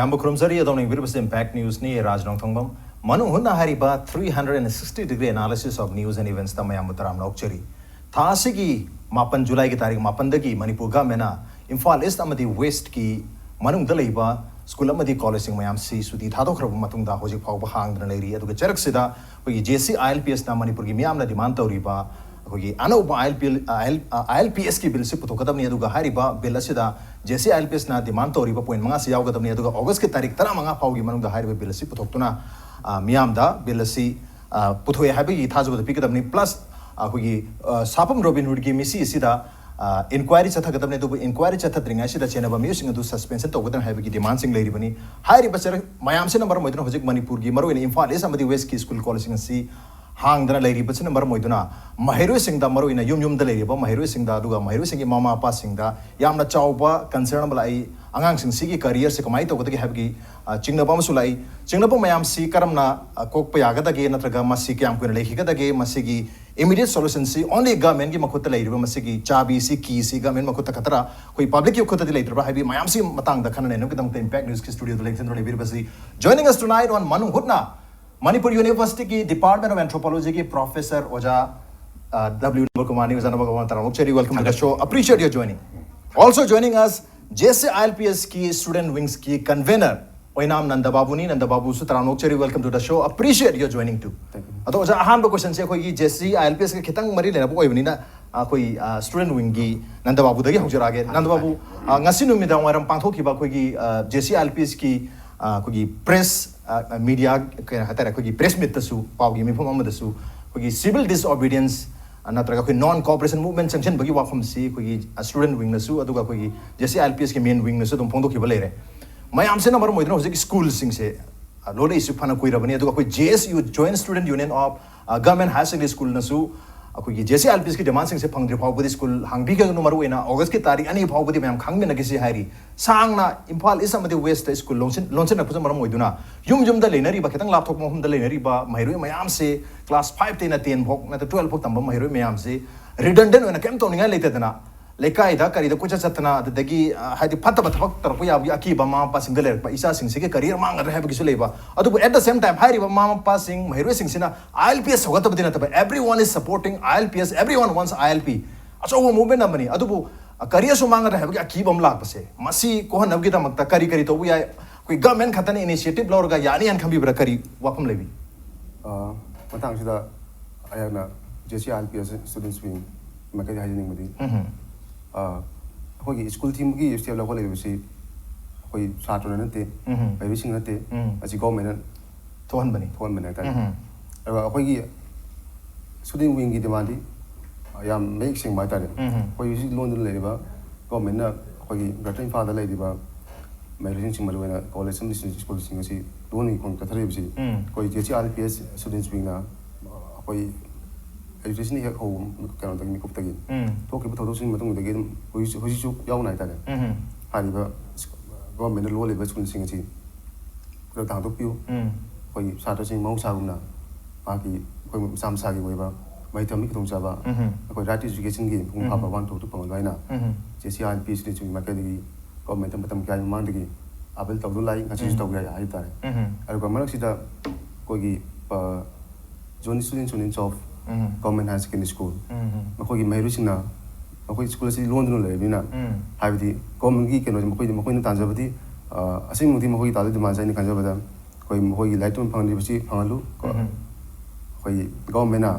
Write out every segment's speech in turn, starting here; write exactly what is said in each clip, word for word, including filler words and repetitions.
ꯌꯥꯝꯕ ꯈꯨꯔꯨꯝꯖꯔꯤ, ꯑꯗꯣꯝꯅ ꯌꯦꯡꯕꯤꯔꯤꯕꯁꯤ Impact Newsꯅꯤ꯫ ꯔꯥꯖ ꯅꯣꯡꯊꯣꯡꯕꯝ꯫ ꯃꯅꯨꯡ ꯍꯨꯠꯅ ꯍꯥꯏꯔꯤꯕ three hundred and sixty degree analysisof news and eventsꯇ ꯃꯌꯥꯝꯕꯨ ꯇꯔꯥꯝꯅ ꯑꯣꯛꯆꯔꯤ꯫ ꯊꯥ ꯑꯁꯤꯒꯤ ꯃꯥꯄꯟ, ꯖꯨꯂꯥꯏꯒꯤ ꯇꯥꯔꯤꯛ ꯃꯥꯄꯟꯗꯒꯤ ꯃꯅꯤꯄꯨꯔ ꯒꯃꯦꯟꯅ ꯏꯝꯐꯥꯜ ꯏꯁ ꯑꯃꯗꯤ ꯋꯦꯁꯀꯤ ꯃꯅꯨꯡꯗ ꯂꯩꯕ ꯁ꯭ꯀꯨꯜ ꯑꯃꯗꯤ ꯀꯣꯂꯦꯖꯁꯤꯡ ꯃꯌꯥꯝꯁꯤ ꯁꯨꯇꯤ ꯊꯥꯗꯣꯛꯈ꯭ꯔꯕ ꯃꯇꯨꯡꯗ ꯍꯧꯖꯤꯛ ꯐꯥꯎꯕ ꯍꯥꯡꯗꯅ ꯂꯩꯔꯤ꯫ ꯑꯗꯨꯒ ꯆꯔꯛꯁꯤꯗ ꯑꯩꯈꯣꯏꯒꯤ JC ILPSꯅ ꯃꯅꯤꯄꯨꯔꯒꯤ ꯃꯤꯌꯥꯝꯅ ꯗꯤꯃꯥꯟ ꯇꯧꯔꯤꯕ ꯑꯩꯈꯣꯏꯒꯤ ꯑꯅꯧꯕ ILP, IL, ILPSꯀꯤ ꯕꯤꯜꯁꯤ ꯄꯨꯊꯣꯛꯀꯗꯕꯅꯤ꯫ ꯑꯗꯨꯒ ꯍꯥꯏꯔꯤꯕ ꯕꯤꯜ ꯑꯁꯤꯗ JC ILPSꯅ ꯗꯤꯃꯥꯟ ꯇꯧꯔꯤꯕ ꯄꯣꯏꯟ ꯃꯉꯥꯁꯤ ꯌꯥꯎꯒꯗꯕꯅꯤ꯫ ꯑꯗꯨꯒ ꯑꯣꯒꯁꯀꯤ ꯇꯥꯔꯤꯛ ꯇꯔꯥꯃꯉꯥ ꯐꯥꯎꯒꯤ ꯃꯅꯨꯡꯗ ꯍꯥꯏꯔꯤꯕ ꯕꯤꯜ ꯑꯁꯤ ꯄꯨꯊꯣꯛꯇꯨꯅ, ꯑ, ꯃꯤꯌꯥꯝꯗ ꯕꯤꯜ ꯑꯁꯤ, ꯑ, ꯄꯨꯊꯣꯛꯑꯦ ꯍꯥꯏꯕꯒꯤ ꯊꯥꯖꯕꯗ ꯄꯤꯒꯗꯕꯅꯤ꯫ Plus ꯑꯩꯈꯣꯏꯒꯤ, ꯑ, ꯁꯥꯄꯝ ꯔꯣꯕꯤꯟ ꯍꯨꯗꯀꯤ ꯃꯤꯁꯤ ꯑꯁꯤꯗ, ꯑ, ꯏꯟꯀ꯭ꯋꯥꯏꯔꯤ ꯆꯠꯊꯒꯗꯕꯅꯤ꯫ ꯑꯗꯨꯕꯨ ꯏꯟꯀ꯭ꯋꯥꯏꯔꯤ ꯆꯠꯊꯗ꯭ꯔꯤꯉꯩꯁꯤꯗ ꯆꯦꯟꯅꯕ ꯃꯤꯑꯣꯏꯁꯤꯡ ꯑꯗꯨ ꯁꯁꯄꯦꯟꯁꯟ ꯇꯧꯒꯗꯕꯅꯤ ꯍꯥꯏꯕꯒꯤ ꯗꯤꯃꯥꯟꯁꯤꯡ ꯂꯩꯔꯤꯕꯅꯤ꯫ ꯍꯥꯏꯔꯤꯕ ꯆꯔꯛ ꯃꯌꯥꯝꯁꯤꯅ ꯃꯔꯝ ꯑꯣꯏꯗꯨꯅ ꯍꯧꯖꯤꯛ ꯃꯅꯤꯄꯨꯔꯒꯤ ꯃꯔꯨꯑꯣꯏꯅ ꯏꯝꯐꯥꯜ ꯏꯁ ꯑꯃꯗꯤ ꯋꯦꯁꯀꯤ ꯁ꯭ꯀꯨꯜ ꯀꯣꯂꯦꯖꯁꯤꯡ ꯑꯁꯤ ꯍꯥꯡꯗꯅ ꯂꯩꯔꯤꯕꯁꯤꯅ ꯃꯔꯝ ꯑꯣꯏꯗꯨꯅ ꯃꯍꯩꯔꯣꯏꯁꯤꯡꯗ, ꯃꯔꯨꯑꯣꯏꯅ ꯌꯨꯝ ꯌꯨꯝꯗ ꯂꯩꯔꯤꯕ ꯃꯍꯩꯔꯣꯏꯁꯤꯡꯗ, ꯑꯗꯨꯒ ꯃꯍꯩꯔꯣꯏꯁꯤꯡꯒꯤ ꯃꯃꯥ ꯃꯄꯥꯁꯤꯡꯗ ꯌꯥꯝꯅ ꯆꯥꯎꯕ ꯀꯟꯁꯔꯟ ꯑꯃ ꯂꯥꯛꯏ꯫ ꯑꯉꯥꯡꯁꯤꯡꯁꯤꯒꯤ ꯀꯔꯤꯌꯔꯁꯦ ꯀꯃꯥꯏꯅ ꯇꯧꯒꯗꯒꯦ ꯍꯥꯏꯕꯒꯤ, ꯑ, ꯆꯤꯡꯅꯕ ꯑꯃꯁꯨ ꯂꯥꯛꯏ꯫ ꯆꯤꯡꯅꯕ ꯃꯌꯥꯝꯁꯤ ꯀꯔꯝꯅ, ꯑ, ꯀꯣꯛꯄ ꯌꯥꯒꯗꯒꯦ, ꯅꯠꯇ꯭ꯔꯒ ꯃꯁꯤ ꯀꯌꯥꯝ ꯀꯨꯏꯅ ꯂꯩꯈꯤꯒꯗꯒꯦ, ꯃꯁꯤꯒꯤ immediate solutionꯁꯤ only governmentꯀꯤ ꯃꯈꯨꯠꯇ ꯂꯩꯔꯤꯕ ꯃꯁꯤꯒꯤ ꯆꯥꯕꯤꯁꯤ, ꯀꯤꯁꯤ government ꯃꯈꯨꯠꯇ ꯈꯛꯇꯔ, ꯑꯩꯈꯣꯏ ꯄꯕ꯭ꯂꯤꯛꯀꯤ ꯈꯨꯠꯇꯗꯤ ꯂꯩꯇ꯭ꯔꯕ꯭ꯔꯥ ꯍꯥꯏꯕꯒꯤ ꯃꯌꯥꯝꯁꯤ ꯃꯇꯥꯡꯗ ꯈꯟꯅ ꯅꯩꯅꯕꯒꯤꯗꯃꯛꯇ Impact Newsꯀꯤ ꯁ꯭ꯇꯨꯗꯤꯑꯣꯗ ꯂꯦꯡꯁꯤꯟꯗꯨꯅ ꯂꯩꯕꯤꯔꯤꯕꯁꯤ, joining us tonight on ꯃꯅꯨꯡ ꯍꯨꯠꯅ, ꯃꯅꯤꯄꯨꯔ ꯌꯨꯅꯤꯚꯔꯁꯤꯇꯤꯒꯤ Department of Anthropologyꯒꯤ professor ꯑꯣꯖꯥ, ꯑ, W ꯅꯕꯀꯨꯃꯥꯔꯅꯤ꯫ ꯑꯣꯖꯥ ꯅꯕꯀꯨꯃꯥꯔ, ꯇꯔꯥꯝꯅ ꯑꯣꯛꯆꯔꯤ, welcome to the show, appreciate your joining. Also joining us, JC ILPSꯀꯤ student wingꯀꯤ convener ꯑꯣꯏꯅꯥꯝ ꯅꯟꯗꯕꯥꯕꯨꯅꯤ꯫ ꯅꯟꯗꯕꯥꯕꯨꯁꯨ ꯇꯔꯥꯝꯅ ꯑꯣꯛꯆꯔꯤ, welcome to the show, appreciate your joining too. Thank you. ꯑꯗꯣ ꯑꯣꯖꯥ, ꯑꯍꯥꯟꯕ questionꯁꯦ ꯑꯩꯈꯣꯏꯒꯤ JC ILPSꯀ ꯈꯤꯇꯪ ꯃꯔꯤ ꯂꯩꯅꯕ ꯑꯣꯏꯕꯅꯤꯅ, ꯑꯩꯈꯣꯏ, ꯑ, student wingꯒꯤ ꯅꯟꯗꯕꯥꯕꯨꯗꯒꯤ ꯍꯧꯖꯔꯛꯑꯒꯦ꯫ ꯅꯟꯗꯕꯥꯕꯨ, ꯑ, ꯉꯁꯤ ꯅꯨꯃꯤꯗꯥꯡ ꯋꯥꯏꯔꯝ ꯄꯥꯡꯊꯣꯛꯈꯤꯕ ꯑꯩꯈꯣꯏꯒꯤ, ꯑ, JC ILPSꯀꯤ, ꯑ, ꯑꯩꯈꯣꯏꯒꯤ press, ꯑ, media, ꯀꯩ ꯍꯥꯏꯇꯥꯔꯦ, ꯑꯩꯈꯣꯏꯒꯤ press meetꯇꯁꯨ, ꯄꯥꯎꯒꯤ ꯃꯤꯐꯝ ꯑꯃꯗꯁꯨ ꯑꯩꯈꯣꯏꯒꯤ civil disobedience, ꯑ, ꯅꯠꯇ꯭ꯔꯒ ꯑꯩꯈꯣꯏ non cooperation movement ꯆꯪꯁꯤꯟꯕꯒꯤ ꯋꯥꯐꯝꯁꯤ ꯑꯩꯈꯣꯏꯒꯤ, ꯑ, student wingꯅꯁꯨ, ꯑꯗꯨꯒ ꯑꯩꯈꯣꯏꯒꯤ JC ILPSꯀꯤ main wingꯅꯁꯨ ꯑꯗꯨꯝ ꯐꯣꯡꯗꯣꯛꯈꯤꯕ ꯂꯩꯔꯦ꯫ ꯃꯌꯥꯝꯁꯤꯅ ꯃꯔꯝ ꯑꯣꯏꯗꯨꯅ ꯍꯧꯖꯤꯛ ꯁ꯭ꯀꯨꯜꯁꯤꯡꯁꯦ, ꯑ, ꯂꯣꯜꯂꯛꯏꯁꯤ ꯐꯅ ꯀꯨꯏꯔꯕꯅꯤ꯫ ꯑꯗꯨꯒ ꯑꯩꯈꯣꯏ JSU, Joint Student Union of, ꯑ, Government Higher Secondary Schoolꯅꯁꯨ ꯑꯩꯈꯣꯏꯒꯤ JC ILPSꯀꯤ demandꯁꯤꯡꯁꯦ ꯐꯪꯗ꯭ꯔꯤ ꯐꯥꯎꯕꯗꯤ ꯁ꯭ꯀꯨꯜ ꯍꯥꯡꯕꯤꯒꯅꯨ, ꯃꯔꯨꯑꯣꯏꯅ ꯑꯣꯒꯁꯀꯤ ꯇꯥꯔꯤꯛ ꯑꯅꯤ ꯐꯥꯎꯕꯗꯤ ꯃꯌꯥꯝ ꯈꯥꯡꯃꯤꯟꯅꯈꯤꯁꯤ ꯍꯥꯏꯔꯤ꯫ ꯁꯥꯡꯅ ꯏꯝꯐꯥꯜ ꯏꯁ ꯑꯃꯗꯤ ꯋꯦꯁꯇ ꯁ꯭ꯀꯨꯜ ꯂꯣꯟꯁꯤꯟ-, ꯂꯣꯟꯁꯤꯟꯅꯔꯛꯄꯁꯤꯅ ꯃꯔꯝ ꯑꯣꯏꯗꯨꯅ ꯌꯨꯝ ꯌꯨꯝꯗ ꯂꯩꯅꯔꯤꯕ, ꯈꯤꯇꯪ ꯂꯥꯞꯊꯣꯛꯄ ꯃꯐꯝꯗ ꯂꯩꯅꯔꯤꯕ ꯃꯍꯩꯔꯣꯏ ꯃꯌꯥꯝꯁꯦ, class fiveꯇꯩꯅ ten ꯐꯥꯎ ꯅꯠꯇ꯭ꯔ twelve ꯐꯥꯎ ꯇꯝꯕ ꯃꯍꯩꯔꯣꯏ ꯃꯌꯥꯝꯁꯦ redundant ꯑꯣꯏꯅ ꯀꯔꯤꯝ ꯇꯧꯅꯤꯡꯉꯥꯏ ꯂꯩꯇꯗꯅ, ꯂꯩꯀꯥꯏꯗ ꯀꯔꯤꯗ ꯀꯣꯏꯆꯠ ꯆꯠꯇꯅ, ꯑꯗꯨꯗꯒꯤ, ꯑ, ꯍꯥꯏꯗꯤ, ꯐꯠꯇꯕ ꯊꯕꯛ ꯇꯧꯔꯛꯄ ꯌꯥꯕꯒꯤ ꯑꯀꯤꯕ ꯃꯃꯥ ꯃꯄꯥꯁꯤꯡꯗ ꯂꯩꯔꯛꯄ, ꯏꯆꯥꯁꯤꯡꯁꯤꯒꯤ ꯀꯔꯤꯌꯔ ꯃꯥꯡꯒꯗ꯭ꯔꯥ ꯍꯥꯏꯕꯒꯤꯁꯨ ꯂꯩꯕ꯫ ꯑꯗꯨꯕꯨ at the same time, ꯍꯥꯏꯔꯤꯕ ꯃꯃꯥ ꯃꯄꯥꯁꯤꯡ, ꯃꯍꯩꯔꯣꯏꯁꯤꯡꯁꯤꯅ I L P S ꯁꯧꯒꯠꯇꯕꯗꯤ ꯅꯠꯇꯕ, everyone is supporting I L P S, everyone wants I L P, ꯑꯆꯧꯕ movement ꯑꯃꯅꯤ꯫ ꯑꯗꯨꯕꯨ, ꯑ, ꯀꯔꯤꯌꯔꯁꯨ ꯃꯥꯡꯒꯗ꯭ꯔꯥ ꯍꯥꯏꯕꯒꯤ ꯑꯀꯤꯕ ꯑꯃ ꯂꯥꯛꯄꯁꯦ, ꯃꯁꯤ ꯀꯣꯛꯍꯟꯅꯕꯒꯤꯗꯃꯛꯇ ꯀꯔꯤ ꯀꯔꯤ ꯇꯧꯕ ꯌꯥꯏ? ꯑꯩꯈꯣꯏ ꯒꯚꯔꯟꯃꯦꯟ ꯈꯛꯇꯅ ꯏꯅꯤꯁꯤꯌꯦꯇꯤꯚ ꯂꯧꯔꯒ ꯌꯥꯅꯤ ꯍꯥꯏꯅ ꯈꯟꯕꯤꯕ꯭ꯔꯥ? ꯀꯔꯤ ꯋꯥꯐꯝ ꯂꯩꯕꯤ? ꯑ, ꯃꯇꯥꯡꯁꯤꯗ ꯑꯩꯍꯥꯛꯅ J C I L P S students wing ꯃꯥꯏꯀꯩꯗ ꯍꯥꯏꯖꯅꯤꯡꯕꯗꯤ, ꯎꯝꯍꯨꯝ꯫ ꯑ, ꯑꯩꯈꯣꯏꯒꯤ ꯁ꯭ꯀꯨꯜ ꯊꯤꯡꯕꯒꯤ ꯁ꯭ꯇꯦꯞ ꯂꯧꯈꯠꯂꯛꯂꯤꯕꯁꯤ ꯑꯩꯈꯣꯏ ꯁꯥꯇ꯭ꯔꯅ ꯅꯠꯇꯦ, ꯎꯝꯍꯨꯝ꯫ ꯃꯍꯩꯔꯣꯏꯁꯤꯡꯅ ꯅꯠꯇꯦ, ꯎꯝ꯫ ꯃꯁꯤ ꯒꯣꯔꯃꯦꯟꯅ ꯊꯣꯛꯍꯟꯕꯅꯤ꯫ ꯊꯣꯛꯍꯟꯕꯅꯦ ꯍꯥꯏꯇꯥꯔꯦ꯫ ꯎꯝꯍꯨꯝ꯫ ꯑꯗꯨꯒ ꯑꯩꯈꯣꯏꯒꯤ student wingꯒꯤ demandꯗꯤ ꯌꯥꯝ ꯃꯌꯦꯛ ꯁꯦꯡꯕ ꯍꯥꯏꯇꯥꯔꯦ꯫ ꯎꯝꯍꯨꯝ꯫ ꯑꯩꯈꯣꯏ ꯍꯧꯖꯤꯛ ꯂꯣꯟꯗꯨꯅ ꯂꯩꯔꯤꯕ ꯒꯣꯔꯃꯦꯟꯅ ꯑꯩꯈꯣꯏꯒꯤ Greater ꯏꯝꯐꯥꯜꯗ ꯂꯩꯔꯤꯕ ꯃꯍꯩꯔꯣꯏꯁꯤꯡ, ꯃꯔꯨꯑꯣꯏꯅ ꯀꯣꯂꯦꯖ ꯑꯃꯗꯤ ꯁ꯭ꯀꯨꯜꯁꯤꯡ ꯑꯁꯤ ꯂꯣꯟꯒꯤ ꯈꯣꯡ ꯆꯠꯊꯔꯤꯕꯁꯤ, ꯎꯝ꯫ ꯑꯩꯈꯣꯏ J C I L P S students wingꯅ ꯑꯩꯈꯣꯏ education ꯍꯦꯛ ꯍꯧꯕ ꯀꯩꯅꯣꯗꯒꯤ, ꯃꯤꯀꯨꯞꯇꯒꯤ ꯎꯝ꯫ ꯊꯣꯛꯈꯤꯕ ꯊꯧꯗꯣꯛꯁꯤꯡꯒꯤ ꯃꯇꯨꯡꯗꯒꯤ ꯑꯗꯨꯝ ꯍꯧꯖꯤꯛꯁꯨ, ꯍꯧꯖꯤꯛꯁꯨ ꯌꯥꯎꯅ ꯍꯥꯏꯇꯥꯔꯦ꯫ ꯎꯝꯍꯨꯝ꯫ ꯍꯥꯏꯔꯤꯕ ꯒꯣꯔꯃꯦꯟꯅ ꯂꯣꯜꯂꯤꯕ ꯁ꯭ꯀꯨꯜꯁꯤꯡ ꯑꯁꯤ ꯈꯨꯗꯛꯇ ꯍꯥꯡꯗꯣꯛꯄꯤꯌꯨ꯫ ꯎꯝ꯫ ꯑꯩꯈꯣꯏꯒꯤ ꯁꯥꯇ꯭ꯔꯁꯤꯡ ꯃꯍꯧꯁꯥꯒꯨꯝꯅ ꯃꯍꯥꯛꯀꯤ, ꯑꯩꯈꯣꯏ ꯃꯁꯥ ꯃꯁꯥꯒꯤ ꯑꯣꯏꯕ ꯃꯍꯩ ꯇꯝꯕꯒꯤ ꯈꯨꯗꯣꯡꯆꯥꯕ, ꯎꯝꯍꯨꯝ꯫ ꯑꯩꯈꯣꯏ right to educationꯒꯤ ꯃꯄꯨꯡ ꯎꯝꯍꯨꯝ꯫ ꯐꯥꯕ ꯋꯥꯍꯟꯊꯣꯛꯇꯨ ꯐꯪꯍꯟꯕ ꯍꯥꯏꯅ ꯎꯝꯍꯨꯝ꯫ J C I L P students wing ꯃꯥꯏꯀꯩꯗꯒꯤ ꯒꯣꯔꯃꯦꯟꯗ ꯃꯇꯝ ꯀꯌꯥꯒꯤ ꯃꯃꯥꯡꯗꯒꯤ appeal ꯇꯧꯗꯨꯅ ꯂꯥꯛꯏ, ꯉꯁꯤꯁꯨ ꯎꯝ꯫ ꯇꯧꯒꯦ ꯍꯥꯏ ꯍꯥꯏꯇꯥꯔꯦ꯫ ꯎꯝꯍꯨꯝ꯫ ꯑꯗꯨꯒ ꯃꯔꯛꯁꯤꯗ ꯑꯩꯈꯣꯏꯒꯤ, ꯑ, Zone Student Unions of mm-hmm. Government Higher Secondary School, ꯎꯝꯍꯨꯝ꯫ ꯃꯈꯣꯏꯒꯤ ꯃꯍꯩꯔꯣꯏꯁꯤꯡꯅ ꯃꯈꯣꯏ ꯁ꯭ꯀꯨꯜ ꯑꯁꯤ ꯂꯣꯟꯗꯨꯅ ꯂꯩꯔꯕꯅꯤꯅ, ꯎꯝ꯫ ꯍꯥꯏꯕꯗꯤ ꯒꯣꯔꯃꯦꯟꯒꯤ ꯀꯩꯅꯣꯁꯦ ꯃꯈꯣꯏꯗꯤ, ꯃꯈꯣꯏꯅ ꯇꯥꯟꯖꯕꯗꯤ, ꯑ, ꯑꯁꯦꯡꯕꯃꯛꯇꯤ ꯃꯈꯣꯏꯒꯤ ꯇꯥꯟꯖꯕ demandꯁꯦ ꯑꯩꯅ ꯈꯟꯖꯕꯗ ꯑꯩꯈꯣꯏ ꯃꯈꯣꯏꯒꯤ ꯂꯥꯏꯔꯤꯛ ꯇꯝꯕ ꯐꯪꯗ꯭ꯔꯤꯕꯁꯤ ꯐꯪꯍꯜꯂꯨ꯫ ꯀꯣ, ꯎꯝꯍꯨꯝ꯫ ꯑꯩꯈꯣꯏꯒꯤ ꯒꯣꯔꯃꯦꯟꯅ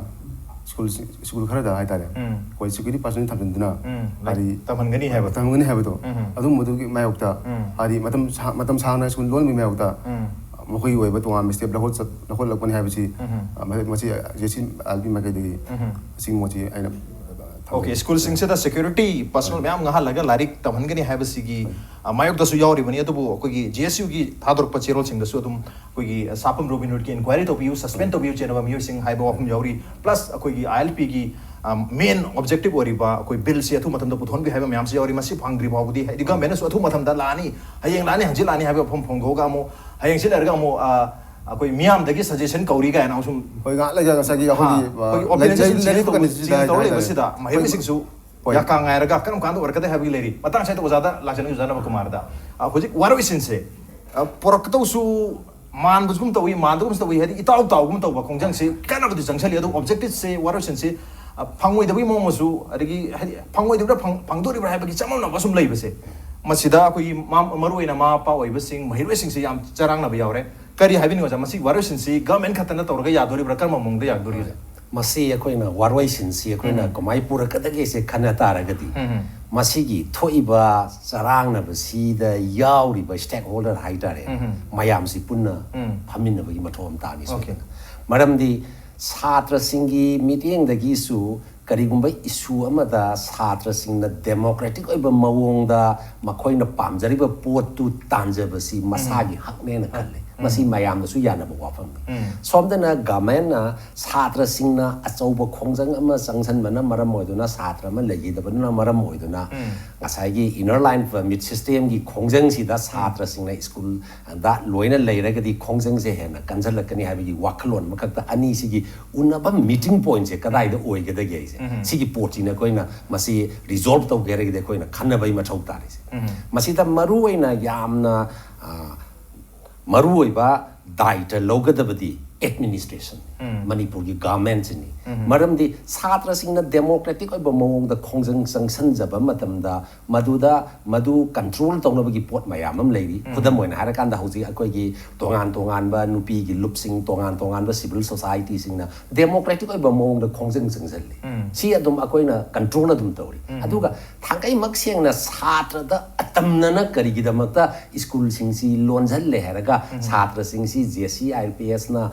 ꯁ꯭ꯀꯨꯜ, ꯁ꯭ꯀꯨꯜ ꯈꯔꯗ ꯍꯥꯏꯇꯥꯔꯦ, ꯎꯝ꯫ ꯑꯩꯈꯣꯏ security personnel ꯊꯝꯖꯤꯟꯗꯨꯅ, ꯎꯝ, ꯍꯥꯏꯗꯤ ꯇꯝꯍꯟꯒꯅꯤ ꯍꯥꯏꯕꯗꯣ꯫ ꯇꯝꯍꯟꯒꯅꯤ ꯍꯥꯏꯕꯗꯣ, ꯎꯝ꯫ ꯑꯗꯨꯝꯕꯗꯨꯒꯤ ꯃꯥꯌꯣꯛꯇ, ꯎꯝ꯫ ꯍꯥꯏꯗꯤ ꯃꯇꯝ ꯁꯥ-, ꯃꯇꯝ ꯁꯥꯡꯅ ꯁ꯭ꯀꯨꯜ ꯂꯣꯟꯕꯒꯤ ꯃꯥꯌꯣꯛꯇ ꯎꯝ꯫ ꯃꯈꯣꯏꯒꯤ ꯑꯣꯏꯕ ꯇꯣꯉꯥꯟꯕ step ꯂꯧꯈꯠ-, ꯂꯧꯈꯠꯂꯛꯄꯅꯤ ꯍꯥꯏꯕꯁꯤ, ꯎꯝ꯫ ꯑ, ꯃꯁꯤ J C I L P ꯃꯥꯏꯀꯩꯗꯒꯤ ꯎꯝ꯫ ꯑꯁꯤꯒꯤ ꯃꯣꯠꯁꯤ ꯑꯩꯅ ꯊꯝꯖꯒꯦ꯫ Okay, ꯁ꯭ꯀꯨꯜꯁꯤꯡꯁꯤꯗ security personnel ꯃꯌꯥꯝ ꯉꯥꯡꯍꯜꯂꯒ ꯂꯥꯏꯔꯤꯛ ꯇꯝꯍꯟꯒꯅꯤ ꯍꯥꯏꯕꯁꯤꯒꯤ, ꯑ, ꯃꯥꯌꯣꯛꯇꯁꯨ ꯌꯥꯎꯔꯤꯕꯅꯤ꯫ ꯑꯗꯨꯕꯨ ꯑꯩꯈꯣꯏꯒꯤ J S Uꯒꯤ ꯊꯥꯗꯣꯔꯛꯄ ꯆꯦꯔꯣꯜꯁꯤꯡꯗꯁꯨ ꯑꯗꯨꯝ ꯑꯩꯈꯣꯏꯒꯤ, ꯑ, ꯁꯥꯄꯝ ꯔꯣꯕꯤꯟ ꯍꯨꯗꯀꯤ inquiry ꯇꯧꯕꯤꯌꯨ, suspend ꯇꯧꯕꯤꯌꯨ ꯆꯦꯟꯅꯕ ꯃꯤꯑꯣꯏꯁꯤꯡ ꯍꯥꯏꯕ ꯋꯥꯐꯝ ꯌꯥꯎꯔꯤ꯫ Plus ꯑꯩꯈꯣꯏꯒꯤ I L Pꯒꯤ, ꯑ, main objective ꯑꯣꯏꯔꯤꯕ ꯑꯩꯈꯣꯏ billꯁꯤ ꯑꯊꯨꯕ ꯃꯇꯝꯗ ꯄꯨꯊꯣꯛꯍꯟꯕꯤꯌꯨ ꯍꯥꯏꯕ ꯃꯌꯥꯝꯁꯨ ꯌꯥꯎꯔꯤ꯫ ꯃꯁꯤ ꯐꯪꯗ꯭ꯔꯤ ꯐꯥꯎꯕꯗꯤ, ꯍꯥꯏꯗꯤ governmentꯅꯁꯨ ꯑꯊꯨꯕ ꯃꯇꯝꯗ ꯂꯥꯛꯑꯅꯤ, ꯍꯌꯦꯡ ꯂꯥꯛꯑꯅꯤ, ꯍꯪꯆꯤꯠ ꯂꯥꯛꯑꯅꯤ ꯍꯥꯏꯕ ꯋꯥꯐꯝ ꯐꯣꯡꯗꯣꯛꯑꯒ ꯑꯃꯨꯛ ꯍꯌꯦꯡ ꯍꯪꯆꯤꯠ ꯂꯩꯔꯒ ꯑꯃꯨꯛ, ꯑ, ꯑꯩꯈꯣꯏ ꯃꯤꯌꯥꯝꯗꯒꯤ suggestion ꯀꯧꯔꯤ ꯀꯥꯏꯅ ꯑꯃꯨꯛ ꯁꯨꯝ, ꯍꯣꯏ, ꯉꯥꯏꯍꯥꯛ ꯂꯩꯖ-, ꯉꯁꯥꯏꯒꯤ ꯑꯩꯈꯣꯏꯒꯤ, ꯑꯥ, ꯑ, ꯑꯩꯈꯣꯏꯒꯤ ꯂꯩ-, opinion ꯁꯨꯝ ꯂꯩ-, change ꯂꯩꯔꯤꯕ ꯇꯧ-, condition ꯁꯤꯗ change ꯇꯧꯔ ꯍꯥꯏꯇꯥꯔꯦ꯫ ꯂꯩꯕꯁꯤꯗ ꯑꯩꯈꯣꯏ ꯃꯍꯩꯔꯣꯏꯁꯤꯡꯁꯨ ꯍꯣꯏ꯫ ꯌꯥꯀꯥ ꯉꯥꯏꯔꯒ ꯀꯔꯝ ꯀꯥꯟꯗ ꯑꯣꯏꯔꯛꯀꯗꯦ ꯍꯥꯏꯕꯒꯤ ꯂꯩꯔꯤ꯫ ꯃꯇꯥꯡꯁꯤꯗ ꯑꯣꯖꯥꯗ ꯂꯥꯛꯆꯅꯤꯡꯉꯤ, ꯑꯣꯖꯥ ꯅꯕꯀꯨꯃꯥꯔꯗ꯫ ꯑ, ꯍꯧꯖꯤꯛ ꯋꯥꯔꯣꯏꯁꯤꯟꯁꯦ, ꯑ, ꯄꯨꯔꯛꯀꯗꯧꯁꯨ ꯃꯥꯟꯕꯒꯨꯝ ꯇꯧꯏ, ꯃꯥꯟꯗꯒꯨꯝ ꯇꯧꯏ, ꯍꯥꯏꯗꯤ ꯏꯇꯥꯎ ꯇꯥꯎꯒꯨꯝ ꯇꯧꯕ ꯈꯣꯡꯖꯪꯁꯤ ꯀꯟꯅꯕꯨꯗꯤ ꯆꯪꯁꯤꯜꯂꯤ꯫ ꯑꯗꯨ objectiveꯁꯦ, ꯋꯥꯔꯣꯏꯁꯤꯟꯁꯤ, ꯑ, ꯐꯪꯉꯣꯏꯗꯕꯒꯤ ꯃꯑꯣꯡ ꯑꯃꯁꯨ, ꯑꯗꯒꯤ ꯍꯥꯏꯗꯤ ꯐꯪꯉꯣꯏꯗꯕ꯭ꯔꯥ, ꯐꯪ-, ꯐꯪꯗꯣꯔꯤꯕ꯭ꯔꯥ ꯍꯥꯏꯕꯒꯤ ꯆꯃꯝꯅꯕ ꯁꯨꯝ ꯂꯩꯕꯁꯦ, ꯃꯁꯤꯗ ꯑꯩꯈꯣꯏꯒꯤ ꯃꯥ-, ꯃꯔꯨꯑꯣꯏꯅ ꯃꯃꯥ ꯃꯄꯥ ꯑꯣꯏꯕꯁꯤꯡ, ꯃꯍꯩꯔꯣꯏꯁꯤꯡꯁꯦ ꯌꯥꯝ ꯆꯔꯥꯡꯅꯕ ꯌꯥꯎꯔꯦ꯫ ꯀꯔꯤ ꯍꯥꯏꯕꯤꯅꯤꯡꯉꯤ ꯑꯣꯖꯥ? ꯃꯁꯤ ꯋꯥꯔꯣꯏꯁꯤꯟꯁꯤ government ꯈꯛꯇꯅ ꯇꯧꯔꯒ ꯌꯥꯗꯣꯔꯤꯕ꯭ꯔꯥ? ꯀꯔꯝꯕ ꯃꯑꯣꯡꯗ ꯌꯥꯗꯣꯔꯤꯕ꯭ꯔꯥ? ꯃꯁꯤ ꯑꯩꯈꯣꯏꯅ ꯋꯥꯔꯣꯏꯁꯤꯟꯁꯤ ꯑꯩꯈꯣꯏꯅ ꯎꯝ꯫ ꯀꯃꯥꯏ ꯄꯨꯔꯛꯀꯗꯒꯦꯁꯦ ꯈꯟꯅ ꯇꯥꯔꯒꯗꯤ, ꯎꯝ꯫ ꯃꯁꯤꯒꯤ ꯊꯣꯛꯏꯕ ꯆꯔꯥꯡꯅꯕꯁꯤꯗ ꯌꯥꯎꯔꯤꯕ stakeholder ꯍꯥꯏꯇꯥꯔꯦ, ꯎꯝ꯫ ꯃꯌꯥꯝꯁꯤ ꯄꯨꯟꯅ ꯎꯝ꯫ ꯐꯝꯃꯤꯟꯅꯕꯒꯤ ꯃꯊꯧ ꯑꯃ ꯇꯥꯅꯤ꯫ Okay꯫ ꯁꯣꯏꯗꯅ꯫ ꯃꯔꯝꯗꯤ ꯁꯥꯇ꯭ꯔꯁꯤꯡꯒꯤ ꯃꯤꯠꯌꯦꯡꯗꯒꯤꯁꯨ ꯀꯔꯤꯒꯨꯝꯕ issue ꯑꯃꯗ ꯁꯥꯇ꯭ꯔꯁꯤꯡꯅ democratic ꯑꯣꯏꯕ ꯃꯑꯣꯡꯗ ꯃꯈꯣꯏꯅ ꯄꯥꯝꯖꯔꯤꯕ ꯄꯣꯠꯇꯨ ꯇꯥꯟꯖꯕꯁꯤ ꯃꯁꯥꯒꯤ ꯎꯝ꯫ ꯍꯛꯅꯦꯅ ꯈꯜꯂꯤ꯫ ꯎꯝ꯫ ꯃꯁꯤ ꯃꯌꯥꯝꯅꯁꯨ ꯌꯥꯅꯕ ꯋꯥꯐꯝꯅꯤ꯫ ꯎꯝ꯫ ꯁꯣꯝꯗꯅ governmentꯅ ꯁꯥꯇ꯭ꯔꯁꯤꯡꯅ ꯑꯆꯧꯕ ꯈꯣꯡꯖꯪ ꯑꯃ ꯆꯪꯁꯤꯟꯕꯅ ꯃꯔꯝ ꯑꯣꯏꯗꯨꯅ ꯁꯥꯇ꯭ꯔ ꯑꯃ ꯂꯩꯈꯤꯗꯕꯗꯨꯅ ꯃꯔꯝ ꯑꯣꯏꯗꯨꯅ ꯎꯝ꯫ ꯉꯁꯥꯏꯒꯤ inner line permit systemꯒꯤ ꯈꯣꯡꯖꯪꯁꯤꯗ ꯁꯥꯇ꯭ꯔꯁꯤꯡꯅ schoolꯗ ꯂꯣꯏꯅ ꯂꯩꯔꯒꯗꯤ ꯈꯣꯡꯖꯪꯁꯦ ꯍꯦꯟꯅ ꯀꯟꯁꯤꯜꯂꯛꯀꯅꯤ ꯍꯥꯏꯕꯒꯤ ꯋꯥꯈꯜꯂꯣꯟ ꯑꯃꯈꯛꯇ ꯑꯅꯤꯁꯤꯒꯤ ꯎꯅꯕ meeting pointꯁꯦ ꯀꯗꯥꯏꯗ ꯑꯣꯏꯒꯗꯒꯦ ꯍꯥꯏꯁꯦ? ꯎꯝ꯫ ꯁꯤꯒꯤ ꯄꯣꯠꯁꯤꯅ ꯑꯩꯈꯣꯏꯅ ꯃꯁꯤ resolve ꯇꯧꯒꯦ ꯍꯥꯏꯔꯒꯗꯤ ꯑꯩꯈꯣꯏꯅ ꯈꯟꯅꯕꯒꯤ ꯃꯊꯧ ꯇꯥꯔꯤꯁꯦ꯫ ꯎꯝ꯫ ꯃꯁꯤꯗ ꯃꯔꯨꯑꯣꯏꯅ ꯌꯥꯝꯅ, ꯑ, ꯃꯔꯨꯑꯣꯏꯕ ꯗꯥꯏꯇ ꯂꯧꯒꯗꯕꯗꯤ administration, ꯎꯝ꯫ ꯃꯅꯤꯄꯨꯔꯒꯤ governmentꯁꯤꯅꯤ꯫ ꯎꯝ꯫ ꯃꯔꯝꯗꯤ ꯁꯥꯇ꯭ꯔꯁꯤꯡꯅ democratic ꯑꯣꯏꯕ ꯃꯑꯣꯡꯗ ꯈꯣꯡꯖꯪ ꯆꯪꯁꯤꯟꯖꯕ ꯃꯇꯝꯗ ꯃꯗꯨꯗ ꯃꯗꯨ control ꯇꯧꯅꯕꯒꯤ ꯄꯣꯠ ꯃꯌꯥꯝ ꯑꯃ ꯂꯩꯔꯤ꯫ ꯎꯝ꯫ ꯈꯨꯗꯝ ꯑꯣꯏꯅ ꯍꯥꯏꯔꯀꯥꯟꯗ ꯍꯧꯖꯤꯛ ꯑꯩꯈꯣꯏꯒꯤ ꯇꯣꯉꯥꯟ ꯇꯣꯉꯥꯟꯕ ꯅꯨꯄꯤꯒꯤ ꯂꯨꯞꯁꯤꯡ, ꯇꯣꯉꯥꯟ ꯇꯣꯉꯥꯟꯕ civil societyꯁꯤꯡꯅ democratic ꯑꯣꯏꯕ ꯃꯑꯣꯡꯗ ꯈꯣꯡꯖꯪ ꯆꯪꯁꯤꯜꯂꯤ꯫ ꯎꯝ꯫ ꯁꯤ ꯑꯗꯨꯝ ꯑꯩꯈꯣꯏꯅ control ꯑꯗꯨꯝ ꯇꯧꯔꯤ꯫ ꯎꯝ꯫ ꯑꯗꯨꯒ ꯊꯥꯡꯒꯩꯃꯛ ꯁꯦꯡꯅ ꯁꯥꯇ꯭ꯔꯗ ꯑꯇꯝꯅꯅ ꯀꯔꯤꯒꯤꯗꯃꯛꯇ schoolꯁꯤꯡꯁꯤ ꯂꯣꯟꯁꯤꯜꯂꯦ ꯍꯥꯏꯔꯒ ꯎꯝ꯫ ꯁꯥꯇ꯭ꯔꯁꯤꯡꯁꯤ JCILPSꯅ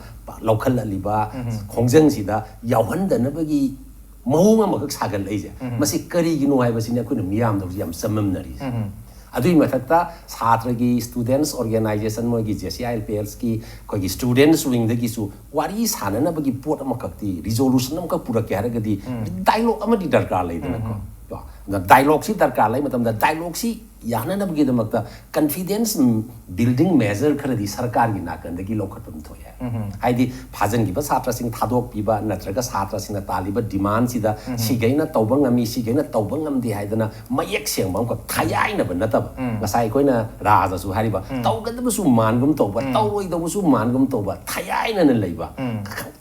ꯂꯧꯈꯠꯂꯛꯂꯤꯕ ꯎꯝ꯫ ꯈꯣꯡꯖꯪꯁꯤꯗ ꯌꯥꯎꯍꯟꯗꯅꯕꯒꯤ ꯃꯑꯣꯡ ꯑꯃꯈꯛ ꯁꯥꯒꯠꯂꯛꯏꯁꯦ, ꯎꯝ꯫ ꯃꯁꯤ ꯀꯔꯤꯒꯤꯅꯣ ꯍꯥꯏꯕꯁꯤꯅꯤ ꯑꯩꯈꯣꯏꯅ ꯃꯤꯌꯥꯝꯗ ꯍꯧꯖꯤꯛ ꯌꯥꯝ ꯆꯃꯝꯅꯔꯤꯁꯦ꯫ ꯎꯝ꯫ ꯑꯗꯨꯒꯤ ꯃꯊꯛꯇ ꯁꯥꯇ꯭ꯔꯒꯤ students organization, ꯃꯣꯏꯒꯤ JCILPSꯀꯤ ꯑꯩꯈꯣꯏꯒꯤ students wingꯗꯒꯤꯁꯨ ꯋꯥꯔꯤ ꯁꯥꯟꯅꯅꯕꯒꯤ ꯄꯣꯠ ꯑꯃꯈꯛꯇꯤ, resolution ꯑꯃꯈꯛ ꯄꯨꯔꯛꯀꯦ ꯍꯥꯏꯔꯒꯗꯤ ꯎꯝ꯫ Dialogue ꯑꯃꯗꯤ ꯗꯔꯀꯥꯔ ꯂꯩꯗꯅꯀꯣ꯫ ꯎꯝ꯫ ꯑꯗꯨꯅ dialogueꯁꯤ ꯗꯔꯀꯥꯔ ꯂꯩ ꯃꯇꯝꯗ dialogueꯁꯤ ꯌꯥꯅꯅꯕꯒꯤꯗꯃꯛꯇ confidence building measure ꯈꯔꯗꯤ ꯁꯔꯀꯥꯔꯒꯤ ꯅꯥꯀꯟꯗꯒꯤ ꯂꯧꯈꯠꯄ ꯑꯃ ꯊꯣꯛꯑꯦ꯫ ꯍꯥꯏꯗꯤ ꯐꯥꯖꯤꯟꯈꯤꯕ ꯁꯥꯇ꯭ꯔꯁꯤꯡ ꯊꯥꯗꯣꯛꯄꯤꯕ ꯅꯠꯇ꯭ꯔꯒ ꯁꯥꯇ꯭ꯔꯁꯤꯡꯅ ꯇꯥꯜꯂꯤꯕ ꯗꯤꯃꯥꯟꯁꯤꯗ ꯁꯤꯈꯩꯅ ꯇꯧꯕ ꯉꯝꯃꯤ, ꯁꯤꯈꯩꯅ ꯇꯧꯕ ꯉꯝꯗꯦ ꯍꯥꯏꯗꯅ ꯃꯌꯦꯛ ꯁꯦꯡꯕ ꯑꯃꯈꯛ ꯊꯌꯥꯏꯅꯕ ꯅꯠꯇꯕ, ꯉꯁꯥꯏ ꯑꯩꯈꯣꯏꯅ ꯔꯥꯖꯁꯨ ꯍꯥꯏꯔꯤꯕ, ꯇꯧꯒꯗꯕꯁꯨ ꯃꯥꯟꯒꯨꯝ ꯇꯧꯕ, ꯇꯧꯔꯣꯏꯗꯕꯁꯨ ꯃꯥꯟꯒꯨꯝ ꯇꯧꯕ, ꯊꯌꯥꯏꯅꯅ ꯂꯩꯕ,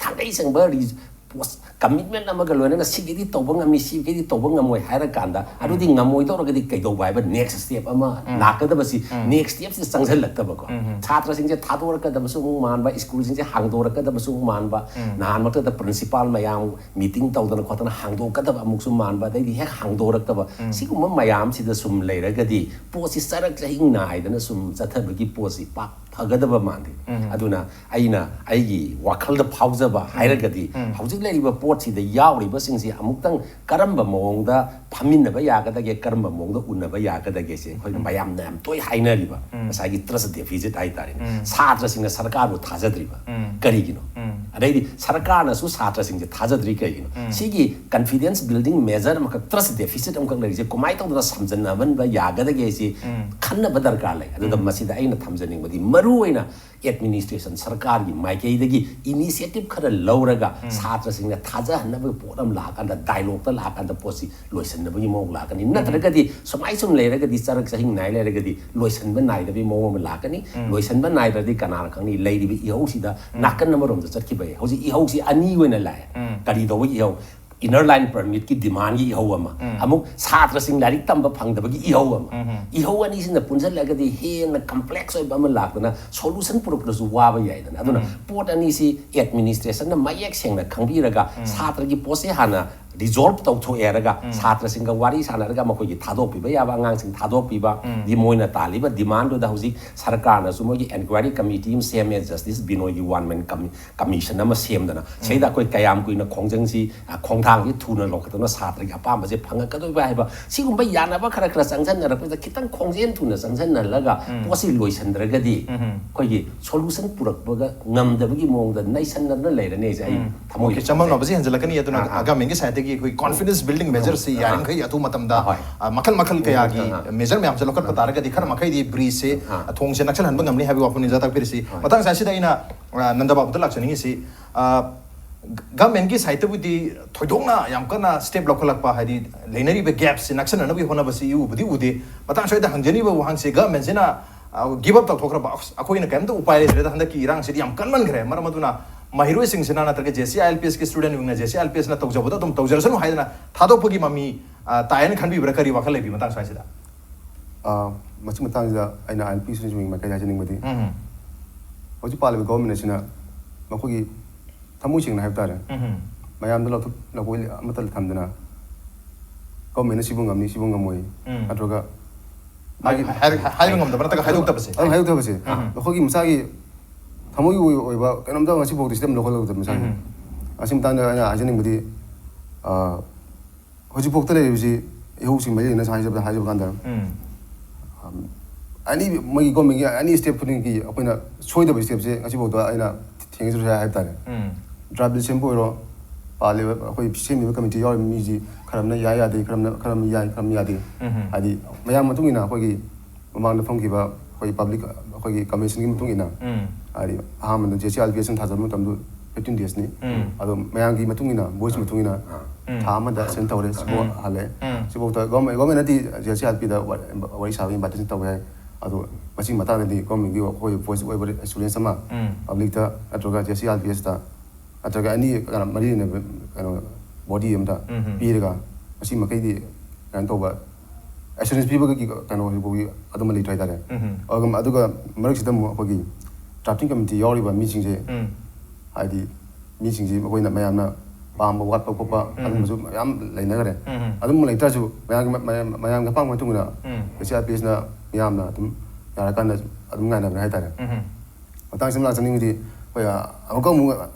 ꯊꯥꯡꯒꯩ ꯁꯦꯡꯕ ꯔꯤ-, ꯄꯣꯁ ꯀꯃꯤꯠꯃꯦꯟ ꯑꯃꯒ ꯂꯣꯏꯅꯅ ꯁꯤꯒꯤꯗꯤ ꯇꯧꯕ ꯉꯝꯃꯤ, ꯁꯤꯒꯤꯗꯤ ꯇꯧꯕ ꯉꯝꯃꯣꯏ ꯍꯥꯏꯔꯀꯥꯟꯗ, ꯑꯗꯨꯗꯤ ꯉꯝꯃꯣꯏꯗꯧꯔꯒꯗꯤ ꯀꯩꯗꯧꯕ ꯍꯥꯏꯕ ꯅꯦꯛꯁ ꯁ꯭ꯇꯦꯞ ꯑꯃ ꯂꯥꯛꯀꯗꯕꯁꯤ, ꯅꯦꯛꯁ ꯁ꯭ꯇꯦꯞꯁꯤꯗ ꯆꯪꯁꯤꯜꯂꯛꯇꯕꯀꯣ꯫ ꯁꯥꯇ꯭ꯔꯁꯤꯡꯁꯦ ꯊꯥꯗꯣꯔꯛꯀꯗꯕꯁꯨ ꯑꯃꯨꯛ ꯃꯥꯟꯕ, ꯁ꯭ꯀꯨꯜꯁꯤꯡꯁꯦ ꯍꯥꯡꯗꯣꯔꯛꯀꯗꯕꯁꯨ ꯑꯃꯨꯛ ꯃꯥꯟꯕ, ꯅꯍꯥꯟꯃꯛꯇꯗ ꯄ꯭ꯔꯤꯟꯁꯤꯄꯥꯜ ꯃꯌꯥꯝ ꯃꯤꯇꯤꯡ ꯇꯧꯗꯅ ꯈꯣꯠꯇꯅ ꯍꯥꯡꯗꯣꯛꯀꯗꯕ ꯑꯃꯨꯛꯁꯨ ꯃꯥꯟꯕ, ꯑꯗꯩꯗꯤ ꯍꯦꯛ ꯍꯥꯡꯗꯣꯔꯛꯇꯕ, ꯁꯤꯒꯨꯝꯕ ꯃꯌꯥꯝꯁꯤꯗ ꯁꯨꯝ ꯂꯩꯔꯒꯗꯤ ꯄꯣꯠꯁꯤ ꯆꯔꯛ ꯆꯍꯤꯡ ꯅꯥꯏꯗꯅ ꯁꯨꯝ ꯆꯠꯊꯕꯒꯤ ꯄꯣꯠꯁꯤ ꯄꯥꯛ ꯐꯒꯗꯕ ꯃꯥꯟꯗꯦ꯫ ꯑꯗꯨꯅ ꯑꯩꯅ ꯑꯩꯒꯤ ꯋꯥꯈꯜꯗ ꯐꯥꯎꯖꯕ ꯍꯥꯏꯔꯒꯗꯤ, ꯍꯧꯖꯤꯛ ꯂꯩꯔꯤꯕ ꯄꯣꯠꯁꯤꯗ ꯌꯥꯎꯔꯤꯕꯁꯤꯡꯁꯤ ꯑꯃꯨꯛꯇꯪ ꯀꯔꯝꯕ ꯃꯑꯣꯡꯗ ꯐꯝꯃꯤꯟꯅꯕ ꯌꯥꯒꯗꯒꯦ, ꯀꯔꯝꯕ ꯃꯑꯣꯡꯗ ꯎꯅꯕ ꯌꯥꯒꯗꯒꯦꯁꯦ ꯑꯩꯈꯣꯏꯅ ꯃꯌꯥꯝꯅ ꯌꯥꯝ ꯇꯣꯏ ꯍꯥꯏꯅꯔꯤꯕ ꯉꯁꯥꯏꯒꯤ ꯇ꯭ꯔꯁ ꯗꯦꯐꯤꯁꯤꯠ ꯍꯥꯏꯇꯥꯔꯦꯅꯦ꯫ ꯁꯥꯇ꯭ꯔꯁꯤꯡꯅ ꯁꯔꯀꯥꯔꯕꯨ ꯊꯥꯖꯗ꯭ꯔꯤꯕ ꯀꯔꯤꯒꯤꯅꯣ? ꯑꯗꯩꯗꯤ ꯁꯔꯀꯥꯔꯅꯁꯨ ꯁꯥꯇ꯭ꯔꯁꯤꯡꯁꯦ ꯊꯥꯖꯗ꯭ꯔꯤ ꯀꯩꯒꯤꯅꯣ? ꯁꯤꯒꯤ ꯀꯟꯐꯤꯗꯦꯟꯁ ꯕꯤꯜꯗꯤꯡ ꯃꯦꯖꯔ ꯑꯃꯈꯛ, ꯇ꯭ꯔꯁ ꯗꯦꯐꯤꯁꯤꯠ ꯑꯃꯈꯛ ꯂꯩꯔꯤꯁꯦ ꯀꯃꯥꯏꯅ ꯇꯧꯗꯅ ꯁꯝꯖꯟꯅꯍꯟꯕ ꯌꯥꯒꯗꯒꯦ ꯁꯤ ꯈꯟꯅꯕ ꯗꯔꯀꯥꯔ ꯂꯩ꯫ ꯑꯗꯨꯗ ꯃꯁꯤꯗ ꯑꯩꯅ ꯊꯝꯖꯅꯤꯡꯕꯗꯤ, ꯃꯔꯨ ꯑꯣꯏꯅ ꯑꯦꯗꯃꯤꯅꯤꯁꯇ꯭ꯔꯦꯁꯟ ꯁꯔꯀꯥꯔꯒꯤ ꯃꯥꯏꯀꯩꯗꯒꯤ ꯏꯅꯤꯁꯤꯌꯦꯇꯤꯚ ꯈꯔ ꯂꯧꯔꯒ ꯁꯥꯇ꯭ꯔꯁꯤꯡꯅ ꯊꯥꯖꯍꯟꯅꯕꯒꯤ ꯄꯣꯠ ꯑꯃ ꯂꯥꯛꯑꯀꯥꯟꯗ, ꯗꯥꯏꯂꯣꯛꯇ ꯂꯥꯛꯑꯀꯥꯟꯗ ꯄꯣꯠꯁꯤ ꯂꯣꯏꯁꯤꯟꯅꯕꯒꯤ ꯃꯑꯣꯡ ꯂꯥꯛꯀꯅꯤ꯫ ꯅꯠꯇ꯭ꯔꯒꯗꯤ ꯁꯨꯃꯥꯏ ꯁꯨꯝ ꯂꯩꯔꯒꯗꯤ, ꯆꯔꯛ ꯆꯍꯤꯡ ꯅꯥꯏ ꯂꯩꯔꯒꯗꯤ ꯂꯣꯏꯁꯤꯟꯕ ꯅꯥꯏꯗꯕꯒꯤ ꯃꯑꯣꯡ ꯑꯃ ꯂꯥꯛꯀꯅꯤ꯫ ꯂꯣꯏꯁꯤꯟꯕ ꯅꯥꯏꯗ꯭ꯔꯗꯤ ꯀꯅꯥꯅ ꯈꯪꯅꯤ, ꯂꯩꯔꯤꯕ ꯏꯍꯧꯁꯤꯗ ꯅꯥꯀꯟ ꯑꯃꯔꯣꯝꯗ ꯆꯠꯈꯤꯕ ꯌꯥꯏ꯫ ꯍꯧꯖꯤꯛ ꯏꯍꯧꯁꯤ ꯑꯅꯤ ꯑꯣꯏꯅ ꯂꯥꯛꯑꯦ꯫ ꯀꯔꯤ ꯇꯧꯕꯒꯤ ꯏꯍꯧ? ꯏꯅꯔ ꯂꯥꯏꯟ ꯄꯔꯃꯤꯠꯀꯤ ꯗꯤꯃꯥꯟꯒꯤ ꯏꯍꯧ ꯑꯃ, ꯑꯃꯨꯛ ꯁꯥꯇ꯭ꯔꯁꯤꯡ ꯂꯥꯏꯔꯤꯛ ꯇꯝꯕ ꯐꯪꯗꯕꯒꯤ ꯏꯍꯧ ꯑꯃ꯫ ꯏꯍꯧ ꯑꯅꯤꯁꯤꯅ ꯄꯨꯟꯁꯤꯜꯂꯒꯗꯤ ꯍꯦꯟꯅ ꯀꯝꯄ꯭ꯂꯦꯛꯁ ꯑꯣꯏꯕ ꯑꯃ ꯂꯥꯛꯇꯅ ꯁꯣꯂꯨꯁꯟ ꯄꯨꯔꯛꯄꯗꯁꯨ ꯋꯥꯕ ꯌꯥꯏꯗꯅ꯫ ꯑꯗꯨꯅ ꯄꯣꯠ ꯑꯅꯤꯁꯤ ꯑꯦꯗꯃꯤꯅꯤꯁꯇ꯭ꯔꯦꯁꯟꯅ ꯃꯌꯦꯛ ꯁꯦꯡꯅ ꯈꯪꯕꯤꯔꯒ ꯁꯥꯇ꯭ꯔꯒꯤ ꯄꯣꯠꯁꯦ ꯍꯥꯟꯅ ꯔꯤꯖꯣꯜꯕ ꯇꯧꯊꯣꯛꯑꯦ ꯍꯥꯏꯔꯒ, ꯁꯥꯇ꯭ꯔꯁꯤꯡꯒ ꯋꯥꯔꯤ ꯁꯥꯟꯅꯔꯒ ꯃꯈꯣꯏꯒꯤ ꯊꯥꯗꯣꯛꯄꯤꯕ ꯌꯥꯕ ꯑꯉꯥꯡꯁꯤꯡ ꯊꯥꯗꯣꯛꯄꯤꯕ, ꯗꯤ ꯃꯣꯏꯅ ꯇꯥꯜꯂꯤꯕ ꯗꯤꯃꯥꯟꯗꯨꯗ ꯍꯧꯖꯤꯛ ꯁꯔꯀꯥꯔꯅꯁꯨ ꯃꯣꯏꯒꯤ ꯑꯦꯟꯀ꯭ꯋꯥꯏꯔꯤ ꯀꯃꯤꯇꯤ ꯑꯃ ꯁꯦꯝꯃꯦ, ꯖꯁꯇꯤꯁ ꯕꯤꯅꯣꯏꯒꯤ ꯋꯥꯟ ꯃꯦꯟ ꯀꯃꯤ-, ꯀꯃꯤꯁꯟ ꯑꯃ ꯁꯦꯝꯗꯅ, ꯁꯤꯗ ꯑꯩꯈꯣꯏ ꯀꯌꯥꯝ ꯀꯨꯏꯅ ꯈꯣꯡꯖꯪꯁꯤ, ꯑ, ꯈꯣꯡꯊꯥꯡꯁꯤ ꯊꯨꯅ ꯂꯧꯈꯠꯇꯨꯅ ꯁꯥꯇ꯭ꯔꯒꯤ ꯑꯄꯥꯝꯕꯁꯦ ꯐꯪꯉꯛꯀꯗꯣꯏꯕ ꯍꯥꯏꯕ, ꯁꯤꯒꯨꯝꯕ ꯌꯥꯅꯕ ꯈꯔ ꯈꯔ ꯆꯪꯁꯤꯟꯅꯔꯛꯄꯁꯤꯗ ꯈꯤꯇꯪ ꯈꯣꯡꯖꯦꯜ ꯊꯨꯅ ꯆꯪꯁꯤꯟꯅꯍꯜꯂꯒ ꯄꯣꯠꯁꯤ ꯂꯣꯏꯁꯤꯟꯗ꯭ꯔꯒꯗꯤ ꯑꯩꯈꯣꯏꯒꯤ ꯁꯣꯂꯨꯁꯟ ꯄꯨꯔꯛꯄꯒ ꯉꯝꯗꯕꯒꯤ ꯃꯑꯣꯡꯗ ꯅꯩꯁꯟꯅꯗꯅ ꯂꯩꯔꯅꯤ ꯍꯥꯏꯁꯦ ꯑꯩ ꯊꯃꯣꯏ ꯑꯣꯀꯦ, ꯆꯃꯝꯅꯕꯁꯤ ꯍꯦꯟꯖꯜꯂꯛꯀꯅꯤ꯫ ꯑꯗꯨꯅ ꯑꯥ, ꯑꯥ꯫ ꯒꯚꯔꯟꯃꯦꯟꯒꯤ ꯁꯥꯏꯠꯇꯒꯤ ꯑꯩꯈꯣꯏ confidence building measure ꯁꯤ ꯌꯥꯔꯤꯃꯈꯩ ꯑꯊꯨꯕ ꯃꯇꯝꯗ, ꯍꯣꯏ꯫ ꯑ, ꯃꯈꯜ ꯃꯈꯜ ꯀꯌꯥꯒꯤ ꯑꯥ, ꯑꯥ꯫ measure ꯃꯌꯥꯝꯁꯦ ꯂꯧꯈꯠꯄ ꯇꯥꯔꯒꯗꯤ ꯈꯔ ꯃꯈꯩꯗꯤ breach ꯁꯦ, ꯑꯥ꯫ ꯑ, ꯊꯣꯡꯁꯦ ꯅꯛꯁꯜꯍꯟꯕ ꯉꯝꯅꯤ ꯍꯥꯏꯕꯒꯤ ꯋꯥꯐꯝꯅꯤ ꯑꯣꯖꯥ ꯇꯥꯛꯄꯤꯔꯤꯁꯤ꯫ ꯍꯣꯏ꯫ ꯃꯇꯥꯡ ꯆꯥꯁꯤꯗ ꯑꯩꯅ, ꯑ, ꯅꯟꯗ ꯕꯥꯕꯨꯗ ꯂꯥꯛꯆꯅꯤꯡꯉꯤꯁꯤ, ꯑ, government ꯀꯤ side ꯇꯕꯨꯗꯤ ꯊꯣꯏꯗꯣꯛꯅ ꯌꯥꯝ ꯀꯟꯅ step ꯂꯧꯈꯠꯂꯛꯄ, ꯍꯥꯏꯗꯤ ꯂꯩꯅꯔꯤꯕ gap ꯁꯤ ꯅꯛꯁꯟꯅꯅꯕꯒꯤ ꯍꯣꯠꯅꯕꯁꯤ ꯏꯎꯕꯨꯗꯤ ꯎꯗꯦ꯫ ꯃꯇꯥꯡ ꯁ꯭ꯋꯥꯏꯗ ꯍꯪꯖꯅꯤꯡꯕ ꯋꯥꯍꯪꯁꯤ, government ꯁꯤꯅ, ꯑ, give up ꯇꯧꯊꯣꯛꯈ꯭ꯔꯕ, "ꯑꯁ, ꯑꯩꯈꯣꯏꯅ ꯀꯩꯝꯇ ꯎꯄꯥꯏ ꯂꯩꯇ꯭ꯔꯦꯗ, ꯍꯟꯗꯛꯀꯤ ꯏꯔꯥꯡꯁꯤꯗꯤ ꯌꯥꯝ ꯀꯟꯃꯟꯈ꯭ꯔꯦ", ꯃꯔꯝ ꯑꯗꯨꯅ ꯃꯍꯩꯔꯣꯏꯁꯤꯡꯁꯤꯅ ꯅꯠꯇ꯭ꯔꯒ J C I L P S ꯀꯤ student ꯋꯤꯡꯅ J C I L P S ꯅ ꯇꯧꯖꯕꯗꯣ ꯑꯗꯨꯝ ꯇꯧꯖꯔꯁꯅꯨ ꯍꯥꯏꯗꯅ ꯊꯥꯗꯣꯛꯄꯒꯤ ꯃꯃꯤ, ꯑ, ꯇꯥꯏꯌꯦꯅ ꯈꯟꯕꯤꯕ꯭ꯔꯥ? ꯀꯔꯤ ꯋꯥꯈꯜ ꯂꯩꯕꯤ ꯃꯇꯥꯡ ꯁ꯭ꯋꯥꯏꯁꯤꯗ? ꯑꯥ, ꯃꯁꯤ ꯃꯇꯥꯡꯁꯤꯗ ꯑꯩꯅ ꯑꯥꯏ ꯑꯦꯜ ꯄꯤ ꯁꯤꯡ ꯃꯥꯏꯀꯩꯗ ꯍꯥꯏꯖꯅꯤꯡꯕꯗꯤ, ꯎꯝ꯫ ꯍꯧꯖꯤꯛ ꯄꯥꯜꯂꯤꯕ government ꯑꯁꯤꯅ ꯃꯈꯣꯏꯒꯤ ꯊꯃꯣꯏ ꯁꯦꯡꯅ ꯍꯥꯏꯕ ꯇꯥꯔꯦ, ꯎꯝ꯫ ꯃꯌꯥꯝꯗ ꯂꯧꯊꯣꯛ ꯂꯧꯀꯣꯏ ꯑꯃꯠꯇ ꯊꯝꯗꯅ government ꯅ ꯁꯤꯕꯨ ꯉꯝꯅꯤ, ꯁꯤꯕꯨ ꯉꯝꯃꯣꯏ, ꯎꯝ꯫ ꯅꯠꯇ꯭ꯔꯒ ꯍꯥꯏ- ꯍꯥꯏ- ꯍꯥꯏꯕ ꯉꯝꯗꯕ ꯅꯠꯇ꯭ꯔꯒ ꯍꯥꯏꯗꯣꯛꯇꯕꯁꯦ꯫ ꯑꯗꯨꯝ ꯍꯥꯏꯗꯣꯛꯇꯕꯁꯦ, ꯎꯝ꯫ ꯃꯈꯣꯏꯒꯤ ꯃꯁꯥꯒꯤ ꯊꯃꯣꯏꯒꯤ ꯑꯣꯏ- ꯑꯣꯏꯕ ꯀꯩꯅꯣꯝꯇ ꯉꯁꯤꯐꯥꯎꯗꯤ step ꯂꯧꯈꯠꯂꯛꯇꯕ ꯃꯁꯥꯒꯤ꯫ ꯎꯝ꯫ ꯑꯁꯤ ꯃꯇꯥꯡꯗ ꯑꯩꯅ ꯍꯥꯏꯖꯅꯤꯡꯕꯗꯤ, ꯑꯥ, ꯍꯧꯖꯤꯛꯐꯥꯎꯗ ꯂꯩꯔꯤꯕꯁꯤ ꯏꯍꯧꯁꯤꯡ ꯃꯔꯤ ꯂꯩꯅ ꯍꯥꯏꯖꯕ ꯍꯥꯏꯖꯕ ꯀꯥꯟꯗ, ꯎꯝ꯫ ꯑꯦꯅꯤ ꯃꯣꯏꯒꯤ government ꯀꯤ ꯑꯦꯅꯤ step ꯈꯨꯗꯤꯡꯒꯤ ꯑꯩꯈꯣꯏꯅ ꯁꯣꯏꯗꯕ step ꯁꯦ ꯉꯁꯤꯐꯥꯎꯗ ꯑꯩꯅ ꯊꯦꯡꯅꯖꯔꯨꯁꯦ ꯍꯥꯏꯕ ꯇꯥꯔꯦ꯫ ꯎꯝ꯫ Draft bill ꯁꯦꯝꯕ ꯑꯣꯏꯔꯣ, ꯄꯥꯜꯂꯤꯕ ꯑꯩꯈꯣꯏ ꯁꯦꯝꯃꯤꯕ committee ꯌꯥꯎꯔꯤꯕ ꯃꯤꯁꯤ ꯈꯔ ꯑꯃꯅ ꯌꯥꯏ ꯌꯥꯗꯦ, ꯈꯔ ꯑꯃꯅ ꯈꯔ ꯑꯃꯅ ꯌꯥꯏ, ꯈꯔ ꯑꯃꯅ ꯌꯥꯗꯦ꯫ ꯎꯝ꯫ ꯍꯥꯏꯗꯤ ꯃꯌꯥꯝ ꯃꯇꯨꯡ ꯏꯟꯅ ꯑꯩꯈꯣꯏꯒꯤ ꯃꯃꯥꯡꯗ ꯐꯝꯈꯤꯕ ꯑꯩꯈꯣꯏ public ꯑꯩꯈꯣꯏꯒꯤ commission ꯒꯤ ꯃꯇꯨꯡ ꯏꯟꯅ, ꯎꯝ꯫ ꯍꯥꯏꯗꯤ ꯑꯍꯥꯟꯕꯗ J C I L P S ꯅ ꯊꯥꯖꯕ ꯃꯇꯝꯗ fifteen days ꯅꯤ꯫ ꯎꯝ꯫ ꯑꯗꯣ ꯃꯌꯥꯝꯒꯤ ꯃꯇꯨꯡ ꯏꯟꯅ, voice ꯃꯇꯨꯡ ꯏꯟꯅ ꯎꯝ꯫ ꯊꯥ ꯑꯃꯗ send ꯇꯧꯔꯦ, ꯁꯤꯐꯥꯎ ꯎꯝ꯫ ꯍꯜꯂꯦ꯫ ꯎꯝ꯫ ꯁꯤꯐꯥꯎꯗ government, government ꯅꯗꯤ J C I L P ꯗ ꯋꯥ-, ꯋꯥꯔꯤ ꯁꯥꯕ invitation ꯇꯧꯋꯦ ꯍꯥꯏ꯫ ꯑꯗꯣ ꯃꯁꯤꯒꯤ ꯃꯇꯥꯡꯗꯗꯤ government ꯒꯤ ꯑꯩꯈꯣꯏ voice ꯑꯣꯏꯕ assurance ꯑꯃ ꯎꯝ꯫ public ꯇ ꯅꯠꯇ꯭ꯔꯒ J C I L P S ꯇ ꯅꯠꯇ꯭ꯔꯒ ꯑꯅꯤ ꯀꯩꯅꯣ ꯃꯔꯤ ꯂꯩꯅꯕ ꯀꯩꯅꯣ body ꯑꯃꯗ ꯎꯝ꯫ ꯄꯤꯔꯒ ꯃꯁꯤ ꯃꯈꯩꯗꯤ ꯀꯩꯅꯣ ꯇꯧꯕ assurance ꯄꯤꯕꯒꯤ ꯀꯩꯅꯣ ꯍꯧꯖꯤꯛ ꯐꯥꯎꯒꯤ ꯑꯗꯨꯃ ꯂꯩꯇ꯭ꯔꯦ ꯍꯥꯏꯇꯥꯔꯦ꯫ ꯎꯝ꯫ ꯑꯗꯨꯒ, ꯑꯗꯨꯒ ꯃꯔꯛꯁꯤꯗ ꯑꯃꯨꯛ ꯑꯩꯈꯣꯏꯒꯤ drafting committee ꯌꯥꯎꯔꯤꯕ ꯃꯤꯁꯤꯡꯁꯦ, ꯎꯝ꯫ ꯍꯥꯏꯗꯤ ꯃꯤꯁꯤꯡꯁꯤ ꯃꯈꯣꯏꯅ ꯃꯌꯥꯝꯅ ꯄꯥꯝꯕ ꯋꯥꯠꯄ ꯈꯣꯠꯄ ꯎꯝ꯫ ꯑꯗꯨꯝꯕꯁꯨ ꯃꯌꯥꯝ ꯂꯩꯅꯈ꯭ꯔꯦ꯫ ꯎꯝ꯫ ꯑꯗꯨꯝꯕ ꯂꯩꯇꯥꯔꯁꯨ ꯃꯌꯥꯝꯒꯤ, ꯃꯌꯥꯝ, ꯃꯌꯥꯝꯒꯤ ꯑꯄꯥꯝꯕ ꯃꯇꯨꯡ ꯏꯟꯅ ꯎꯝ꯫ J C I L P S ꯅ ꯃꯤꯌꯥꯝꯅ ꯑꯗꯨꯝ ꯌꯥꯔꯀꯥꯟꯗ ꯑꯗꯨꯝ ꯉꯥꯏꯅꯕꯅꯦ ꯍꯥꯏꯇꯥꯔꯦ꯫ ꯎꯝ꯫ ꯃꯇꯥꯡꯁꯤꯗ ꯂꯥꯛꯆꯅꯤꯡꯕꯗꯤ ꯑꯩꯈꯣꯏ, ꯑ, ꯑꯃꯨꯛꯀ ꯑꯃꯨꯛ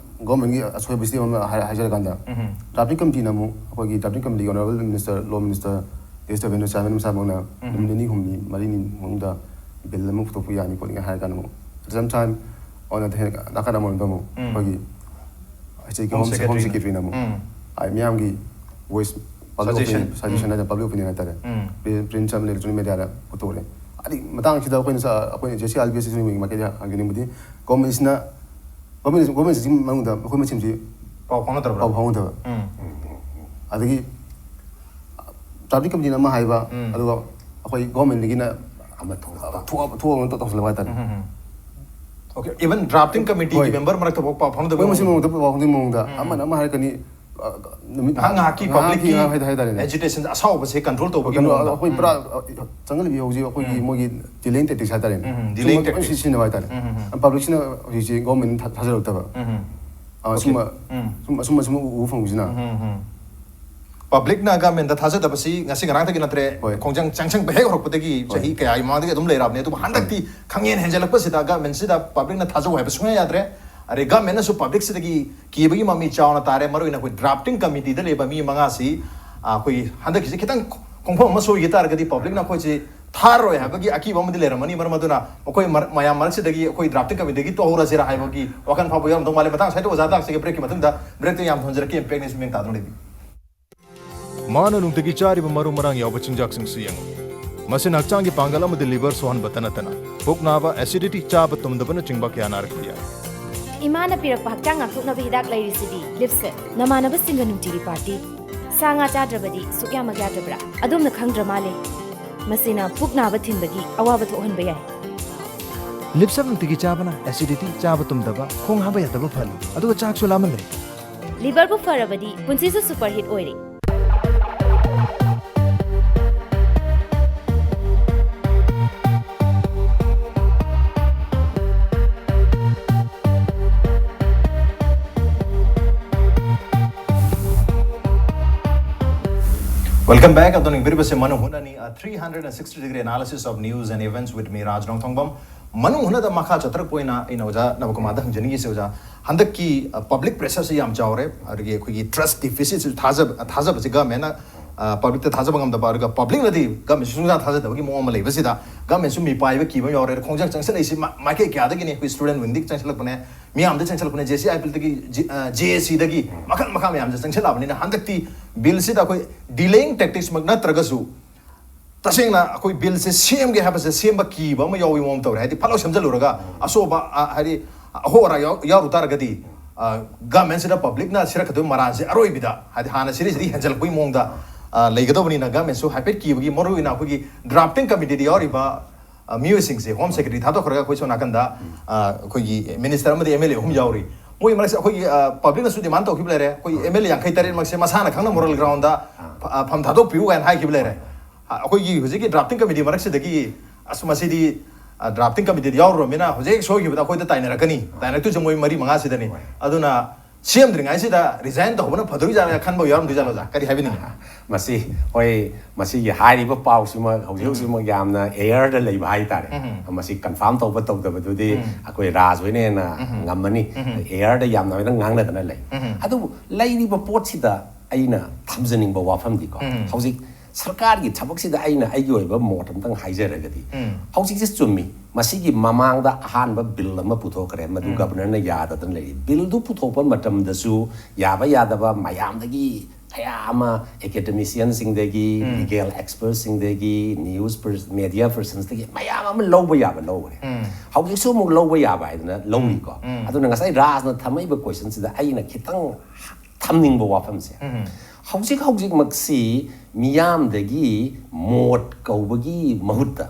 government ꯀꯤ ꯑꯁꯣꯏꯕ step ꯑꯃ ꯍꯥꯏ-, ꯍꯥꯏꯖꯔꯀꯥꯟꯗ, ꯎꯝ꯫ drafting committee ꯅ ꯑꯃꯨꯛ ꯑꯩꯈꯣꯏꯒꯤ drafting committee ꯒꯤ honourable minister, Law Minister ꯗꯦꯁ ꯗꯕꯦꯟꯗ꯭ꯔ ꯆꯥꯃꯦꯟ ꯃꯁꯥꯃꯛꯅ ꯎꯝ꯫ ꯅꯨꯃꯤꯠ ꯅꯤꯅꯤ ꯍꯨꯝꯅꯤ ꯃꯔꯤꯅꯤ ꯃꯅꯨꯡꯗ bill ꯑꯃ ꯄꯨꯊꯣꯛꯄ ꯌꯥꯅꯤ ꯈꯣꯠꯅꯤ ꯍꯥꯏꯔ ꯀꯥꯟꯗ ꯑꯃꯨꯛ, at the same time, ꯑꯣꯟꯅ ꯇꯩ-, ꯅꯥꯀꯟ ꯑꯃꯔꯣꯝꯗ ꯑꯃꯨꯛ ꯎꯝ꯫ ꯑꯩꯈꯣꯏꯒꯤ state ꯀꯤ Home Home, Home Secretary ꯅ꯫ Secretary ꯅ ꯑꯃꯨꯛ ꯎꯝ꯫ ꯍꯥꯏ ꯃꯤꯌꯥꯝꯒꯤ voice public Suggestion. Opinion suggestion ꯍꯥꯏꯇꯥꯔꯦ, ꯄꯕ꯭ꯂꯤꯛ ꯑꯣꯄꯤꯅꯤꯌꯟ ꯆꯥꯝꯃꯅꯤ ꯏꯂꯦꯛꯇ꯭ꯔꯣꯅꯤꯛ ꯃꯦꯗꯤꯌꯥꯗ ꯄꯨꯊꯣꯛꯑꯦ꯫ ꯍꯥꯏꯗꯤ ꯃꯇꯥꯡꯁꯤꯗ ꯑꯩꯈꯣꯏꯅ ꯁ- ꯑꯩꯈꯣꯏꯅ J C R B S C ꯃꯥꯏꯀꯩꯗ ꯍꯪꯖꯅꯤꯡꯕꯗꯤ, ꯒꯣꯔꯃꯦꯟꯁꯤꯅ ꯒꯣꯔꯃꯦꯟ ꯒꯣꯔꯃꯦꯟꯁꯤ ꯃꯅꯨꯡꯗ ꯑꯩꯈꯣꯏ ꯃꯁꯦꯟꯁꯤ ꯄꯥꯎ ꯐꯥꯎꯅꯗꯕ꯭ꯔꯥ? ꯄꯥꯎ ꯐꯥꯎꯅꯗꯕ꯫ ꯎꯝ. ꯑꯗꯒꯤ ꯇ꯭ꯔꯥꯐꯤꯛ ꯀꯃꯤꯇꯤꯅ ꯑꯃ ꯍꯥꯏꯕ, ꯎꯝ. ꯑꯗꯨꯒ ꯑꯩꯈꯣꯏ ꯒꯣꯔꯃꯦꯟꯗꯒꯤꯅ ꯑꯃ ꯊꯣꯛꯑꯕ ꯊꯣꯛꯑꯕ ꯊꯣꯛꯑꯕ ꯑꯃꯇ ꯇꯧꯁꯤꯜꯂꯕ ꯍꯥꯏꯇꯥꯔꯦ꯫ Okay, even drafting committee ꯍꯣꯏ. member ꯃꯔꯛꯇꯐꯥꯎ ꯄꯥꯎ ꯐꯥꯎꯅꯗꯕ ꯑꯩꯈꯣꯏ ꯃꯁꯦꯟ ꯃꯑꯣꯡꯗ? ꯃꯉꯣꯟꯗ ꯄꯥꯎ ꯐꯥꯎꯅꯗꯕ ꯃꯑꯣꯡꯗ ꯎꯝ. ꯑꯃꯅ ꯑꯃ ꯍꯥꯏꯔꯛꯀꯅꯤ, ꯑ, ꯅꯨꯃꯤꯠ ꯉꯥꯏꯍꯥꯛ ꯉꯥꯏꯍꯥꯛꯀꯤ ꯉꯥꯏꯍꯥꯛꯀꯤ ꯄꯕ꯭ꯂꯤꯛꯀꯤ ꯉꯥꯏꯍꯥꯛ ꯍꯥꯏ- ꯍꯥꯏꯇꯥꯔꯦꯅꯦ꯫ ꯑꯦꯖꯤꯇꯦꯁꯟ ꯑꯁꯥꯎꯕꯁꯦ ꯀꯟꯇ꯭ꯔꯣꯜ ꯇꯧꯕꯒꯤ ꯀꯩꯅꯣ, ꯃꯑꯣꯡꯗ? ꯑꯩꯈꯣꯏ ꯄꯨꯔꯥ, ꯑ, ꯆꯪꯍꯜꯂꯤꯕ ꯍꯧꯖꯤꯛ ꯑꯩꯈꯣꯏꯒꯤ ꯎꯝ. ꯃꯣꯏꯒꯤ ꯗꯤꯂꯦꯌꯤꯡ ꯇꯦꯛꯇꯤꯛꯁ ꯍꯥꯏꯇꯥꯔꯦꯅꯦ꯫ ꯎꯝ, ꯎꯝ, ꯁꯨꯝꯕ ꯗꯤꯂꯦꯌꯤꯡ ꯂꯣꯏ ꯇꯦꯛꯇꯤꯛꯁ. ꯁꯤꯖꯤꯟꯅꯕ ꯍꯥꯏꯇꯥꯔꯦ꯫ ꯎꯝ, ꯎꯝ, ꯎꯝ. ꯄꯕ꯭ꯂꯤꯛꯁꯤꯅ ꯍꯧꯖꯤꯛꯁꯦ ꯒꯣꯔꯃꯦꯟ ꯊꯥ- ꯊꯥꯖꯔꯛꯇꯕ꯫ ꯎꯝ, ꯎꯝ. ꯑ, ꯁꯨꯝꯕ ꯎꯝ. ꯁꯨꯝ ꯑꯁꯨꯝꯕ ꯁꯨꯝ ꯎꯕ ꯐꯪꯕꯁꯤꯅ꯫ ꯎꯝ, ꯎꯝ, ꯎꯝ. ꯄꯕ꯭ꯂꯤꯛꯅ ꯒꯃꯦꯟꯗ ꯊꯥꯖꯗꯕꯁꯤ ꯉꯁꯤ ꯉꯔꯥꯡꯗꯒꯤ ꯅꯠꯇ꯭ꯔꯦ, ꯍꯣꯏ. ꯈꯣꯡꯖꯪ ꯆꯪꯁꯪꯕ ꯍꯦꯛ ꯍꯧꯔꯛꯄꯗꯒꯤ ꯍꯣꯏ. ꯆꯍꯤ ꯀꯌꯥꯒꯤ ꯃꯃꯥꯡꯗꯒꯤ ꯑꯗꯨꯝ ꯂꯩꯔꯕꯅꯦ꯫ ꯑꯗꯨꯕꯨ ꯍꯟꯗꯛꯇꯤ ꯈꯪꯍꯦꯟ ꯍꯦꯟꯖꯜꯂꯛꯄꯁꯤꯗ ꯒꯃꯦꯟꯁꯤꯗ ꯄꯕ꯭ꯂꯤꯛꯅ ꯊꯥꯖꯧ ꯍꯥꯏꯕ ꯁꯨꯡꯌꯥ ꯌꯥꯗ꯭ꯔꯦ꯫ ꯑꯗꯩ ꯒꯃꯦꯟꯅꯁꯨ ꯄꯕ꯭ꯂꯤꯛꯁꯤꯗꯒꯤ ꯀꯤꯕꯒꯤ ꯃꯃꯤ ꯆꯥꯎꯅ ꯇꯥꯔꯦ꯫ ꯃꯔꯨꯑꯣꯏꯅ ꯑꯩꯈꯣꯏ ꯗ꯭ꯔꯥꯐꯇꯤꯡ ꯀꯃꯤꯇꯤꯗ ꯂꯩꯕ ꯃꯤ ꯃꯉꯥꯁꯤ, ꯑ, ꯑꯩꯈꯣꯏ ꯍꯟꯗꯛꯀꯤꯁꯤ ꯈꯤꯇꯪ ꯈꯣꯡꯐꯝ ꯑꯃ ꯁꯣꯏꯈꯤ ꯇꯥꯔꯒꯗꯤ ꯄꯕ꯭ꯂꯤꯛꯅ ꯑꯩꯈꯣꯏꯁꯤ ꯊꯥꯔꯔꯣꯏ ꯍꯥꯏꯕꯒꯤ ꯑꯀꯤꯕ ꯑꯃꯗꯤ ꯂꯩꯔꯝꯃꯅꯤ꯫ ꯃꯔꯝ ꯑꯗꯨꯅ ꯃꯈꯣꯏ ꯃꯔ-, ꯃꯌꯥꯝ ꯃꯔꯛꯁꯤꯗꯒꯤ ꯑꯩꯈꯣꯏ ꯗ꯭ꯔꯥꯐꯇꯤꯡ ꯀꯃꯤꯇꯤꯗꯒꯤ ꯇꯣꯛꯍꯧꯔꯁꯤꯔꯥ ꯍꯥꯏꯕꯒꯤ ꯋꯥꯈꯜ ꯐꯥꯎꯕ ꯌꯥꯎꯔꯝꯗꯧ ꯃꯥꯜꯂꯦ꯫ ꯃꯇꯥꯡ ꯁ꯭ꯋꯥꯏꯗ ꯑꯣꯖꯥ ꯇꯥꯛꯁꯤꯒꯦ, ꯕ꯭ꯔꯦꯛꯀꯤ ꯃꯇꯨꯡꯗ꯫ ꯕ꯭ꯔꯦꯛꯇ ꯌꯥꯝ ꯊꯣꯟꯖꯔꯛꯀꯦ, ꯏꯝꯄꯦꯛ ꯅ꯭ꯌꯨꯁ ꯃꯤꯠꯌꯦꯡ ꯇꯥꯗꯨꯅ ꯂꯩꯕꯤꯌꯨ꯫ ꯃꯥꯅ ꯅꯨꯡꯇꯤꯒꯤ ꯆꯥꯔꯤꯕ ꯃꯔꯨ ꯃꯔꯥꯡ ꯌꯥꯎꯕ ꯆꯤꯟꯖꯥꯛꯁꯤꯡꯁꯤ ꯌꯦꯡꯉꯨ꯫ ꯃꯁꯤꯅ ꯍꯛꯆꯥꯡꯒꯤ ꯄꯥꯡꯒꯜ ꯑꯃꯗꯤ ꯂꯤꯚꯔ ꯁꯣꯛꯍꯟꯕꯇ ꯅꯠꯇꯅ ꯄꯨꯛ ꯅꯥꯕ, ꯑꯦꯁꯤꯗꯤꯇꯤ, ꯆꯥꯕ ꯇꯨꯝꯗꯕꯅꯆꯤꯡꯕ ꯀꯌꯥ ꯅꯥꯔꯛꯄ ꯌꯥꯏ꯫ ꯏꯃꯥꯅ ꯄꯤꯔꯛꯄ ꯍꯛꯆꯥꯡ ꯉꯥꯛꯊꯣꯛꯅꯕ ꯍꯤꯗꯥꯛ ꯂꯩꯔꯤꯁꯤꯗꯤ, ꯂꯤꯞꯁꯦ꯫ ꯅꯃꯥꯟꯅꯕꯁꯤꯡꯒ ꯅꯨꯡꯇꯤꯒꯤ ꯄꯥꯔꯇꯤ, ꯁꯥ ꯉꯥ ꯆꯥꯗ꯭ꯔꯕꯗꯤ ꯁꯨꯛꯌꯥꯃꯛ ꯌꯥꯗ꯭ꯔꯕ꯭ꯔꯥ? ꯑꯗꯣꯝꯅ ꯈꯪꯗ꯭ꯔ ꯃꯥꯜꯂꯦ꯫ ꯃꯁꯤꯅ ꯄꯨꯛ ꯅꯥꯕ ꯊꯤꯟꯕꯒꯤ ꯑꯋꯥꯕ ꯊꯣꯛꯍꯟꯕ ꯌꯥꯏ꯫ ꯂꯤꯞꯁꯞ ꯅꯨꯡꯇꯤꯒꯤ ꯆꯥꯕꯅ ꯑꯦꯁꯤꯗꯤꯇꯤ, ꯆꯥꯕ ꯇꯨꯝꯗꯕ, ꯈꯣꯡ ꯍꯥꯝꯕ ꯌꯥꯗꯕ ꯐꯍꯜꯂꯤ, ꯑꯗꯨꯒ ꯆꯥꯛꯁꯨ ꯂꯥꯝꯍꯜꯂꯦ꯫ ꯂꯤꯚꯔꯕꯨ ꯐꯔꯕꯗꯤ ꯄꯨꯟꯁꯤꯁꯨ ꯁꯨꯄꯔ ꯍꯤꯠ ꯑꯣꯏꯔꯦ꯫ Welcome back. ꯑꯗꯣ ꯌꯦꯡꯕꯤꯔꯤꯕꯁꯦ ꯃꯅꯨꯡ ꯍꯨꯠꯅꯅꯤ, a three hundred and sixty degree analysis of news and events with me, ꯔꯥꯖ ꯅꯣꯡꯊꯣꯡꯕꯝ꯫ ꯃꯅꯨꯡ ꯍꯨꯠꯅꯗ ꯃꯈꯥ ꯆꯠꯊꯔꯛꯄ ꯑꯣꯏꯅ ꯑꯩꯅ ꯑꯣꯖꯥ ꯅꯕꯀꯨꯃꯥꯔꯗ ꯍꯪꯖꯅꯤꯡꯉꯤꯁꯦ, ꯑꯣꯖꯥ, ꯍꯟꯗꯛꯀꯤ, ꯑ, ꯄꯕ꯭ꯂꯤꯛ ꯄ꯭ꯔꯦꯁꯔꯁꯤ ꯌꯥꯝ ꯆꯥꯎꯔꯦ, ꯑꯗꯒꯤ ꯑꯩꯈꯣꯏꯒꯤ ꯇ꯭ꯔꯁ ꯗꯤꯐꯤꯁꯤꯠꯁꯨ, ꯊꯥꯖꯕ, ꯊꯥꯖꯕꯁꯤ ꯒꯃꯦꯟꯅ ꯄꯕ꯭ꯂꯤꯛꯇ ꯊꯥꯖꯕ ꯉꯝꯗꯕ, ꯑꯗꯨꯒ ꯄꯕ꯭ꯂꯤꯛꯅꯗꯤ ꯒꯃꯦꯟꯁꯨ ꯁꯨꯡꯊꯥ ꯊꯥꯖꯗꯕꯒꯤ ꯃꯑꯣꯡ ꯑꯃ ꯂꯩꯕꯁꯤꯗ, ꯒꯃꯦꯟꯁꯨ ꯃꯤꯄꯥꯏꯕ ꯀꯤꯕ ꯑꯃ ꯌꯥꯎꯔꯦ꯫ ꯑꯗ ꯈꯣꯡꯖꯪ ꯆꯪꯁꯤꯜꯂꯛꯏꯁꯤ ꯃ- ꯃꯥꯏꯀꯩ ꯀꯌꯥꯗꯒꯤꯅꯤ? ꯑꯩꯈꯣꯏ ꯁ꯭ꯇꯨꯗꯦꯟꯠ ꯋꯤꯡꯗꯒꯤ ꯆꯪꯁꯤꯜꯂꯛꯄꯅꯦ, ꯃꯤꯌꯥꯝꯗ ꯆꯪꯁꯤꯜꯂꯛꯄꯅꯦ, ꯖꯦ ꯁꯤ ꯑꯥꯏ ꯄꯤꯗꯒꯤ, ꯖꯦ ꯑꯦ ꯁꯤꯗꯒꯤ, ꯃꯈꯜ ꯃꯈꯥ ꯃꯌꯥꯝꯁꯦ ꯆꯪꯁꯤꯜꯂꯛꯑꯕꯅꯤꯅ, ꯍꯟꯗꯛꯇꯤ ꯕꯤꯜꯁꯤꯗ ꯑꯩꯈꯣꯏ ꯗꯤꯂꯦꯌꯤꯡ ꯇꯦꯛꯇꯤꯛꯁꯃꯛ ꯅꯠꯇ꯭ꯔꯒꯁꯨ, ꯇꯁꯦꯡꯅ ꯑꯩꯈꯣꯏ ꯕꯤꯜꯁꯦ ꯁꯦꯝꯒꯦ ꯍꯥꯏꯕꯁꯦ ꯁꯦꯝꯕ ꯀꯤꯕ ꯑꯃ ꯌꯥꯎꯕꯒꯤ ꯃꯑꯣꯡ ꯇꯧꯔꯦ꯫ ꯍꯥꯏꯗꯤ ꯐꯠ ꯂꯥꯎ ꯁꯦꯝꯖꯤꯜꯂꯨꯔꯒ ꯑꯁꯣꯛ ꯑꯄꯟ, ꯑ, ꯍꯥꯏꯗꯤ ꯑꯍꯣ ꯑꯔꯥ ꯌꯥꯎ- ꯌꯥꯎꯔꯨ ꯇꯥꯔꯒꯗꯤ, ꯒꯃꯦꯟꯁꯤꯗ ꯄꯕ꯭ꯂꯤꯛꯅ ꯁꯤꯔꯛꯀꯗꯣꯏ ꯃꯔꯥꯜꯁꯦ ꯑꯔꯣꯏꯕꯤꯗ, ꯍꯥꯏꯗꯤ ꯍꯥꯟꯅ ꯁꯤꯔꯤꯁꯤꯗꯤ ꯍꯦꯟꯖꯜꯂꯛꯄꯒꯤ ꯃꯑꯣꯡꯗ, ꯑ, ꯂꯩꯒꯗꯧꯕꯅꯤꯅ, ꯒꯃꯦꯟꯁꯨ ꯍꯥꯏꯐꯦꯠ ꯀꯤꯕꯒꯤ, ꯃꯔꯨꯑꯣꯏꯅ ꯑꯩꯈꯣꯏꯒꯤ ꯗ꯭ꯔꯥꯐꯇꯤꯡ ꯀꯃꯤꯇꯤꯗ ꯌꯥꯎꯔꯤꯕ, ꯑ, ꯃꯤꯑꯣꯏꯁꯤꯡꯁꯦ, ꯍꯣꯝ ꯁꯦꯀ꯭ꯔꯦꯇꯔꯤ ꯊꯥꯗꯣꯛꯈ꯭ꯔꯒ ꯑꯩꯈꯣꯏ ꯁꯣꯝ ꯅꯥꯀꯟꯗ, ꯑ, ꯑꯩꯈꯣꯏꯒꯤ ꯃꯤꯅꯤꯁꯇꯔ ꯑꯃꯗꯤ ꯑꯦꯝ ꯑꯦꯜ ꯑꯦ ꯑꯍꯨꯝ ꯌꯥꯎꯔꯤ꯫ ꯃꯣꯏ ꯃꯔꯛꯁꯦ ꯑꯩꯈꯣꯏꯒꯤ, ꯑ, ꯄꯕ꯭ꯂꯤꯛꯅꯁꯨ ꯗꯤꯃꯥꯟ ꯇꯧꯈꯤꯕ ꯂꯩꯔꯦ, ꯑꯩꯈꯣꯏꯒꯤ ꯑꯦꯝ ꯑꯦꯜ ꯑꯦ ꯌꯥꯡꯈꯩ ꯇꯔꯦꯠꯃꯛꯁꯦ ꯃꯁꯥꯅ ꯈꯪꯅ ꯃꯣꯔꯦꯜ ꯒ꯭ꯔꯥꯎꯟꯗ ꯐ- ꯑ, ꯐꯝ ꯊꯥꯗꯣꯛꯄꯤꯌꯨ ꯀꯥꯏꯅ ꯍꯥꯏꯈꯤꯕ ꯂꯩꯔꯦ꯫ ꯑ, ꯑꯩꯈꯣꯏꯒꯤ ꯍꯧꯖꯤꯛꯀꯤ ꯗ꯭ꯔꯥꯐꯇꯤꯡ ꯀꯃꯤꯇꯤ ꯃꯔꯛꯁꯤꯗꯒꯤ, ꯑꯁ, ꯃꯁꯤꯗꯤ, ꯑ, ꯗ꯭ꯔꯥꯐꯇꯤꯡ ꯀꯃꯤꯇꯤꯗ ꯌꯥꯎꯔꯨꯔꯕꯅꯤꯅ ꯍꯧꯖꯤꯛ ꯁꯣꯏꯈꯤꯕꯗ ꯑꯩꯈꯣꯏꯗ ꯇꯥꯏꯅꯔꯛꯀꯅꯤ, ꯇꯥꯏꯅꯔꯛꯇꯣꯏꯁꯦ ꯃꯣꯏ ꯃꯔꯤ ꯃꯉꯥꯁꯤꯗꯅꯤ꯫ ꯑꯗꯨꯅ ꯁꯦꯝꯗ꯭ꯔꯤꯉꯩꯁꯤꯗ ꯔꯤꯖꯥꯏꯟ ꯇꯧꯍꯧꯕꯅ ꯐꯗꯣꯏꯖꯥꯠꯂ ꯈꯟꯕ ꯌꯥꯎꯔꯝꯗꯣꯏꯖꯥꯠꯂꯣ, ꯑꯣꯖꯥ? ꯀꯔꯤ ꯍꯥꯏꯕꯤꯅꯤꯡꯉꯤ? ꯃꯁꯤ, ꯍꯣꯏ, ꯃꯁꯤꯒꯤ ꯍꯥꯏꯔꯤꯕ ꯄꯥꯎꯁꯤꯃꯛ ꯍꯧꯖꯤꯛ ꯍꯧꯖꯤꯛꯃꯛ ꯌꯥꯝꯅ ꯑꯦꯌꯔꯗ ꯂꯩꯕ ꯍꯥꯏꯇꯥꯔꯦ꯫ ꯃꯁꯤ ꯀꯟꯐꯥꯔꯝ ꯇꯧꯕ ꯇꯧꯗꯕꯗꯨꯗꯤ ꯑꯩꯈꯣꯏ ꯔꯥꯖ ꯍꯣꯏꯅ ꯍꯦꯟꯅ ꯉꯝꯃꯅꯤ꯫ ꯑꯦꯌꯔꯗ ꯌꯥꯝꯅ ꯍꯦꯟꯅ ꯉꯥꯡꯅꯗꯅ ꯂꯩ꯫ ꯑꯗꯨꯕꯨ ꯂꯩꯔꯤꯕ ꯄꯣꯠꯁꯤꯗ ꯑꯩꯅ ꯊꯝꯖꯅꯤꯡꯕ ꯋꯥꯐꯝꯗꯤꯀꯣ, ꯍꯧꯖꯤꯛ ꯁꯔꯀꯥꯔꯒꯤ ꯊꯕꯛꯁꯤꯗ ꯑꯩꯅ ꯑꯩꯒꯤ ꯑꯣꯏꯕ ꯃꯣꯠ ꯑꯝꯇꯪ ꯍꯥꯏꯖꯔꯒꯗꯤ, ꯍꯧꯖꯤꯛꯁꯦ ꯆꯨꯝꯃꯤ, ꯃꯁꯤꯒꯤ ꯃꯃꯥꯡꯗ ꯑꯍꯥꯟꯕ ꯕꯤꯜ ꯑꯃ ꯄꯨꯊꯣꯛꯈ꯭ꯔꯦ, ꯃꯗꯨ ꯒꯕꯔꯅꯔꯅ ꯌꯥꯗꯗꯅ ꯂꯩꯔꯤ꯫ ꯕꯤꯜꯗꯨ ꯄꯨꯊꯣꯛꯄ ꯃꯇꯝꯗꯁꯨ ꯌꯥꯕ ꯌꯥꯗꯕ ꯃꯌꯥꯝꯗꯒꯤ ꯀꯌꯥ ꯑꯃ, ꯑꯦꯀꯥꯗꯦꯃꯤꯁꯤꯌꯟꯁꯤꯡꯗꯒꯤ, ꯂꯤꯒꯦꯜ ꯑꯦꯛꯁꯄꯔꯠꯁꯤꯡꯗꯒꯤ, ꯅ꯭ꯌꯨꯁ ꯃꯦꯗꯤꯌꯥ ꯄꯔꯁꯟꯁꯇꯒꯤ ꯃꯌꯥꯝ ꯑꯃ ꯂꯧꯕ ꯌꯥꯕ ꯂꯧꯈ꯭ꯔꯦ꯫ ꯍꯧꯖꯤꯛꯁꯨ ꯑꯃꯨꯛ ꯂꯧꯕ ꯌꯥꯕ ꯍꯥꯏꯗꯅ ꯂꯧꯔꯤꯀꯣ꯫ ꯑꯗꯨꯅ ꯉꯁꯥꯏ ꯔꯥꯖꯅ ꯊꯝꯃꯛꯏꯕ ꯀꯣꯏꯁꯟꯁꯤꯗ ꯑꯩꯅ ꯈꯤꯇꯪ ꯊꯝꯅꯤꯡꯕ ꯋꯥꯐꯝꯁꯦ, ꯍꯧꯖꯤꯛ ꯍꯧꯖꯤꯛꯃꯛꯁꯤ ꯃꯤꯌꯥꯝꯗꯒꯤ ꯃꯣꯠ ꯀꯧꯕꯒꯤ ꯃꯍꯨꯠꯇ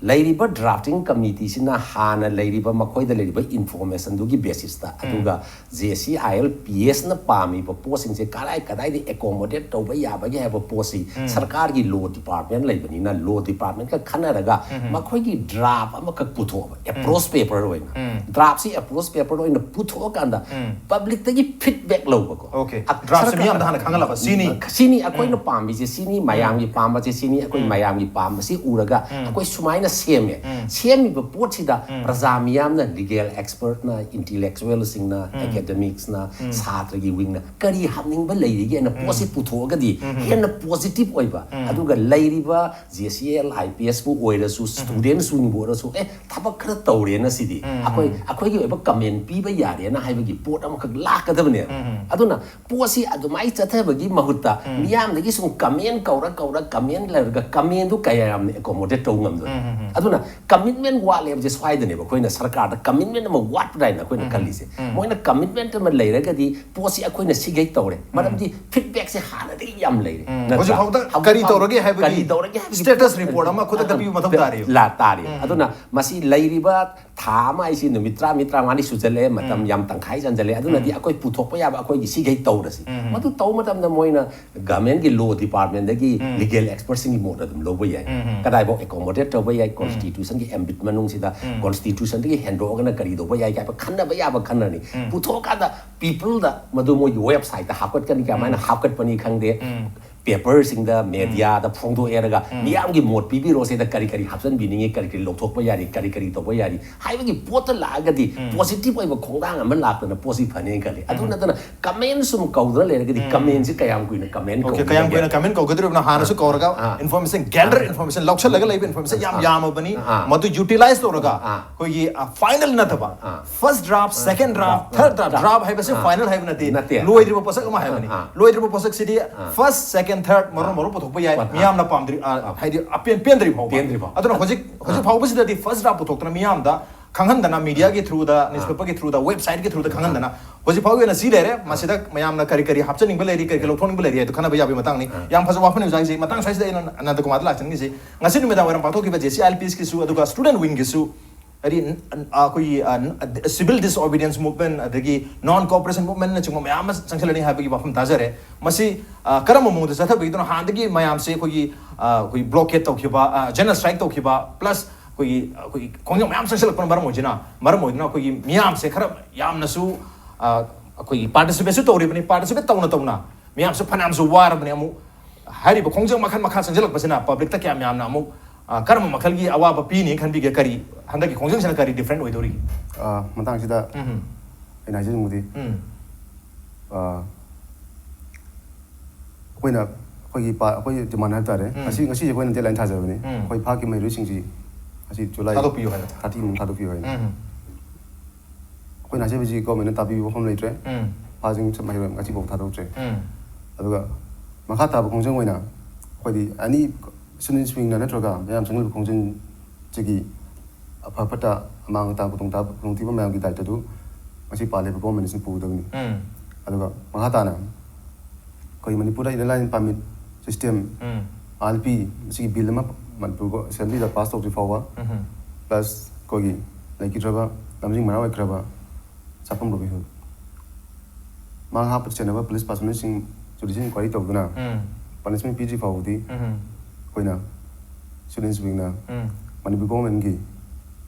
ꯂꯩꯔꯤꯕ ꯗ꯭ꯔꯥꯐꯇꯤꯡ ꯀꯃꯤꯇꯤꯁꯤꯅ ꯍꯥꯟꯅ ꯂꯩꯔꯤꯕ, ꯃꯈꯣꯏꯗ ꯂꯩꯔꯤꯕ ꯏꯟꯐꯣꯔꯃꯦꯁꯟꯗꯨꯒꯤ ꯕꯦꯁꯤꯁꯇ, ꯑꯗꯨꯒ J C I L P ꯑꯦꯁꯅ ꯄꯥꯝꯃꯤꯕ ꯄꯣꯠꯁꯤꯡꯁꯦ ꯀꯗꯥꯏ ꯀꯗꯥꯏꯗ ꯑꯦꯀꯣꯃꯣꯗꯦꯠ ꯇꯧꯕ ꯌꯥꯕꯒꯦ ꯍꯥꯏꯕ ꯄꯣꯠꯁꯤ ꯁꯔꯀꯥꯔꯒꯤ ꯂꯣ ꯗꯤꯄꯥꯔꯠꯃꯦꯟ ꯂꯩꯕꯅꯤꯅ, ꯂꯣ ꯗꯤꯄꯥꯔꯠꯃꯦꯟꯒ ꯈꯟꯅꯔꯒ ꯃꯈꯣꯏꯒꯤ ꯗ꯭ꯔꯥꯐ ꯑꯃꯈꯛ ꯄꯨꯊꯣꯛꯑꯕ, ꯑꯦꯄ꯭ꯔꯣꯁ ꯄꯦꯄꯔ ꯑꯣꯏꯅ, ꯗ꯭ꯔꯥꯐꯁꯤ ꯑꯦꯄ꯭ꯔꯣꯁ ꯄꯦꯄꯔ ꯑꯣꯏꯅ ꯄꯨꯊꯣꯛꯑꯀꯥꯟꯗ ꯄꯕ꯭ꯂꯤꯛꯇꯒꯤ ꯐꯤꯗꯕꯦꯛ ꯂꯧꯕꯀꯣ꯫ Okay. ꯗ꯭ꯔꯥꯐꯁꯦ ꯃꯤꯌꯥꯝꯗ ꯍꯥꯟꯅ ꯈꯪꯍꯜꯂꯕ, ꯁꯤꯅꯤ꯫ ꯁꯤꯅꯤ ꯑꯩꯈꯣꯏꯅ ꯄꯥꯝꯃꯤꯁꯦ, ꯁꯤ ꯁꯤꯅꯤ, ꯃꯌꯥꯝꯒꯤ ꯄꯥꯝꯕꯁꯦ ꯁꯤꯅꯤ, ꯑꯩꯈꯣꯏ ꯃꯌꯥꯝꯒꯤ ꯄꯥꯝꯕꯁꯤ ꯎꯔꯒ ꯑꯩꯈꯣꯏ ꯁꯨꯃꯥꯏꯅ ꯁꯦꯝꯃꯦ꯫ ꯁꯦꯝꯃꯤꯕ ꯄꯣꯠꯁꯤꯗ ꯄ꯭ꯔꯖꯥ ꯃꯤꯌꯥꯝꯅ, ꯂꯤꯒꯦꯜ ꯑꯦꯛꯁꯄꯔꯠꯅ, ꯏꯟꯇꯤꯂꯦꯛꯆꯨꯋꯦꯜꯁꯤꯡꯅ, ꯑꯦꯀꯥꯗꯦꯃꯤꯛꯁꯅ, ꯁꯥꯇ꯭ꯔꯒꯤ ꯋꯤꯡꯅ ꯀꯔꯤ ꯍꯥꯞꯅꯤꯡꯕ ꯂꯩꯔꯤꯒꯦꯅ ꯄꯣꯠꯁꯤ ꯄꯨꯊꯣꯛꯑꯒꯗꯤ ꯍꯦꯟꯅ ꯄꯣꯖꯤꯇꯤꯚ ꯑꯣꯏꯕ, ꯑꯗꯨꯒ ꯂꯩꯔꯤꯕ J C L, I P ꯑꯦꯁꯄꯨ ꯑꯣꯏꯔꯁꯨ, ꯁ꯭ꯇꯨꯗꯦꯟꯁꯤꯡꯕꯨ ꯑꯣꯏꯔꯁꯨ, ꯑꯦ, ꯊꯕꯛ ꯈꯔ ꯇꯧꯔꯦꯅ ꯁꯤꯗꯤ ꯑꯩꯈꯣꯏ, ꯑꯩꯈꯣꯏꯒꯤ ꯑꯣꯏꯕ ꯀꯃꯦꯟ ꯄꯤꯕ ꯌꯥꯔꯦꯅ ꯍꯥꯏꯕꯒꯤ ꯄꯣꯠ ꯑꯃꯈꯛ ꯂꯥꯛꯀꯗꯕꯅꯦꯕ꯫ ꯑꯗꯨꯅ ꯄꯣꯠꯁꯤ ꯑꯗꯨꯃꯥꯏꯅ ꯆꯠꯊꯕꯒꯤ ꯃꯍꯨꯠꯇ ꯃꯤꯌꯥꯝꯗꯒꯤ ꯁꯨꯝ ꯀꯃꯦꯟ ꯀꯧꯔ ꯀꯧꯔ ꯀꯃꯦꯟ ꯂꯩꯔꯒ ꯀꯃꯦꯟꯗꯨ ꯀꯌꯥ ꯌꯥꯝꯅ ꯑꯦꯀꯣꯃꯣꯗꯦꯠ ꯇꯧ ꯉꯝꯗꯣꯏꯅꯣ? ꯑꯗꯨꯅ ꯀꯃꯤꯠꯃꯦꯟ ꯋꯥꯠꯂꯦ ꯍꯥꯏꯕꯁꯦ ꯁ꯭ꯋꯥꯏꯗꯅꯦꯕ ꯑꯩꯈꯣꯏꯅ ꯁꯔꯀꯥꯔꯗ ꯀꯃꯤꯠꯃꯦꯟ ꯑꯃ ꯋꯥꯠꯄ꯭ꯔꯥ ꯍꯥꯏꯅ ꯑꯩꯈꯣꯏꯅ ꯈꯜꯂꯤꯁꯦ꯫ ꯃꯣꯏꯅ ꯀꯃꯤꯠꯃꯦꯟ ꯑꯃ ꯂꯩꯔꯒꯗꯤ ꯄꯣꯠꯁꯤ ꯑꯩꯈꯣꯏꯅ ꯁꯤꯈꯩ ꯇꯧꯔꯦ, ꯃꯔꯝꯗꯤ ꯐꯤꯗꯕꯦꯛꯁꯦ ꯍꯥꯟꯅꯗꯒꯤ ꯌꯥꯝ ꯂꯩꯔꯦ, ꯅꯠꯇ꯭ꯔꯥ? ꯍꯧꯖꯤꯛ ꯐꯥꯎꯗ ꯍꯧꯖꯤꯛ ꯀꯔꯤ ꯐꯥꯎ ꯇꯧꯔꯒꯦ ꯍꯥꯏꯕꯒꯤ ꯀꯔꯤ ꯇꯧꯔꯒꯦ ꯍꯥꯏꯕꯒꯤ status ꯄꯣꯠ report ꯑꯃ ꯈꯨꯗꯛꯇ ꯑꯗꯨꯝ ꯄꯤꯕ ꯃꯊꯧ ꯇꯥꯔꯦ꯫ ꯂꯥ-, ꯇꯥꯔꯦ꯫ ꯑꯗꯨꯅ ꯃꯁꯤ ꯂꯩꯔꯤꯕ ꯊꯥ ꯑꯃ ꯍꯥꯏꯁꯤ ꯅꯨꯃꯤꯠ ꯇꯔꯥ, ꯃꯤ ꯇꯔꯥꯃꯉꯥꯅꯤ ꯁꯨꯖꯜꯂꯛꯑꯦ, ꯃꯇꯝ ꯌꯥꯝ ꯇꯪꯈꯥꯏ ꯆꯟꯖꯜꯂꯛꯑꯦ꯫ ꯑꯗꯨꯅꯗꯤ ꯑꯩꯈꯣꯏ ꯄꯨꯊꯣꯛꯄ ꯌꯥꯕ ꯑꯩꯈꯣꯏꯒꯤ ꯁꯤꯈꯩ ꯇꯧꯔꯁꯤ꯫ ꯃꯗꯨ ꯇꯧꯕ ꯃꯇꯝꯗ ꯃꯣꯏꯅ ꯒꯚꯔꯟꯃꯦꯟꯠꯀꯤ ꯂꯣ ꯗꯤꯄꯥꯔꯠꯃꯦꯟꯠꯇꯒꯤ ꯂꯤꯒꯦꯜ ꯑꯦꯛꯁꯄꯔꯠꯁꯤꯡꯒꯤ ꯃꯣꯠ ꯑꯗꯨꯝ ꯂꯧꯕ ꯌꯥꯏ꯫ ꯀꯗꯥꯏꯐꯥꯎ ꯑꯦꯀꯣꯃꯣꯗꯦꯠ ꯇꯧꯕ ꯌꯥꯏ, ꯀꯣꯟꯁꯇꯤꯇ꯭ꯌꯨꯁꯟꯒꯤ ꯑꯦꯝꯕꯤꯠ ꯃꯅꯨꯡꯁꯤꯗ ꯀꯣꯟꯁꯇꯤꯇ꯭ꯌꯨꯁꯟꯗꯒꯤ ꯍꯦꯟꯗꯣꯛꯑꯒꯅ ꯀꯔꯤ ꯇꯧꯕ ꯌꯥꯏ ꯍꯥꯏꯕ ꯈꯟꯅꯕ ꯌꯥꯕ ꯈꯟꯅꯔꯅꯤ꯫ ꯄꯨꯊꯣꯛꯑꯀꯥꯟꯗ ꯄꯤꯄꯜꯗ ꯃꯗꯨ ꯃꯣꯏꯒꯤ ꯋꯦꯕꯁꯥꯏꯠꯇ ꯍꯥꯞꯀꯠꯀꯅꯤ, ꯀꯃꯥꯏꯅ ꯍꯥꯞꯀꯠꯄꯅꯤ ꯈꯪꯗꯦ, ꯄꯦꯄꯔꯁꯤꯡꯗ, ꯃꯦꯗꯤꯌꯥꯗ ꯐꯣꯡꯗꯣꯛꯑꯦꯔꯒ ꯃꯤꯌꯥꯝꯒꯤ ꯃꯣꯠ ꯄꯤꯕꯤꯔꯣ, ꯁꯤꯗ ꯀꯔꯤ ꯀꯔꯤ ꯍꯥꯞꯆꯤꯟꯕꯤꯅꯤꯡꯉꯤ, ꯀꯔꯤ ꯀꯔꯤ ꯂꯧꯊꯣꯛꯄ ꯌꯥꯔꯤ, ꯀꯔꯤ ꯀꯔꯤ ꯇꯧꯕ ꯌꯥꯔꯤ ꯍꯥꯏꯕꯒꯤ ꯄꯣꯠꯇ ꯂꯥꯛꯑꯒꯗꯤ ꯄꯣꯖꯤꯇꯤꯚ ꯑꯣꯏꯕ ꯈꯣꯡꯊꯥꯡ ꯑꯃ ꯂꯥꯛꯇꯅ ꯄꯣꯠꯁꯤ ꯐꯅꯤ ꯈꯜꯂꯤ꯫ ꯑꯗꯨ ꯅꯠꯇꯅ ꯀꯃꯦꯟ ꯁꯨꯝ ꯀꯧꯗꯅ ꯂꯩꯔꯒꯗꯤ ꯀꯃꯦꯟꯁꯤ ꯀꯌꯥꯝ ꯀꯨꯏꯅ ꯀꯃꯦꯟ Okay, ꯀꯌꯥꯝ ꯀꯨꯏꯅ ꯀꯃꯦꯟ ꯀꯧꯒꯗꯧꯔꯤꯕꯅꯣ? ꯍꯥꯟꯅꯁꯨ ꯀꯧꯔꯒ ꯏꯟꯐꯣꯔꯃꯦꯁꯟ ꯒꯦꯗꯔ, ꯏꯟꯐꯣꯔꯃꯦꯁꯟ ꯂꯧꯁꯜꯂꯒ ꯂꯩꯕ ꯏꯟꯐꯣꯔꯃꯦꯁꯟ ꯌꯥꯝ ꯌꯥꯝꯃꯕꯅꯤ꯫ ꯃꯗꯨ ꯌꯨꯇꯤꯂꯥꯏꯁ ꯇꯧꯔꯒ ꯑꯩꯈꯣꯏꯒꯤ ꯐꯥꯏꯅꯦꯜ ꯅꯠꯇꯕ, ꯐꯥꯔꯁ ꯗ꯭ꯔꯥꯐ, ꯁꯦꯀꯦꯟ ꯗ꯭ꯔꯥꯐ, ꯊꯥꯔꯠ ꯗ꯭ꯔꯥꯐ, ꯗ꯭ꯔꯥꯐ ꯍꯥꯏꯕꯁꯦ ꯐꯥꯏꯅꯦꯜ ꯍꯥꯏꯕ ꯅꯠꯇꯦ, ꯅꯠꯇꯦ꯫ ꯂꯣꯏꯗ꯭ꯔꯤꯕ ꯄꯣꯠꯁꯛ ꯑꯃ ꯍꯥꯏꯕꯅꯤ꯫ ꯂꯣꯏꯗ꯭ꯔꯤꯕ ꯄꯣꯠꯁꯛꯁꯤꯗꯤ ꯐꯥꯔꯁ, ꯁꯦꯀꯦꯟ, ꯊꯥꯔꯠ ꯃꯔꯣꯜ ꯃꯔꯣꯜ ꯄꯨꯊꯣꯛꯄ ꯌꯥꯏ, ꯃꯤꯌꯥꯝꯅ ꯄꯥꯝꯗ꯭ꯔꯤ, ꯑ, ꯍꯥꯏꯗꯤ ꯑꯄꯦꯟ ꯄꯦꯟꯗ꯭ꯔꯤ ꯐꯥꯎꯕ꯫ ꯄꯦꯟꯗ꯭ꯔꯤ ꯐꯥꯎꯕ꯫ ꯑꯗꯨꯅ ꯍꯧꯖꯤꯛ ꯍꯧꯖꯤꯛ ꯐꯥꯎꯕꯁꯤꯗꯗꯤ ꯐꯥꯔꯁ ꯗ꯭ꯔꯥꯐ ꯄꯨꯊꯣꯛꯇꯅ ꯃꯤꯌꯥꯝꯗ ꯈꯪꯍꯟꯗꯅ, ꯃꯤꯗꯤꯌꯥꯒꯤ ꯊ꯭ꯔꯨꯗ, ꯅ꯭ꯌꯨꯁꯄꯦꯄꯔꯒꯤ ꯊ꯭ꯔꯨꯗ, ꯋꯦꯕꯁꯥꯏꯠꯀꯤ ꯊ꯭ꯔꯨꯗ ꯈꯪꯍꯟꯗꯅ ꯍꯧꯖꯤꯛ ꯐꯥꯎꯒꯤ ꯑꯣꯏꯅ ꯁꯤ ꯂꯩꯔꯦ꯫ ꯃꯁꯤꯗ ꯃꯌꯥꯝꯅ ꯀꯔꯤ ꯀꯔꯤ ꯍꯥꯞꯆꯅꯤꯡꯕ ꯂꯩꯔꯤ, ꯀꯔꯤ ꯀꯔꯤ ꯂꯧꯊꯣꯛꯅꯤꯡꯕ ꯂꯩꯔꯤ ꯍꯥꯏꯗꯣ ꯈꯟꯅꯕ ꯌꯥꯕꯒꯤ ꯃꯇꯥꯡꯅꯤ꯫ ꯌꯥꯝ ꯐꯖꯕ ꯋꯥꯐꯝꯅꯤ ꯑꯣꯖꯥꯒꯤꯁꯦ꯫ ꯃꯇꯥꯡ ꯁ꯭ꯋꯥꯏꯁꯤꯗ ꯑꯩꯅ ꯑꯅꯟꯗ ꯀꯨꯃꯥꯔꯗ ꯂꯥꯛꯆꯅꯤꯡꯉꯤꯁꯤ, ꯉꯁꯤ ꯅꯨꯃꯤꯗꯥꯡ ꯋꯥꯏꯔꯝ ꯄꯥꯡꯊꯣꯛꯈꯤꯕ J C I L P ꯑꯦꯁꯀꯤꯁꯨ ꯑꯗꯨꯒ ꯁ꯭ꯇꯨꯗꯦꯟꯠ ꯋꯤꯡꯒꯤꯁꯨ, ꯍꯥꯏꯗꯤ, ꯑ, ꯑꯩꯈꯣꯏꯒꯤ, ꯑ, ꯁꯤꯚꯤꯜ ꯗꯤꯁꯑꯣꯕꯤꯗꯤꯌꯦꯟꯁ ꯃꯨꯚꯃꯦꯟꯠ, ꯑꯗꯒꯤ ꯅꯣꯟ ꯀꯣꯑꯣꯄꯔꯦꯁꯟ ꯃꯨꯚꯃꯦꯟꯠꯅꯆꯤꯡꯕ ꯃꯌꯥꯝ ꯑꯃ ꯆꯪꯁꯤꯜꯂꯅꯤ ꯍꯥꯏꯕꯒꯤ ꯋꯥꯐꯝ ꯇꯥꯖꯔꯦ꯫ ꯃꯁꯤ, ꯑ, ꯀꯔꯝꯕ ꯃꯑꯣꯡꯗ ꯆꯠꯊꯕꯒꯤꯗꯨꯅ? ꯍꯥꯟꯅꯗꯒꯤ ꯃꯌꯥꯝꯁꯦ ꯑꯩꯈꯣꯏꯒꯤ, ꯑ, ꯑꯩꯈꯣꯏ ꯕ꯭ꯂꯣꯀꯦꯠ ꯇꯧꯈꯤꯕ, ꯑ, ꯖꯦꯅꯣꯁꯥꯏꯠ ꯇꯧꯈꯤꯕ, ꯄ꯭ꯂꯁ ꯑꯩꯈꯣꯏꯒꯤ, ꯑꯩꯈꯣꯏꯒꯤ ꯈꯣꯡꯖꯪ ꯃꯌꯥꯝ ꯆꯪꯁꯤꯜꯂꯛꯄꯅ ꯃꯔꯝ ꯑꯣꯏꯁꯤꯅ, ꯃꯔꯝ ꯑꯣꯏꯗꯨꯅ ꯑꯩꯈꯣꯏꯒꯤ ꯃꯤꯌꯥꯝꯁꯦ ꯈꯔ ꯌꯥꯝꯅꯁꯨ, ꯑ, ꯑꯩꯈꯣꯏꯒꯤ ꯄꯥꯔꯇꯤꯁꯤꯄꯦꯠꯁꯨ ꯇꯧꯔꯤꯕꯅꯤ꯫ ꯄꯥꯔꯇꯤꯁꯤꯄꯦꯠ ꯇꯧꯅ ꯇꯧꯅ ꯃꯤꯌꯥꯝꯁꯨ ꯐꯅꯌꯥꯝꯁꯨ ꯋꯥꯔꯕꯅꯤ꯫ ꯑꯃꯨꯛ ꯍꯥꯏꯔꯤꯕ ꯈꯣꯡꯖꯪ ꯃꯈꯜ ꯃꯈꯥ ꯆꯪꯁꯤꯜꯂꯛꯄꯁꯤꯅ ꯄꯕ꯭ꯂꯤꯛꯇ ꯀꯌꯥꯝ ꯌꯥꯝꯅ ꯑꯃꯨꯛ, ꯑ, ꯀꯔꯝꯕ ꯃꯈꯜꯒꯤ ꯑꯋꯥꯕ ꯄꯤꯅꯤ ꯈꯟꯕꯤꯒꯦ? ꯀꯔꯤ ꯍꯟꯗꯛꯀꯤ ꯈꯣꯡꯖꯪꯁꯤꯅ ꯀꯔꯤ ꯗꯤꯐ꯭ꯔꯦꯟ ꯑꯣꯏꯗꯧꯔꯤꯒꯦ? ꯑ, ꯃꯇꯥꯡꯁꯤꯗ ꯎꯝ ꯑꯩꯅ ꯍꯥꯏꯖꯅꯤꯡꯕꯗꯤ, ꯎꯝ ꯑ, ꯑꯩꯈꯣꯏꯅ ꯑꯩꯈꯣꯏꯒꯤ ꯄꯥ- ꯑꯩꯈꯣꯏꯒꯤ ꯗꯤꯃꯥꯟ ꯍꯥꯏꯕ ꯇꯥꯔꯦ, ꯎꯝ. ꯉꯁꯤ ꯉꯁꯤꯁꯦ ꯑꯩꯈꯣꯏꯅ ꯗꯦꯠꯂꯥꯏꯟ ꯊꯥꯖꯕꯅꯤ. ꯎꯝ. ꯑꯩꯈꯣꯏ ꯐꯥꯈꯤꯕ ꯃꯍꯩꯔꯣꯏꯁꯤꯡꯁꯤ ꯉꯁꯤ ꯖꯨꯂꯥꯏ ꯊꯥꯗꯣꯛꯄꯤꯌꯨ ꯍꯥꯏꯅ. ꯊꯥꯔꯇꯤ ꯃꯅꯨꯡ ꯊꯥꯗꯣꯛꯄꯤꯌꯨ ꯍꯥꯏꯅ. ꯎꯝ ꯑꯩꯈꯣꯏꯅ ꯍꯥꯏꯖꯕꯁꯤ ꯒꯣꯔꯃꯦꯟꯅ ꯇꯥꯕꯤꯕ ꯃꯐꯝ ꯂꯩꯇ꯭ꯔꯦ. ꯎꯝ ꯐꯥꯁꯤꯡ ꯃꯍꯩꯔꯣꯏ ꯉꯁꯤꯐꯥꯎ ꯊꯥꯗꯣꯛꯇ꯭ꯔꯦ. ꯎꯝ ꯑꯗꯨꯒ ꯃꯈꯥ ꯇꯥꯕ ꯈꯣꯡꯖꯪ ꯑꯣꯏꯅ ꯑꯩꯈꯣꯏꯗꯤ ꯑꯦꯅꯤ ꯁ꯭ꯇꯨꯗꯦꯟꯁꯤꯡꯅ ꯅꯠꯇ꯭ꯔꯒ ꯃꯌꯥꯝ ꯆꯪꯂꯤꯕ ꯈꯣꯡꯖꯪꯁꯤꯒꯤ ꯑꯐ ꯐꯠꯇ, ꯑꯃꯥꯡ ꯑꯇꯥ, ꯈꯨꯗꯣꯡ ꯈꯨꯗꯣꯡꯊꯤꯕ ꯃꯌꯥꯝꯒꯤ ꯗꯥꯏꯇꯗꯨ ꯉꯁꯤ ꯄꯥꯜꯂꯤꯕ ꯒꯣꯔꯃꯦꯟꯁꯤꯡ ꯄꯨꯒꯗꯕꯅꯤ. ꯎꯝ ꯑꯗꯨꯒ ꯃꯈꯥ ꯇꯥꯅ ꯑꯩꯈꯣꯏ ꯃꯅꯤꯄꯨꯔꯗ ꯏꯅꯔ ꯂꯥꯏꯟ ꯄꯥꯔꯃꯤꯠ ꯁꯤꯁꯇꯦꯝ, ꯎꯝ ꯑꯥꯔ ꯄꯤ, ꯃꯁꯤꯒꯤ ꯕꯤꯜ ꯑꯃ ꯃꯅꯤꯄꯨꯔ ꯑꯦꯁꯦꯝꯕ꯭ꯂꯤꯗ ꯄꯥꯁ ꯇꯧꯗ꯭ꯔꯤ ꯐꯥꯎꯕ, ꯎꯝ ꯄ꯭ꯂꯁ ꯑꯩꯈꯣꯏꯒꯤ ꯂꯩꯈꯤꯗ꯭ꯔꯕ, ꯂꯝꯖꯤꯡ ꯃꯔꯥ ꯑꯣꯏꯈ꯭ꯔꯕ ꯆꯥꯐꯝ ꯔꯣꯕꯤꯟ ꯍꯨꯗ, ꯃꯍꯥꯛ ꯍꯥꯠꯄꯗ ꯆꯩꯅꯕ ꯄꯨꯂꯤꯁ ꯄꯥꯔꯁꯣꯅꯦꯜꯁꯤꯡ ꯖꯨꯗꯤꯁꯤꯌꯦꯜ ꯏꯟꯀ꯭ꯋꯥꯏꯔꯤ ꯇꯧꯗꯨꯅ ꯎꯝ ꯄꯅꯤꯁꯃꯦꯟ ꯄꯤꯗ꯭ꯔꯤ ꯐꯥꯎꯕꯗꯤ ꯎꯝ ꯑꯩꯈꯣꯏꯅ ꯁ꯭ꯇꯨꯗꯦꯟꯁ ꯋꯤꯡꯅ ꯎꯝ ꯃꯅꯤꯄꯨꯔ ꯒꯣꯔꯃꯦꯟꯒꯤ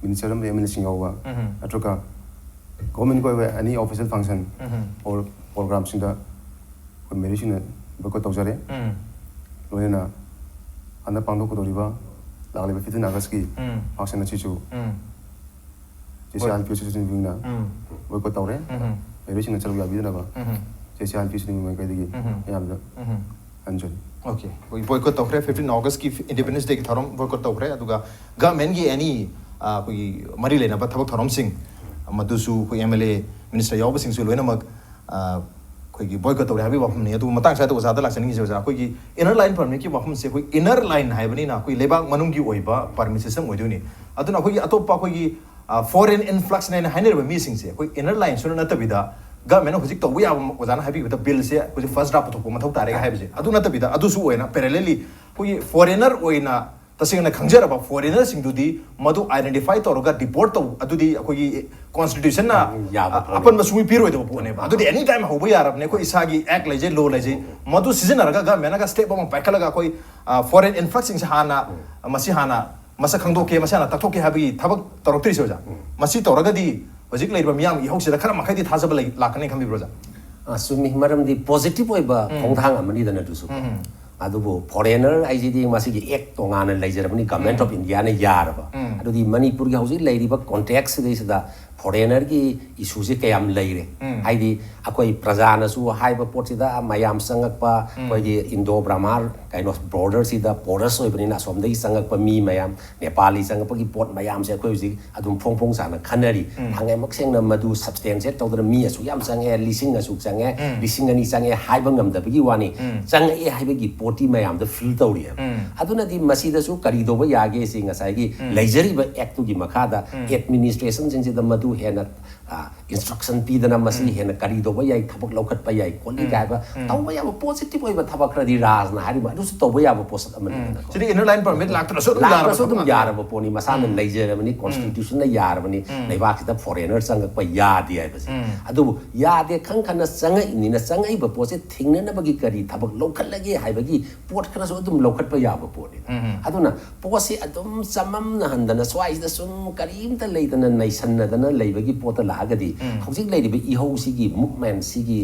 ꯃꯤꯅꯤꯁꯇꯔ ꯑꯃꯗꯤ ꯑꯦꯝ ꯑꯦꯜ ꯑꯦꯁꯤꯡ ꯌꯥꯎꯕ, ꯎꯝ ꯅꯠꯇ꯭ꯔꯒ ꯒꯣꯔꯃꯦꯟꯒꯤ ꯑꯣꯏꯕ ꯑꯦꯅꯤ ꯑꯣꯐꯤꯁꯤꯌꯦꯜ ꯐꯪꯁꯟ ꯎꯝ ꯑꯣꯔ ꯄ꯭ꯔꯣꯒ꯭ꯔꯥꯝꯁꯤꯡꯗ ꯑꯩꯈꯣꯏ ꯃꯍꯩꯔꯣꯏꯁꯤꯡꯅ ꯕꯣꯏꯀꯣꯠ ꯇꯧꯖꯔꯦ. ꯎꯝ ꯂꯣꯏꯅꯅ ꯍꯟꯗꯛ ꯄꯥꯡꯊꯣꯛꯀꯗꯧꯔꯤꯕ ꯂꯥꯛꯂꯤꯕ ꯐꯤꯐꯇꯤꯟ ꯑꯥꯒꯁꯀꯤ ꯎꯝ ꯐꯪꯁꯟ ꯑꯁꯤꯁꯨ ꯎꯝ J C R P students ꯋꯤꯡꯅ ꯎꯝ ꯕꯣꯏꯀꯣꯠ ꯇꯧꯔꯦ. ꯎꯝ ꯃꯍꯩꯔꯣꯏꯁꯤꯡꯅ ꯁꯔꯨꯛ ꯌꯥꯕꯤꯗꯅꯕ ꯎꯝ J C R P students wing ꯃꯥꯏꯀꯩꯗꯒꯤ ꯎꯝ ꯃꯌꯥꯝꯗ ꯎꯝ ꯍꯟꯖꯔꯤ. ꯑꯣꯀꯦ, ꯑꯩꯈꯣꯏ ꯕꯣꯏꯀꯣꯠ ꯇꯧꯈ꯭ꯔꯦ, ꯐꯤꯐꯇꯤꯟ ꯑꯣꯒꯁꯀꯤ ꯏꯟꯗꯤꯄꯦꯟꯗꯦꯟꯁ ꯗꯦꯒꯤ ꯊꯧꯔꯝ ꯕꯣꯏꯀꯣꯠ ꯇꯧꯈ꯭ꯔꯦ. ꯑꯗꯨꯒ ꯒꯚꯔꯟꯃꯦꯟꯒꯤ ꯑꯦꯅꯤ, ꯑ, ꯑꯩꯈꯣꯏꯒꯤ ꯃꯔꯤ ꯂꯩꯅꯕ ꯊꯕꯛ ꯊꯧꯔꯝꯁꯤꯡ, ꯃꯗꯨꯁꯨ ꯑꯩꯈꯣꯏ ꯑꯦꯝ ꯑꯦꯜ ꯑꯦ, ꯃꯤꯅꯤꯁꯇꯔ ꯌꯥꯎꯕꯁꯤꯡꯁꯨ ꯂꯣꯏꯅꯃꯛ, ꯑ, ꯑꯩꯈꯣꯏꯒꯤ ꯕꯣꯏꯀꯣꯠ ꯇꯧꯔꯦ ꯍꯥꯏꯕꯒꯤ ꯋꯥꯐꯝꯅꯤ. ꯑꯗꯨꯕꯨ ꯃꯇꯥꯡ ꯁ꯭ꯋꯥꯏꯗ ꯑꯣꯖꯥꯗ ꯂꯥꯛꯆꯅꯤꯡꯉꯤꯁꯦ, ꯑꯣꯖꯥ, ꯑꯩꯈꯣꯏꯒꯤ ꯏꯅꯔ ꯂꯥꯏꯟ ꯄꯔꯃꯤꯠꯀꯤ ꯋꯥꯐꯝꯁꯦ ꯑꯩꯈꯣꯏ ꯏꯅꯔ ꯂꯥꯏꯟ ꯍꯥꯏꯕꯅꯤꯅ ꯑꯩꯈꯣꯏ ꯂꯩꯕꯥꯛ ꯃꯅꯨꯡꯒꯤ ꯑꯣꯏꯕ ꯄꯔꯃꯤꯠ ꯁꯤꯁꯇꯦꯝ ꯑꯣꯏꯗꯣꯏꯅꯤ. ꯑꯗꯨꯅ ꯑꯩꯈꯣꯏꯒꯤ ꯑꯇꯣꯞꯄ ꯑꯩꯈꯣꯏꯒꯤ, ꯑ, ꯐꯣꯔꯦꯟ ꯏꯟꯐ꯭ꯂꯛꯁꯅꯦꯅ ꯍꯥꯏꯅꯔꯤꯕ ꯃꯤꯁꯤꯡꯁꯦ ꯑꯩꯈꯣꯏ ꯏꯅꯔ ꯂꯥꯏꯟꯁꯨ ꯅꯠꯇꯕꯤꯗ ꯒꯚꯔꯟꯃꯦꯟꯅ ꯍꯧꯖꯤꯛ ꯇꯧꯕ ꯌꯥꯕ, ꯑꯣꯖꯥꯅ ꯍꯥꯏꯕꯤꯕꯗ ꯕꯤꯜꯁꯦ ꯍꯧꯖꯤꯛ ꯐꯥꯔꯁ ꯗ꯭ꯔꯥꯐ ꯄꯨꯊꯣꯛꯄ ꯃꯊꯧ ꯇꯥꯔꯦꯒ ꯍꯥꯏꯕꯁꯦ, ꯑꯗꯨ ꯅꯠꯇꯕꯤꯗ ꯑꯗꯨꯁꯨ ꯑꯣꯏꯅ ꯄꯦꯔꯦꯂꯦꯜꯂꯤ ꯑꯩꯈꯣꯏꯒꯤ ꯐꯣꯔꯦꯅꯔ ꯑꯣꯏꯅ ꯇꯁꯦꯡꯅ ꯈꯪꯖꯔꯕ ꯐꯣꯔꯦꯅꯔꯁꯤꯡꯗꯨꯗꯤ ꯃꯗꯨ ꯑꯥꯏꯗꯦꯟꯇꯤꯐꯥꯏ ꯇꯧꯔꯒ ꯗꯤꯄꯣꯔꯠ ꯇꯧ, ꯑꯗꯨꯗꯤ ꯑꯩꯈꯣꯏꯒꯤ ꯀꯣꯟꯁꯇꯤꯇ꯭ꯌꯨꯁꯟꯅ, ꯎꯝ, ꯌꯥꯕ ꯑ, ꯄꯣꯠꯅꯤ. ꯑꯄꯟꯕ ꯁꯨꯡꯄꯤ ꯄꯤꯔꯣꯏꯗꯕ ꯄꯣꯠꯅꯦꯕ. ꯑꯗꯨꯗꯤ ꯑꯦꯅꯤ ꯇꯥꯏꯝ ꯍꯧꯕ ꯌꯥꯔꯕꯅꯦ. ꯑꯩꯈꯣꯏ ꯏꯁꯥꯒꯤ ꯑꯦꯛ ꯂꯩꯖꯩ, ꯂꯣ ꯂꯩꯖꯩ, ꯃꯗꯨ ꯁꯤꯖꯤꯟꯅꯔꯒ ꯒꯚꯔꯟꯃꯦꯟꯅꯒ ꯁ꯭ꯇꯦꯞ ꯑꯃ ꯄꯥꯏꯈꯠꯂꯒ ꯑꯩꯈꯣꯏ, ꯑ, ꯐꯣꯔꯦꯟ ꯏꯟꯐ꯭ꯂꯛꯁꯁꯤꯡꯁꯦ ꯍꯥꯟꯅ, ꯃꯁꯤ ꯍꯥꯟꯅ ꯃꯁꯛ ꯈꯪꯗꯣꯛꯀꯦ, ꯃꯁꯤ ꯍꯥꯟꯅ ꯇꯥꯛꯊꯣꯛꯀꯦ ꯍꯥꯏꯕꯒꯤ ꯊꯕꯛ ꯇꯧꯔꯛꯇ꯭ꯔꯤꯁꯦ, ꯑꯣꯖꯥ. ꯃꯁꯤ ꯇꯧꯔꯒꯗꯤ ꯍꯧꯖꯤꯛ ꯂꯩꯔꯤꯕ ꯃꯤꯌꯥꯝꯒꯤ ꯏꯍꯧꯁꯤꯗ ꯈꯔ ꯃꯈꯩꯗꯤ ꯊꯥꯖꯕ ꯂꯩ, ꯂꯥꯛꯀꯅꯤ ꯈꯟꯕꯤꯕ꯭ꯔꯣ, ꯑꯣꯖꯥ? ꯑ, ꯆꯨꯝꯃꯤ. ꯃꯔꯝꯗꯤ ꯄꯣꯖꯤꯇꯤꯚ ꯑꯣꯏꯕ ꯎꯝ. ꯈꯣꯡꯊꯥꯡ ꯑꯃꯅꯤꯗꯅ ꯑꯗꯨꯁꯨ. ꯎꯝ. ꯑꯗꯨꯕꯨ ꯐꯣꯔꯦꯅꯔ ꯍꯥꯏꯁꯤꯗꯤ ꯃꯁꯤꯒꯤ ꯑꯦꯛ ꯇꯣꯉꯥꯟꯅ ꯂꯩꯖꯔꯕꯅꯤ, ꯒꯃꯦꯟꯠ ꯑꯣꯐ ꯏꯟꯗꯤꯌꯥꯅ ꯌꯥꯔꯕ꯫ ꯑꯗꯨꯗꯤ ꯃꯅꯤꯄꯨꯔꯒꯤ ꯍꯧꯖꯤꯛ ꯂꯩꯔꯤꯕ ꯀꯣꯟꯇꯦꯛꯁꯁꯤꯗꯩꯁꯤꯗ ꯐꯣꯔꯦꯅꯔꯒꯤ ꯏꯁꯨꯁꯦ ꯀꯌꯥꯝ ꯂꯩꯔꯦ? ꯍꯥꯏꯗꯤ ꯑꯩꯈꯣꯏ ꯄ꯭ꯔꯖꯥꯅꯁꯨ ꯍꯥꯏꯕ ꯄꯣꯠꯁꯤꯗ ꯃꯌꯥꯝ ꯆꯪꯉꯛꯄ, ꯑꯩꯈꯣꯏꯒꯤ ꯏꯟꯗꯣ ꯕ꯭ꯔꯍꯃꯥ ꯀꯩꯅꯣ ꯕꯣꯔꯗꯔꯁꯤꯗ ꯄꯣꯔꯁ ꯑꯣꯏꯕꯅꯤꯅ ꯑꯁꯣꯝꯗꯒꯤ ꯆꯪꯉꯛꯄ ꯃꯤ ꯃꯌꯥꯝ, ꯅꯦꯄꯥꯂꯤ ꯆꯪꯉꯛꯄꯒꯤ ꯄꯣꯠ ꯃꯌꯥꯝꯁꯦ ꯑꯩꯈꯣꯏ ꯍꯧꯖꯤꯛ ꯑꯗꯨꯝ ꯐꯣꯡ ꯐꯣꯡ ꯁꯥꯅ ꯈꯟꯅꯔꯤ꯫ ꯊꯥꯡꯉꯩꯃꯛ ꯁꯦꯡꯅ ꯃꯗꯨ ꯁꯕꯁꯇꯦꯟꯁꯤꯌꯦꯠ ꯇꯧꯗꯅ ꯃꯤ ꯑꯁꯨꯛ ꯌꯥꯝ ꯆꯪꯉꯛꯑꯦ, ꯂꯤꯁꯤꯡ ꯑꯁꯨꯛ ꯆꯪꯉꯛꯑꯦ, ꯂꯤꯁꯤꯡ ꯑꯅꯤ ꯆꯪꯉꯛꯑꯦ ꯍꯥꯏꯕ ꯉꯝꯗꯕꯒꯤ ꯋꯥꯅꯤ꯫ ꯆꯪꯉꯛꯑꯦ ꯍꯥꯏꯕꯒꯤ ꯄꯣꯠꯇꯤ ꯃꯌꯥꯝꯗ ꯐꯤꯜ ꯇꯧꯔꯤꯑꯕ꯫ ꯑꯗꯨꯅꯗꯤ ꯃꯁꯤꯗꯁꯨ ꯀꯔꯤ ꯇꯧꯕ ꯌꯥꯒꯦ ꯁꯤ ꯉꯁꯥꯏꯒꯤ ꯂꯩꯖꯔꯤꯕ ꯑꯦꯛꯇꯨꯒꯤ ꯃꯈꯥꯗ ꯑꯦꯗꯃꯤꯅꯤꯁꯇ꯭ꯔꯦꯁꯟꯁꯤꯡꯁꯤꯗ ꯃꯗꯨ ꯍꯦꯟꯅ ꯏꯟꯁꯇ꯭ꯔꯛꯁꯟ ꯄꯤꯗꯅ ꯃꯁꯤ ꯍꯦꯟꯅ ꯀꯔꯤ ꯇꯧꯕ ꯌꯥꯏ, ꯊꯕꯛ ꯂꯧꯈꯠꯄ ꯌꯥꯏ ꯈꯣꯠꯂꯤ ꯀꯥꯏꯕ ꯇꯧꯕ ꯌꯥꯕ ꯄꯣꯖꯤꯇꯤꯚ ꯑꯣꯏꯕ ꯊꯕꯛ ꯈꯔꯗꯤ ꯔꯥꯖꯅ ꯍꯥꯏꯔꯤꯕ ꯑꯗꯨꯁꯨ ꯇꯧꯕ ꯌꯥꯕ ꯄꯣꯠꯁꯛ ꯑꯃꯅꯤꯗꯅꯀꯣ꯫ ꯁꯤꯗꯤ ꯏꯅꯔ ꯂꯥꯏꯟ ꯄꯔꯃꯤꯠ ꯂꯥꯛꯇ꯭ꯔꯁꯨ ꯑꯗꯨꯝ ꯂꯥꯛꯇ꯭ꯔꯁꯨ ꯌꯥꯔꯕ ꯑꯗꯨꯝ ꯊꯕꯛ ꯉꯥꯛꯇꯅꯤ꯫ ꯌꯥꯔꯕ ꯄꯣꯠꯅꯤ, ꯃꯁꯥꯅ ꯂꯩꯖꯔꯕꯅꯤ, ꯀꯣꯟꯁꯇꯤꯇ꯭ꯌꯨꯁꯟꯅ ꯌꯥꯔꯕꯅꯤ꯫ ꯂꯩꯕꯥꯛꯁꯤꯗ ꯐꯣꯔꯦꯅꯔ ꯆꯪꯉꯛꯄ ꯌꯥꯗꯦ ꯍꯥꯏꯕꯁꯦ꯫ ꯑꯗꯨꯕꯨ ꯌꯥꯗꯦ ꯈꯪ ꯈꯟꯅ ꯆꯪꯉꯛꯏꯅꯤꯅ ꯆꯪꯉꯛꯏꯕ ꯄꯣꯠꯁꯦ ꯊꯤꯡꯅꯅꯕꯒꯤ ꯀꯔꯤ ꯊꯕꯛ ꯂꯧꯈꯠꯂꯒꯦ ꯍꯥꯏꯕꯒꯤ ꯄꯣꯠ ꯈꯔꯁꯨ ꯑꯗꯨꯝ ꯂꯧꯈꯠꯄ ꯌꯥꯕ ꯄꯣꯠꯅꯤ꯫ ꯑꯗꯨꯅ ꯄꯣꯠꯁꯤ ꯑꯗꯨꯝ ꯆꯃꯝꯅꯍꯟꯗꯅ ꯁ꯭ꯋꯥꯏꯁꯤꯗ ꯁꯨꯝ ꯀꯔꯤꯝꯇ ꯂꯩꯇꯅ ꯅꯩꯁꯟꯅꯗꯅ ꯂꯩꯕꯒꯤ ꯄꯣꯠꯇ ꯂꯥꯛꯑꯒꯗꯤ ꯍꯧꯖꯤꯛ ꯂꯩꯔꯤꯕ ꯏꯍꯧꯁꯤꯒꯤ ꯃꯨꯞꯃꯦꯟꯁꯤꯒꯤ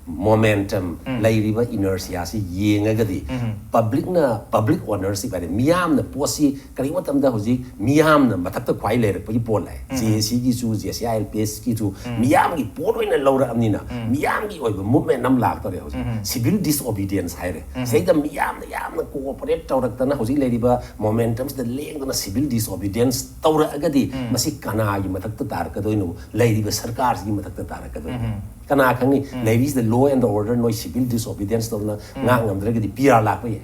ꯃꯣꯃꯦꯟꯇꯝ, ꯂꯩꯔꯤꯕ ꯏꯅꯔꯁꯤꯌꯥꯁꯤ ꯌꯦꯡꯉꯒꯗꯤ ꯄꯕ꯭ꯂꯤꯛꯅ, ꯄꯕ꯭ꯂꯤꯛ ꯑꯣꯅꯔꯁꯤꯞ ꯍꯥꯏꯗꯤ ꯃꯤꯌꯥꯝꯅ ꯄꯣꯠꯁꯤ ꯀꯔꯤꯒꯨꯝꯕ ꯃꯇꯝꯗ ꯍꯧꯖꯤꯛ ꯃꯤꯌꯥꯝꯅ ꯃꯊꯛꯇ ꯈ꯭ꯋꯥꯏ ꯂꯩꯔꯛꯄꯒꯤ ꯄꯣꯠ ꯂꯥꯛꯑꯦ꯫ J A ꯁꯤꯒꯤꯁꯨ, J A C I L P ꯑꯦꯁꯀꯤꯁꯨ ꯃꯤꯌꯥꯝꯒꯤ ꯄꯣꯠ ꯑꯣꯏꯅ ꯂꯧꯔꯛꯑꯕꯅꯤꯅ ꯃꯤꯌꯥꯝꯒꯤ ꯑꯣꯏꯕ ꯃꯨꯞꯃꯦꯟ ꯑꯃ ꯂꯥꯛꯇꯧꯔꯦ ꯍꯧꯖꯤꯛ꯫ ꯁꯤꯚꯤꯜ ꯗꯤꯁꯑꯣꯕꯤꯗꯤꯌꯦꯟꯁ ꯍꯥꯏꯔꯦ꯫ ꯁꯤꯗꯩꯗ ꯃꯤꯌꯥꯝꯅ ꯌꯥꯝꯅ ꯀꯣꯑꯣꯄꯔꯦꯠ ꯇꯧꯔꯛꯇꯅ ꯍꯧꯖꯤꯛ ꯂꯩꯔꯤꯕ ꯃꯣꯃꯦꯟꯇꯝꯁꯤꯗ ꯂꯦꯡꯗꯅ ꯁꯤꯚꯤꯜ ꯗꯤꯁꯑꯣꯕꯤꯗꯤꯌꯦꯟꯁ ꯇꯧꯔꯛꯑꯒꯗꯤ ꯃꯁꯤ ꯀꯅꯥꯒꯤ ꯃꯊꯛꯇ ꯇꯥꯔꯛꯀꯗꯣꯏꯅꯣ? ꯂꯩꯔꯤꯕ ꯁꯔꯀꯥꯔꯁꯤꯒꯤ ꯃꯊꯛꯇ ꯇꯥꯔꯛꯀꯗꯣꯏꯅꯣ? ꯀꯅꯥ ꯈꯪꯅꯤ? ꯂꯩꯔꯤꯁꯤꯗ law and order ꯅꯣꯏ ꯁꯤꯚꯤꯜ ꯗꯤꯁꯑꯣꯕꯤꯗꯤꯌꯦꯟꯁ ꯇꯧꯗꯅ ꯉꯥꯛ ꯉꯝꯗ꯭ꯔꯒꯗꯤ ꯄꯤ ꯑꯥꯔ ꯂꯥꯛꯄ ꯌꯥꯏ꯫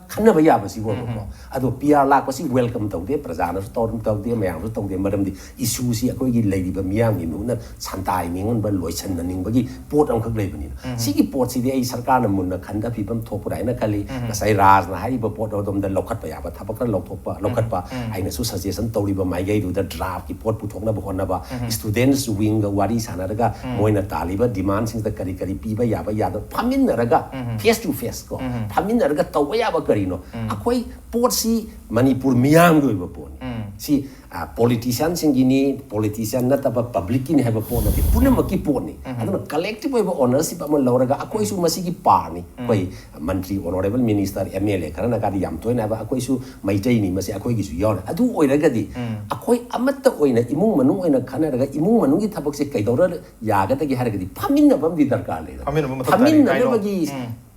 ꯈꯟꯅꯕ ꯌꯥꯕꯁꯤꯕꯨꯕꯀꯣ꯫ ꯑꯗꯣ ꯄꯤ ꯑꯥꯔ ꯂꯥꯛꯄꯁꯤ ꯋꯦꯜꯀꯝ ꯇꯧꯗꯦ, ꯄ꯭ꯔꯖꯥꯅꯁꯨ ꯇꯧꯔ-, ꯇꯧꯗꯦ, ꯃꯌꯥꯝꯁꯨ ꯇꯧꯗꯦ꯫ ꯃꯔꯝꯗꯤ ꯏꯁꯨꯁꯤ ꯑꯩꯈꯣꯏꯒꯤ ꯂꯩꯔꯤꯕ ꯃꯤꯌꯥꯝꯒꯤ ꯃꯤꯍꯨꯠꯅ ꯁꯟꯗꯥꯏ ꯅꯤꯡꯍꯟꯕ, ꯂꯣꯏꯁꯤꯟꯅꯅꯤꯡꯕꯒꯤ ꯄꯣꯠ ꯑꯃꯈꯛ ꯂꯩꯕꯅꯤꯅ꯫ ꯁꯤꯒꯤ ꯄꯣꯠꯁꯤꯗꯤ ꯑꯩ ꯁꯔꯀꯥꯔꯅ ꯃꯨꯟꯅ ꯈꯟꯊꯕꯤꯕ ꯑꯃ ꯊꯣꯛꯄ꯭ꯔꯥ ꯍꯥꯏꯅ ꯈꯜꯂꯤ꯫ ꯉꯁꯥꯏ ꯔꯥꯖꯅ ꯍꯥꯏꯔꯤꯕ ꯄꯣꯠ ꯑꯗꯣꯝꯗ ꯂꯧꯈꯠꯄ ꯌꯥꯕ ꯊꯕꯛ ꯈꯔ ꯂꯧꯊꯣꯛꯄ, ꯂꯧꯈꯠꯄ, ꯑꯩꯅꯁꯨ ꯁꯖꯦꯁꯟ ꯇꯧꯔꯤꯕ ꯃꯥꯏꯀꯩꯗꯨꯗ ꯗ꯭ꯔꯥꯐꯀꯤ ꯄꯣꯠ ꯄꯨꯊꯣꯛꯅꯕ ꯍꯣꯠꯅꯕ, ꯁ꯭ꯇꯨꯗꯦꯟꯠꯁ ꯋꯤꯡꯒ ꯋꯥꯔꯤ ꯁꯥꯟꯅꯔꯒ ꯃꯣꯏꯅ ꯇꯥꯜꯂꯤꯕ ꯗꯤꯃꯥꯟꯁꯤꯡꯁꯤꯗ ꯀꯔꯤ ꯀꯔꯤ ꯄꯤꯕ ꯌꯥꯕ ꯌꯥꯗꯕ ꯐꯝꯃꯤꯟꯅꯔꯒ, ꯐꯦꯁ ꯇꯨ ꯐꯦꯁ ꯀꯣ, ꯐꯝꯃꯤꯟꯅꯔꯒ ꯇꯧꯕ ꯌꯥꯕ ꯀꯔꯤꯅꯣ? ꯑꯩꯈꯣꯏ ꯄꯣꯠꯁꯤ ꯃꯅꯤꯄꯨꯔ ꯃꯤꯌꯥꯝꯒꯤ ꯑꯣꯏꯕ ꯄꯣꯠꯅꯤ꯫ ꯁꯤ ꯄꯣꯂꯤꯇꯤꯁꯤꯌꯥꯟꯁꯤꯡꯒꯤꯅꯤ, ꯄꯣꯂꯤꯇꯤꯁꯤꯌꯥꯟ ꯅꯠꯇꯕ ꯄꯕ꯭ꯂꯤꯛꯀꯤꯅꯤ ꯍꯥꯏꯕ ꯄꯣꯠ ꯅꯠꯇꯦ, ꯄꯨꯝꯅꯃꯛꯀꯤ ꯄꯣꯠꯅꯤ꯫ ꯑꯗꯨꯅ ꯀꯂꯦꯛꯇꯤꯚ ꯑꯣꯏꯕ ꯑꯣꯅꯔꯁꯤꯞ ꯑꯃ ꯂꯧꯔꯒ ꯑꯩꯈꯣꯏꯁꯨ ꯃꯁꯤꯒꯤ ꯄꯥꯔꯠꯅꯤ, ꯑꯩꯈꯣꯏ ꯃꯟꯇ꯭ꯔꯤ, honourable minister, M L A ꯈꯔꯅ ꯀꯥꯗꯤ ꯌꯥꯝ ꯇꯣꯏꯅ ꯍꯥꯏꯕ, ꯑꯩꯈꯣꯏꯁꯨ ꯃꯩꯇꯩꯅꯤ, ꯃꯁꯤ ꯑꯩꯈꯣꯏꯒꯤꯁꯨ ꯌꯥꯎꯔꯦ꯫ ꯑꯗꯨ ꯑꯣꯏꯔꯒꯗꯤ ꯑꯩꯈꯣꯏ ꯑꯃꯠꯇ ꯑꯣꯏꯅ ꯏꯃꯨꯡ ꯃꯅꯨꯡ ꯑꯣꯏꯅ ꯈꯟꯅꯔꯒ ꯏꯃꯨꯡ ꯃꯅꯨꯡꯒꯤ ꯊꯕꯛꯁꯦ ꯀꯩꯗꯧꯔ ꯌꯥꯒꯗꯒꯦ ꯍꯥꯏꯔꯒꯗꯤ ꯐꯝꯃꯤꯟꯅꯕ ꯑꯃꯗꯤ ꯗꯔꯀꯥꯔ ꯂꯩ꯫ ꯐꯝꯃꯤꯟꯅꯕ ꯃꯊꯧ ꯇꯥꯏ, dialogue꯫ ꯐꯝꯃꯤꯟꯅꯕꯒꯤ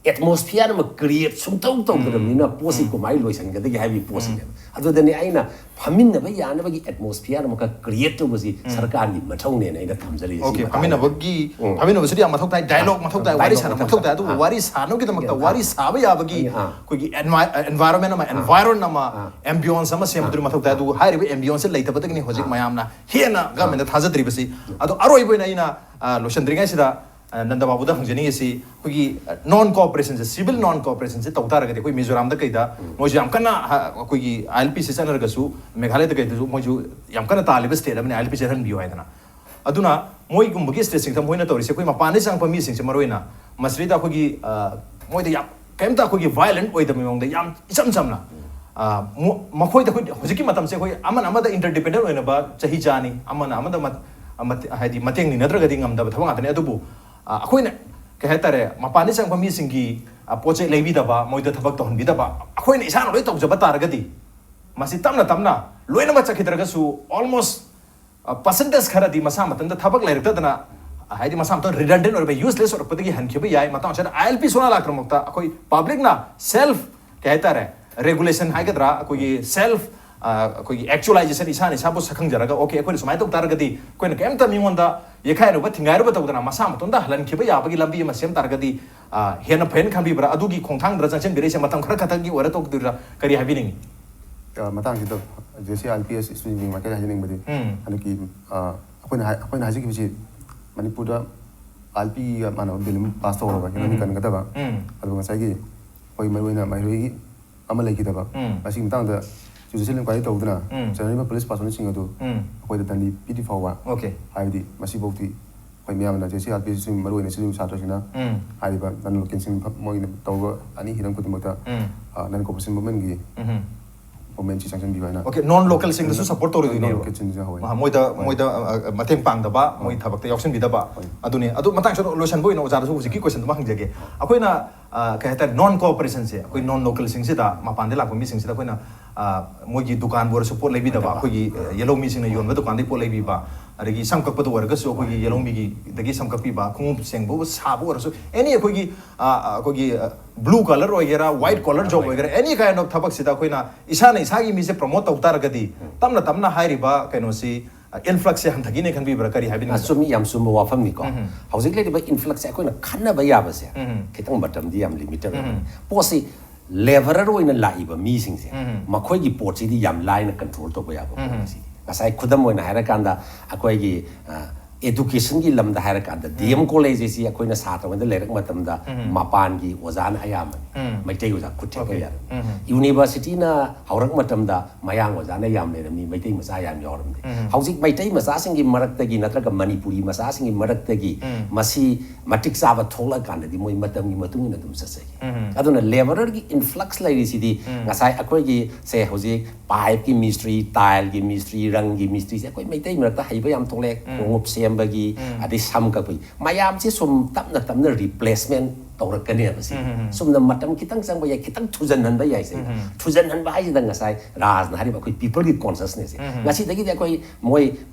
ꯑꯦꯠꯃꯣꯁꯐꯤꯌꯥꯔ ꯑꯃ ꯀ꯭ꯔꯤꯌꯦꯠ ꯁꯨꯡꯇꯧ ꯇꯧꯗ꯭ꯔꯕꯅꯤꯅ ꯄꯣꯠꯁꯤ ꯀꯃꯥꯏꯅ ꯂꯣꯏꯁꯤꯟꯒꯗꯒꯦ ꯍꯥꯏꯕꯒꯤ ꯄꯣꯠꯁꯤꯅꯦꯕ꯫ ꯑꯗꯨꯗꯅꯤ ꯑꯩꯅ ꯐꯝꯃꯤꯟꯅꯕ ꯌꯥꯅꯕꯒꯤ ꯑꯦꯠꯃꯣꯁꯐꯤꯌꯥꯔ ꯑꯃꯈꯛ ꯀ꯭ꯔꯤꯌꯦꯠ ꯇꯧꯕꯁꯤ ꯁꯔꯀꯥꯔꯒꯤ ꯃꯊꯧꯅꯦꯅ ꯑꯩꯅ ꯊꯝꯖꯔꯤꯁꯦ꯫ ꯑꯣꯀꯦ, ꯐꯝꯃꯤꯟꯅꯕꯒꯤ ꯐꯝꯃꯤꯟꯅꯕꯁꯤꯗꯤ ꯌꯥꯝ ꯃꯊꯧ ꯇꯥꯏ, ꯗꯥꯏꯂꯣꯒ ꯃꯊꯧ ꯇꯥꯏ, ꯋꯥꯔꯤ ꯗꯥꯏꯂꯣꯒ ꯁꯥꯟꯅꯕ ꯃꯊꯧ ꯃꯊꯧ ꯇꯥꯏ꯫ ꯑꯗꯨꯕꯨ ꯇꯥꯏ꯫ ꯋꯥꯔꯤ ꯁꯥꯟꯅꯕꯒꯤꯗꯃꯛꯇ, ꯌꯥꯝ ꯋꯥꯔꯤ ꯁꯥꯕ ꯌꯥꯕꯒꯤ ꯑꯥ꯫ ꯑꯩꯈꯣꯏꯒꯤ ꯑꯦꯟꯚꯥꯏꯔꯣꯟꯃꯦꯟ ꯑꯃ, ꯑꯦꯟꯚꯥꯏꯔꯣꯟ ꯑꯃ, ꯑꯥ꯫ ꯑꯦꯝꯕꯤꯌꯣꯟꯁ ꯑꯃ ꯁꯦꯝꯕꯗꯨꯅ ꯃꯊꯧ ꯇꯥꯏ꯫ ꯑꯗꯨꯕꯨ ꯍꯥꯏꯔꯤꯕ ꯑꯦꯝꯕꯤꯌꯣꯟꯁꯁꯦ ꯂꯩꯇꯕꯗꯒꯤꯅꯤ ꯍꯧꯖꯤꯛ ꯃꯌꯥꯝꯅ ꯍꯦꯟꯅ ꯒꯃꯦꯟꯗ ꯊꯥꯖꯗ꯭ꯔꯤꯕꯁꯤ꯫ ꯑꯗꯣ ꯑꯔꯣꯏꯕ ꯑꯣꯏꯅ ꯑꯩꯅ ꯑ, ꯂꯣꯏꯁꯤꯟꯗ꯭ꯔꯤꯉꯩꯁꯤꯗ ꯑ, ꯅꯟꯗ ꯕꯥꯕꯨꯗ ꯍꯪꯖꯅꯤꯡꯉꯤꯁꯤ, ꯑꯩꯈꯣꯏꯒꯤ ꯅꯣꯟ ꯀꯣꯑꯣꯄꯔꯦꯁꯟꯁꯦ, ꯁꯤꯚꯤꯜ ꯅꯣꯟ ꯀꯣꯑꯣꯄꯔꯦꯁꯟꯁꯦ ꯇꯧ ꯇꯥꯔꯒꯗꯤ ꯑꯩꯈꯣꯏ ꯃꯤꯖꯣꯔꯥꯝꯗ ꯀꯩꯗ ꯃꯣꯏꯁꯨ ꯌꯥꯝ ꯀꯟꯅ ꯍ-, ꯑꯩꯈꯣꯏꯒꯤ ꯑꯥꯏ ꯑꯦꯜ ꯄꯤꯁꯦ ꯆꯠꯅꯔꯒꯁꯨ, ꯃꯦꯘꯥꯂꯌꯗ ꯀꯩꯗꯁꯨ ꯃꯣꯏꯁꯨ ꯌꯥꯝ ꯀꯟꯅ ꯇꯥꯜꯂꯤꯕ ꯁ꯭ꯇꯦꯠ ꯑꯃꯅꯤ, ꯑꯥꯏ ꯑꯦꯜ ꯄꯤ ꯆꯠꯍꯟꯕꯤꯌꯨ ꯍꯥꯏꯗꯅ꯫ ꯑꯗꯨꯅ ꯃꯣꯏꯒꯨꯝꯕꯒꯤ ꯁ꯭ꯇꯦꯠꯁꯤꯡꯗ ꯃꯣꯏꯅ ꯇꯧꯔꯤꯁꯦ, ꯑꯩꯈꯣꯏ ꯃꯄꯥꯟꯗꯒꯤ ꯆꯪꯉꯛꯄ ꯃꯤꯁꯤꯡꯁꯦ ꯃꯔꯨꯑꯣꯏꯅ ꯃꯁꯤꯗꯩꯗ ꯑꯩꯈꯣꯏꯒꯤ, ꯑ, ꯃꯣꯏꯗ ꯌꯥꯝ ꯀꯩꯝꯇ ꯑꯩꯈꯣꯏꯒꯤ ꯚꯥꯏꯂꯦꯟꯠ ꯑꯣꯏꯗꯕ ꯃꯑꯣꯡꯗ ꯌꯥꯝ ꯏꯆꯝ ꯆꯝꯅ, ꯑ, ꯃꯣ-, ꯃꯈꯣꯏꯗ ꯑꯩꯈꯣꯏ ꯍꯧꯖꯤꯛꯀꯤ ꯃꯇꯝꯁꯦ ꯑꯩꯈꯣꯏ ꯑꯃꯅ ꯑꯃꯗ ꯏꯟꯇꯔꯗꯤꯄꯦꯟꯗꯦꯟ ꯑꯣꯏꯅꯕ ꯆꯍꯤ ꯆꯥꯅꯤ, ꯑꯃꯅ ꯑꯃꯗ ꯃꯠ-, ꯑ, ꯃꯠ-, ꯍꯥꯏꯗꯤ ꯃꯇꯦꯡ ꯅꯤꯅꯗ꯭ꯔꯒꯗꯤ ꯉꯝꯗꯕ ꯊꯕꯛ ꯉꯥꯛꯇꯅꯤ꯫ ꯑꯗꯨꯕꯨ, ꯑ, ꯑꯩꯈꯣꯏꯅ ꯀꯩ ꯍꯥꯏꯇꯥꯔꯦ, ꯃꯄꯥꯟꯗꯒꯤ ꯆꯪꯉꯛꯄ ꯃꯤꯁꯤꯡꯒꯤ, ꯑ, ꯄꯣꯠ ꯆꯩ ꯂꯩꯕꯤꯗꯕ, ꯃꯣꯏꯗ ꯊꯕꯛ ꯇꯧꯍꯟꯕꯤꯗꯕ, ꯑꯩꯈꯣꯏꯅ ꯏꯁꯥꯅ ꯂꯣꯏ ꯇꯧꯖꯕ ꯇꯥꯔꯒꯗꯤ ꯃꯁꯤ ꯇꯞꯅ ꯇꯞꯅ ꯂꯣꯏꯅꯃꯛ ꯆꯠꯈꯤꯗ꯭ꯔꯒꯁꯨ almost ꯄꯔꯁꯦꯟꯇꯦꯖ ꯈꯔꯗꯤ ꯃꯁꯥ ꯃꯊꯟꯇ ꯊꯕꯛ ꯂꯩꯔꯛꯇꯗꯅ, ꯍꯥꯏꯗꯤ ꯃꯁꯥ ꯃꯊꯟꯇ ꯔꯤꯗꯟꯗꯦꯟ ꯑꯣꯏꯔꯕ, ꯌꯨꯁꯂꯦꯁ ꯑꯣꯏꯔꯛꯄꯗꯒꯤ ꯍꯟꯈꯤꯕ ꯌꯥꯏ꯫ ꯃꯇꯥꯡ ꯑꯁꯤꯗ ꯑꯥꯏ ꯑꯦꯜ ꯄꯤ ꯁꯨꯡꯂꯥꯛ ꯂꯥꯛꯇ꯭ꯔꯃꯛꯇ ꯑꯩꯈꯣꯏ ꯄꯕ꯭ꯂꯤꯛꯅ ꯁꯦꯜꯐ, ꯀꯩ ꯍꯥꯏꯇꯥꯔꯦ, ꯔꯦꯒꯨꯂꯦꯁꯟ ꯍꯥꯏꯒꯗ꯭ꯔꯥ, ꯑꯩꯈꯣꯏꯒꯤ ꯁꯦꯜꯐ, ꯑꯩꯈꯣꯏꯒꯤ ꯑꯦꯛꯆꯨꯑꯦꯂꯥꯏꯖꯦꯁꯟ, ꯏꯁꯥꯅ ꯏꯁꯥꯕꯨ ꯁꯛꯈꯪꯖꯔꯒ, ꯑꯣꯀꯦ, ꯑꯩꯈꯣꯏꯅ ꯁꯨꯃꯥꯏꯅ ꯇꯧ ꯇꯥꯔꯒꯗꯤ ꯑꯩꯈꯣꯏꯅ ꯀꯩꯝꯇ ꯃꯤꯉꯣꯟꯗ ꯌꯦꯈꯥꯏꯔꯨꯕ ꯊꯤꯡꯒꯥꯏꯔꯨꯕ ꯇꯧꯗꯅ ꯃꯁꯥ ꯃꯇꯣꯝꯇ ꯍꯜꯍꯟꯈꯤꯕ ꯌꯥꯕꯒꯤ ꯂꯝꯕꯤ ꯑꯃ ꯁꯦꯝ ꯇꯥꯔꯒꯗꯤ, ꯑ, ꯍꯦꯟꯅ ꯐꯩꯅ ꯈꯟꯕꯤꯕ꯭ꯔꯥ? ꯑꯗꯨꯒꯤ ꯈꯣꯡꯊꯥꯡꯗꯨꯗ ꯆꯪꯁꯤꯟꯕꯤꯔꯛꯏꯁꯦ ꯃꯇꯝ ꯈꯔ ꯈꯛꯇꯪꯒꯤ ꯑꯣꯏꯔ ꯇꯣꯛꯇꯣꯏꯔꯥ? ꯀꯔꯤ ꯍꯥꯏꯕꯤꯅꯤꯡꯉꯤ? ꯑ, ꯃꯇꯥꯡꯁꯤꯗ J C I L P S ꯏꯁꯇꯨꯗꯦꯟꯁꯤꯡꯒꯤ ꯃꯥꯏꯀꯩꯗ ꯍꯥꯏꯖꯅꯤꯡꯕꯗꯤ, ꯎꯝ꯫ ꯍꯟꯗꯛꯀꯤ, ꯑ, ꯑꯩꯈꯣꯏꯅ ꯍꯥꯏ-, ꯑꯩꯈꯣꯏꯅ ꯍꯥꯏꯖꯈꯤꯕꯁꯤ ꯃꯅꯤꯄꯨꯔꯗ ꯑꯥꯏ ꯑꯦꯜ ꯄꯤꯒ ꯃꯥꯟꯅꯕ ꯕꯤꯜ ꯑꯃ ꯄꯥꯁ ꯇꯧꯔꯕ, ꯍꯦꯟꯅ ꯎꯝ꯫ ꯀꯟꯒꯗꯕ꯫ ꯎꯝ꯫ ꯑꯗꯨꯒ ꯉꯁꯥꯏꯒꯤ ꯑꯩꯈꯣꯏ ꯃꯔꯨꯑꯣꯏꯅ ꯃꯍꯩꯔꯣꯏꯒꯤ ꯑꯃ ꯂꯩꯈꯤꯗꯕ, ꯎꯝ꯫ ꯃꯁꯤꯒꯤ ꯃꯇꯥꯡꯗ ꯖꯨꯗꯤꯁꯤꯌꯦꯜ ꯏꯟꯀ꯭ꯋꯥꯏꯔꯤ ꯇꯧꯗꯨꯅ ꯎꯝ꯫ ꯆꯠꯅꯔꯤꯕ ꯄꯨꯂꯤꯁ ꯄꯥꯔꯁꯣꯅꯦꯜꯁꯤꯡ ꯑꯗꯨ ꯎꯝ꯫ ꯑꯩꯈꯣꯏꯗ ꯗꯟꯗꯤ ꯄꯤꯗ꯭ꯔꯤ ꯐꯥꯎꯕ ꯑꯣꯀꯦ꯫ ꯍꯥꯏꯕꯗꯤ ꯃꯁꯤꯐꯥꯎꯗꯤ ꯑꯩꯈꯣꯏ ꯃꯌꯥꯝꯅ J C R P S ꯃꯔꯨꯑꯣꯏꯅ ꯁꯤꯒꯤ ꯁꯥꯇ꯭ꯔꯁꯤꯡꯅ ꯎꯝ꯫ ꯍꯥꯏꯔꯤꯕ ꯅꯟ ꯂꯣꯀꯦꯜꯁꯤꯡ ꯃꯣꯏꯒꯤ ꯇꯧꯕ ꯑꯅꯤ ꯍꯤꯔꯝ ꯈꯨꯗꯤꯡꯃꯛꯇ, ꯎꯝ꯫ ꯑ, ꯅꯟ ꯀꯣꯑꯣꯄꯔꯦꯁꯟ ꯃꯨꯞꯃꯦꯟꯒꯤ ꯎꯝ꯫ ꯒꯣꯔꯃꯦꯟꯁꯤ ꯆꯪꯁꯤꯟꯕꯤꯌꯨ ꯍꯥꯏꯅ ꯑꯣꯀꯦ, ꯅꯣꯟ ꯂꯣꯀꯦꯜꯁꯤꯡꯗꯁꯨ ꯍꯣꯏ, ꯁꯄꯣꯔꯠ ꯇꯧꯔꯣꯏꯗꯣꯏꯅꯦꯕ꯫ ꯂꯣꯀꯦꯜꯁꯤꯡꯁꯨ ꯍꯣꯏ꯫ ꯑꯍ, ꯃꯣꯏꯗ ꯃꯣꯏꯗ ꯑ, ꯑ, ꯃꯇꯦꯡ ꯄꯥꯡꯗꯕ, ꯃꯣꯏ ꯊꯕꯛꯇ ꯌꯥꯎꯁꯤꯟꯕꯤꯗꯕ꯫ ꯍꯣꯏ꯫ ꯑꯗꯨꯅꯦ꯫ ꯑꯗꯨ ꯃꯇꯥꯡ ꯆꯥꯅ ꯂꯣꯏꯁꯟꯕ ꯑꯣꯏꯅ ꯑꯣꯖꯥꯗꯁꯨ ꯍꯧꯖꯤꯛꯀꯤ ꯀꯣꯏꯁꯟꯗꯨꯃ ꯍꯪꯖꯒꯦ꯫ ꯑꯩꯈꯣꯏꯅ ꯑ, ꯀꯩ ꯍꯥꯏꯇꯥꯔꯦ, ꯅꯣꯟ ꯀꯣꯑꯣꯄꯔꯦꯁꯟꯁꯦ, ꯑꯩꯈꯣꯏ ꯅꯣꯟ ꯂꯣꯀꯦꯜꯁꯤꯡꯁꯤꯗ, ꯃꯄꯥꯟꯗ ꯂꯥꯛꯄ ꯃꯤꯁꯤꯡꯁꯤꯗ ꯑꯩꯈꯣꯏꯅ ꯑ, ꯃꯣꯏꯒꯤ ꯗꯨꯀꯥꯟꯕꯨ ꯑꯣꯏꯔꯁꯨ ꯄꯣꯠ ꯂꯩꯕꯤꯗꯕ, ꯑꯩꯈꯣꯏꯒꯤ ꯑ, ꯌꯦꯜꯍꯧ ꯃꯤꯁꯤꯡꯅ ꯌꯣꯟꯕ ꯗꯨꯀꯥꯟꯗꯒꯤ ꯄꯣꯠ ꯂꯩꯕꯤꯕ, ꯑꯗꯒꯤ ꯁꯝ ꯀꯛꯄꯗ ꯑꯣꯏꯔꯒꯁꯨ ꯑꯩꯈꯣꯏꯒꯤ ꯌꯦꯜꯍꯧ ꯃꯤꯒꯤꯗꯒꯤ ꯁꯝ ꯀꯛꯄꯤꯕ, ꯈꯣꯡꯎꯞ ꯁꯦꯡꯕ ꯁꯥꯕ ꯑꯣꯏꯔꯁꯨ, ꯑꯦꯅꯤ ꯑꯩꯈꯣꯏꯒꯤ ꯑ, ꯑ, ꯑꯩꯈꯣꯏꯒꯤ ꯕ꯭ꯂꯨ ꯀꯂꯔ ꯑꯣꯏꯒꯦꯔꯥ, ꯋꯥꯏꯠ ꯀꯂꯔ ꯖꯣꯕ ꯑꯣꯏꯒꯦꯔꯥ, ꯑꯦꯅꯤ ꯀꯥꯏꯟ ꯑꯣꯐ ꯊꯕꯛꯁꯤꯗ ꯑꯩꯈꯣꯏꯅ ꯏꯁꯥꯅ ꯏꯁꯥꯒꯤ ꯃꯤꯁꯦ ꯄ꯭ꯔꯃꯣꯠ ꯇꯧ ꯇꯥꯔꯒꯗꯤ ꯇꯞꯅ ꯇꯞꯅ ꯍꯥꯏꯔꯤꯕ ꯀꯩꯅꯣꯁꯤ, ꯏꯟꯐ꯭ꯂꯛꯁꯁꯦ ꯍꯟꯊꯈꯤꯅꯦ ꯈꯟꯕꯤꯕ꯭ꯔꯥ? ꯀꯔꯤ ꯍꯥꯏꯕꯤꯅꯤꯡꯕ? ꯑꯆꯨꯝꯃꯤ, ꯌꯥꯝ ꯆꯨꯝꯕ ꯋꯥꯐꯝꯅꯤꯀꯣ꯫ ꯍꯧꯖꯤꯛ ꯂꯩꯔꯤꯕ ꯏꯟꯐ꯭ꯂꯛꯁꯁꯦ ꯑꯩꯈꯣꯏꯅ ꯈꯟꯅꯕ ꯌꯥꯕꯁꯦ ꯈꯤꯇꯪ ꯃꯇꯝꯗꯤ ꯌꯥꯝ ꯂꯤꯃꯤꯇꯦꯠ ꯑꯣꯏꯕꯅꯤ꯫ ꯄꯣꯠꯁꯤ ꯂꯦꯕꯔꯔ ꯑꯣꯏꯅ ꯂꯥꯛꯏꯕ ꯃꯤꯁꯤꯡꯁꯦ, ꯃꯈꯣꯏꯒꯤ ꯄꯣꯠꯁꯤꯗꯤ ꯌꯥꯝ ꯂꯥꯏꯅ ꯀꯟꯇ꯭ꯔꯣꯜ ꯇꯧꯕ ꯌꯥꯕ ꯄꯣꯠ ꯑꯁꯤꯗꯤ꯫ ꯉꯁꯥꯏ ꯈꯨꯗꯝ ꯑꯣꯏꯅ ꯍꯥꯏꯔꯀꯥꯟꯗ, ꯑꯩꯈꯣꯏꯒꯤ ꯑꯦꯗꯨꯀꯦꯁꯟꯒꯤ ꯂꯝꯗ ꯍꯥꯏꯔꯀꯥꯟꯗ, ꯗꯤ ꯑꯦꯝ ꯀꯣꯂꯦꯖ ꯑꯁꯤ ꯑꯩꯈꯣꯏꯅ ꯁꯥꯇ꯭ꯔꯉꯩꯗ ꯂꯩꯔꯛ ꯃꯇꯝꯗ ꯃꯄꯥꯟꯒꯤ ꯑꯣꯖꯥꯅ ꯑꯌꯥꯝꯕꯅꯤ꯫ ꯃꯩꯇꯩ ꯑꯣꯖꯥ ꯈꯨꯠ ꯊꯦꯛꯄ ꯌꯥꯔꯝꯃꯤ꯫ ꯌꯨꯅꯤꯚꯔꯁꯤꯇꯤꯅ ꯍꯧꯔꯛ ꯃꯇꯝꯗ ꯃꯌꯥꯡ ꯑꯣꯖꯥꯅ ꯌꯥꯝ ꯂꯩꯔꯝꯃꯤ, ꯃꯩꯇꯩ ꯃꯆꯥ ꯌꯥꯝ ꯌꯥꯎꯔꯝꯗꯦ꯫ ꯍꯧꯖꯤꯛ ꯃꯩꯇꯩ ꯃꯆꯥꯁꯤꯡꯒꯤ ꯃꯔꯛꯇꯒꯤ ꯅꯠꯇ꯭ꯔꯒ ꯃꯅꯤꯄꯨꯔꯤ ꯃꯆꯥꯁꯤꯡꯒꯤ ꯃꯔꯛꯇꯒꯤ ꯃꯁꯤ ꯃꯇꯤꯛ ꯆꯥꯕ ꯊꯣꯛꯂꯛꯑꯀꯥꯟꯗꯗꯤ ꯃꯣꯏ ꯃꯇꯝꯒꯤ ꯃꯇꯨꯡ ꯏꯟꯅ ꯑꯗꯨꯝ ꯆꯠꯆꯈꯤ꯫ ꯑꯗꯨꯅ ꯂꯦꯕꯔꯔꯒꯤ ꯏꯟꯐ꯭ꯂꯛꯁ ꯂꯩꯔꯤꯁꯤꯗꯤ ꯉꯁꯥꯏ ꯑꯩꯈꯣꯏꯒꯤ ꯁꯦ ꯍꯧꯖꯤꯛ ꯄꯥꯏꯞꯀꯤ ꯃꯤꯁꯇ꯭ꯔꯤ, ꯇꯥꯏꯜꯒꯤ ꯃꯤꯁꯇ꯭ꯔꯤ, ꯔꯪꯒꯤ ꯃꯤꯁꯇ꯭ꯔꯤꯁꯦ ꯑꯩꯈꯣꯏ ꯃꯩꯇꯩ ꯃꯔꯛꯇ ꯍꯩꯕ ꯌꯥꯝ ꯊꯣꯛꯂꯛꯑꯦ꯫ ꯈꯣꯡꯎꯞ ꯁꯦꯝꯕꯒꯤ, ꯑꯗꯩ ꯁꯝ ꯀꯛꯄꯒꯤ, ꯃꯌꯥꯝꯁꯦ ꯁꯨꯝ ꯇꯞꯅ ꯇꯞꯅ ꯔꯤꯄ꯭ꯂꯦꯁꯃꯦꯟ ꯇꯧꯔꯛꯀꯅꯦꯕ ꯁꯤ꯫ ꯆꯨꯝꯅ ꯃꯇꯝ ꯈꯤꯇꯪ ꯆꯪꯕ ꯌꯥꯏ, ꯈꯤꯇꯪ ꯊꯨꯖꯟꯍꯟꯕ ꯌꯥꯏ ꯁꯦ꯫ ꯊꯨꯖꯟꯍꯟꯕ ꯍꯥꯏꯁꯤꯗ ꯉꯁꯥꯏ ꯔꯥꯖꯅ ꯍꯥꯏꯔꯤꯕ ꯑꯩꯈꯣꯏ ꯄꯤꯄꯜꯒꯤ ꯀꯣꯟꯁꯤꯌꯁꯅꯦꯁꯁꯦ꯫ ꯉꯁꯤꯗꯒꯤꯗꯤ ꯑꯩꯈꯣꯏ ꯃꯣꯏ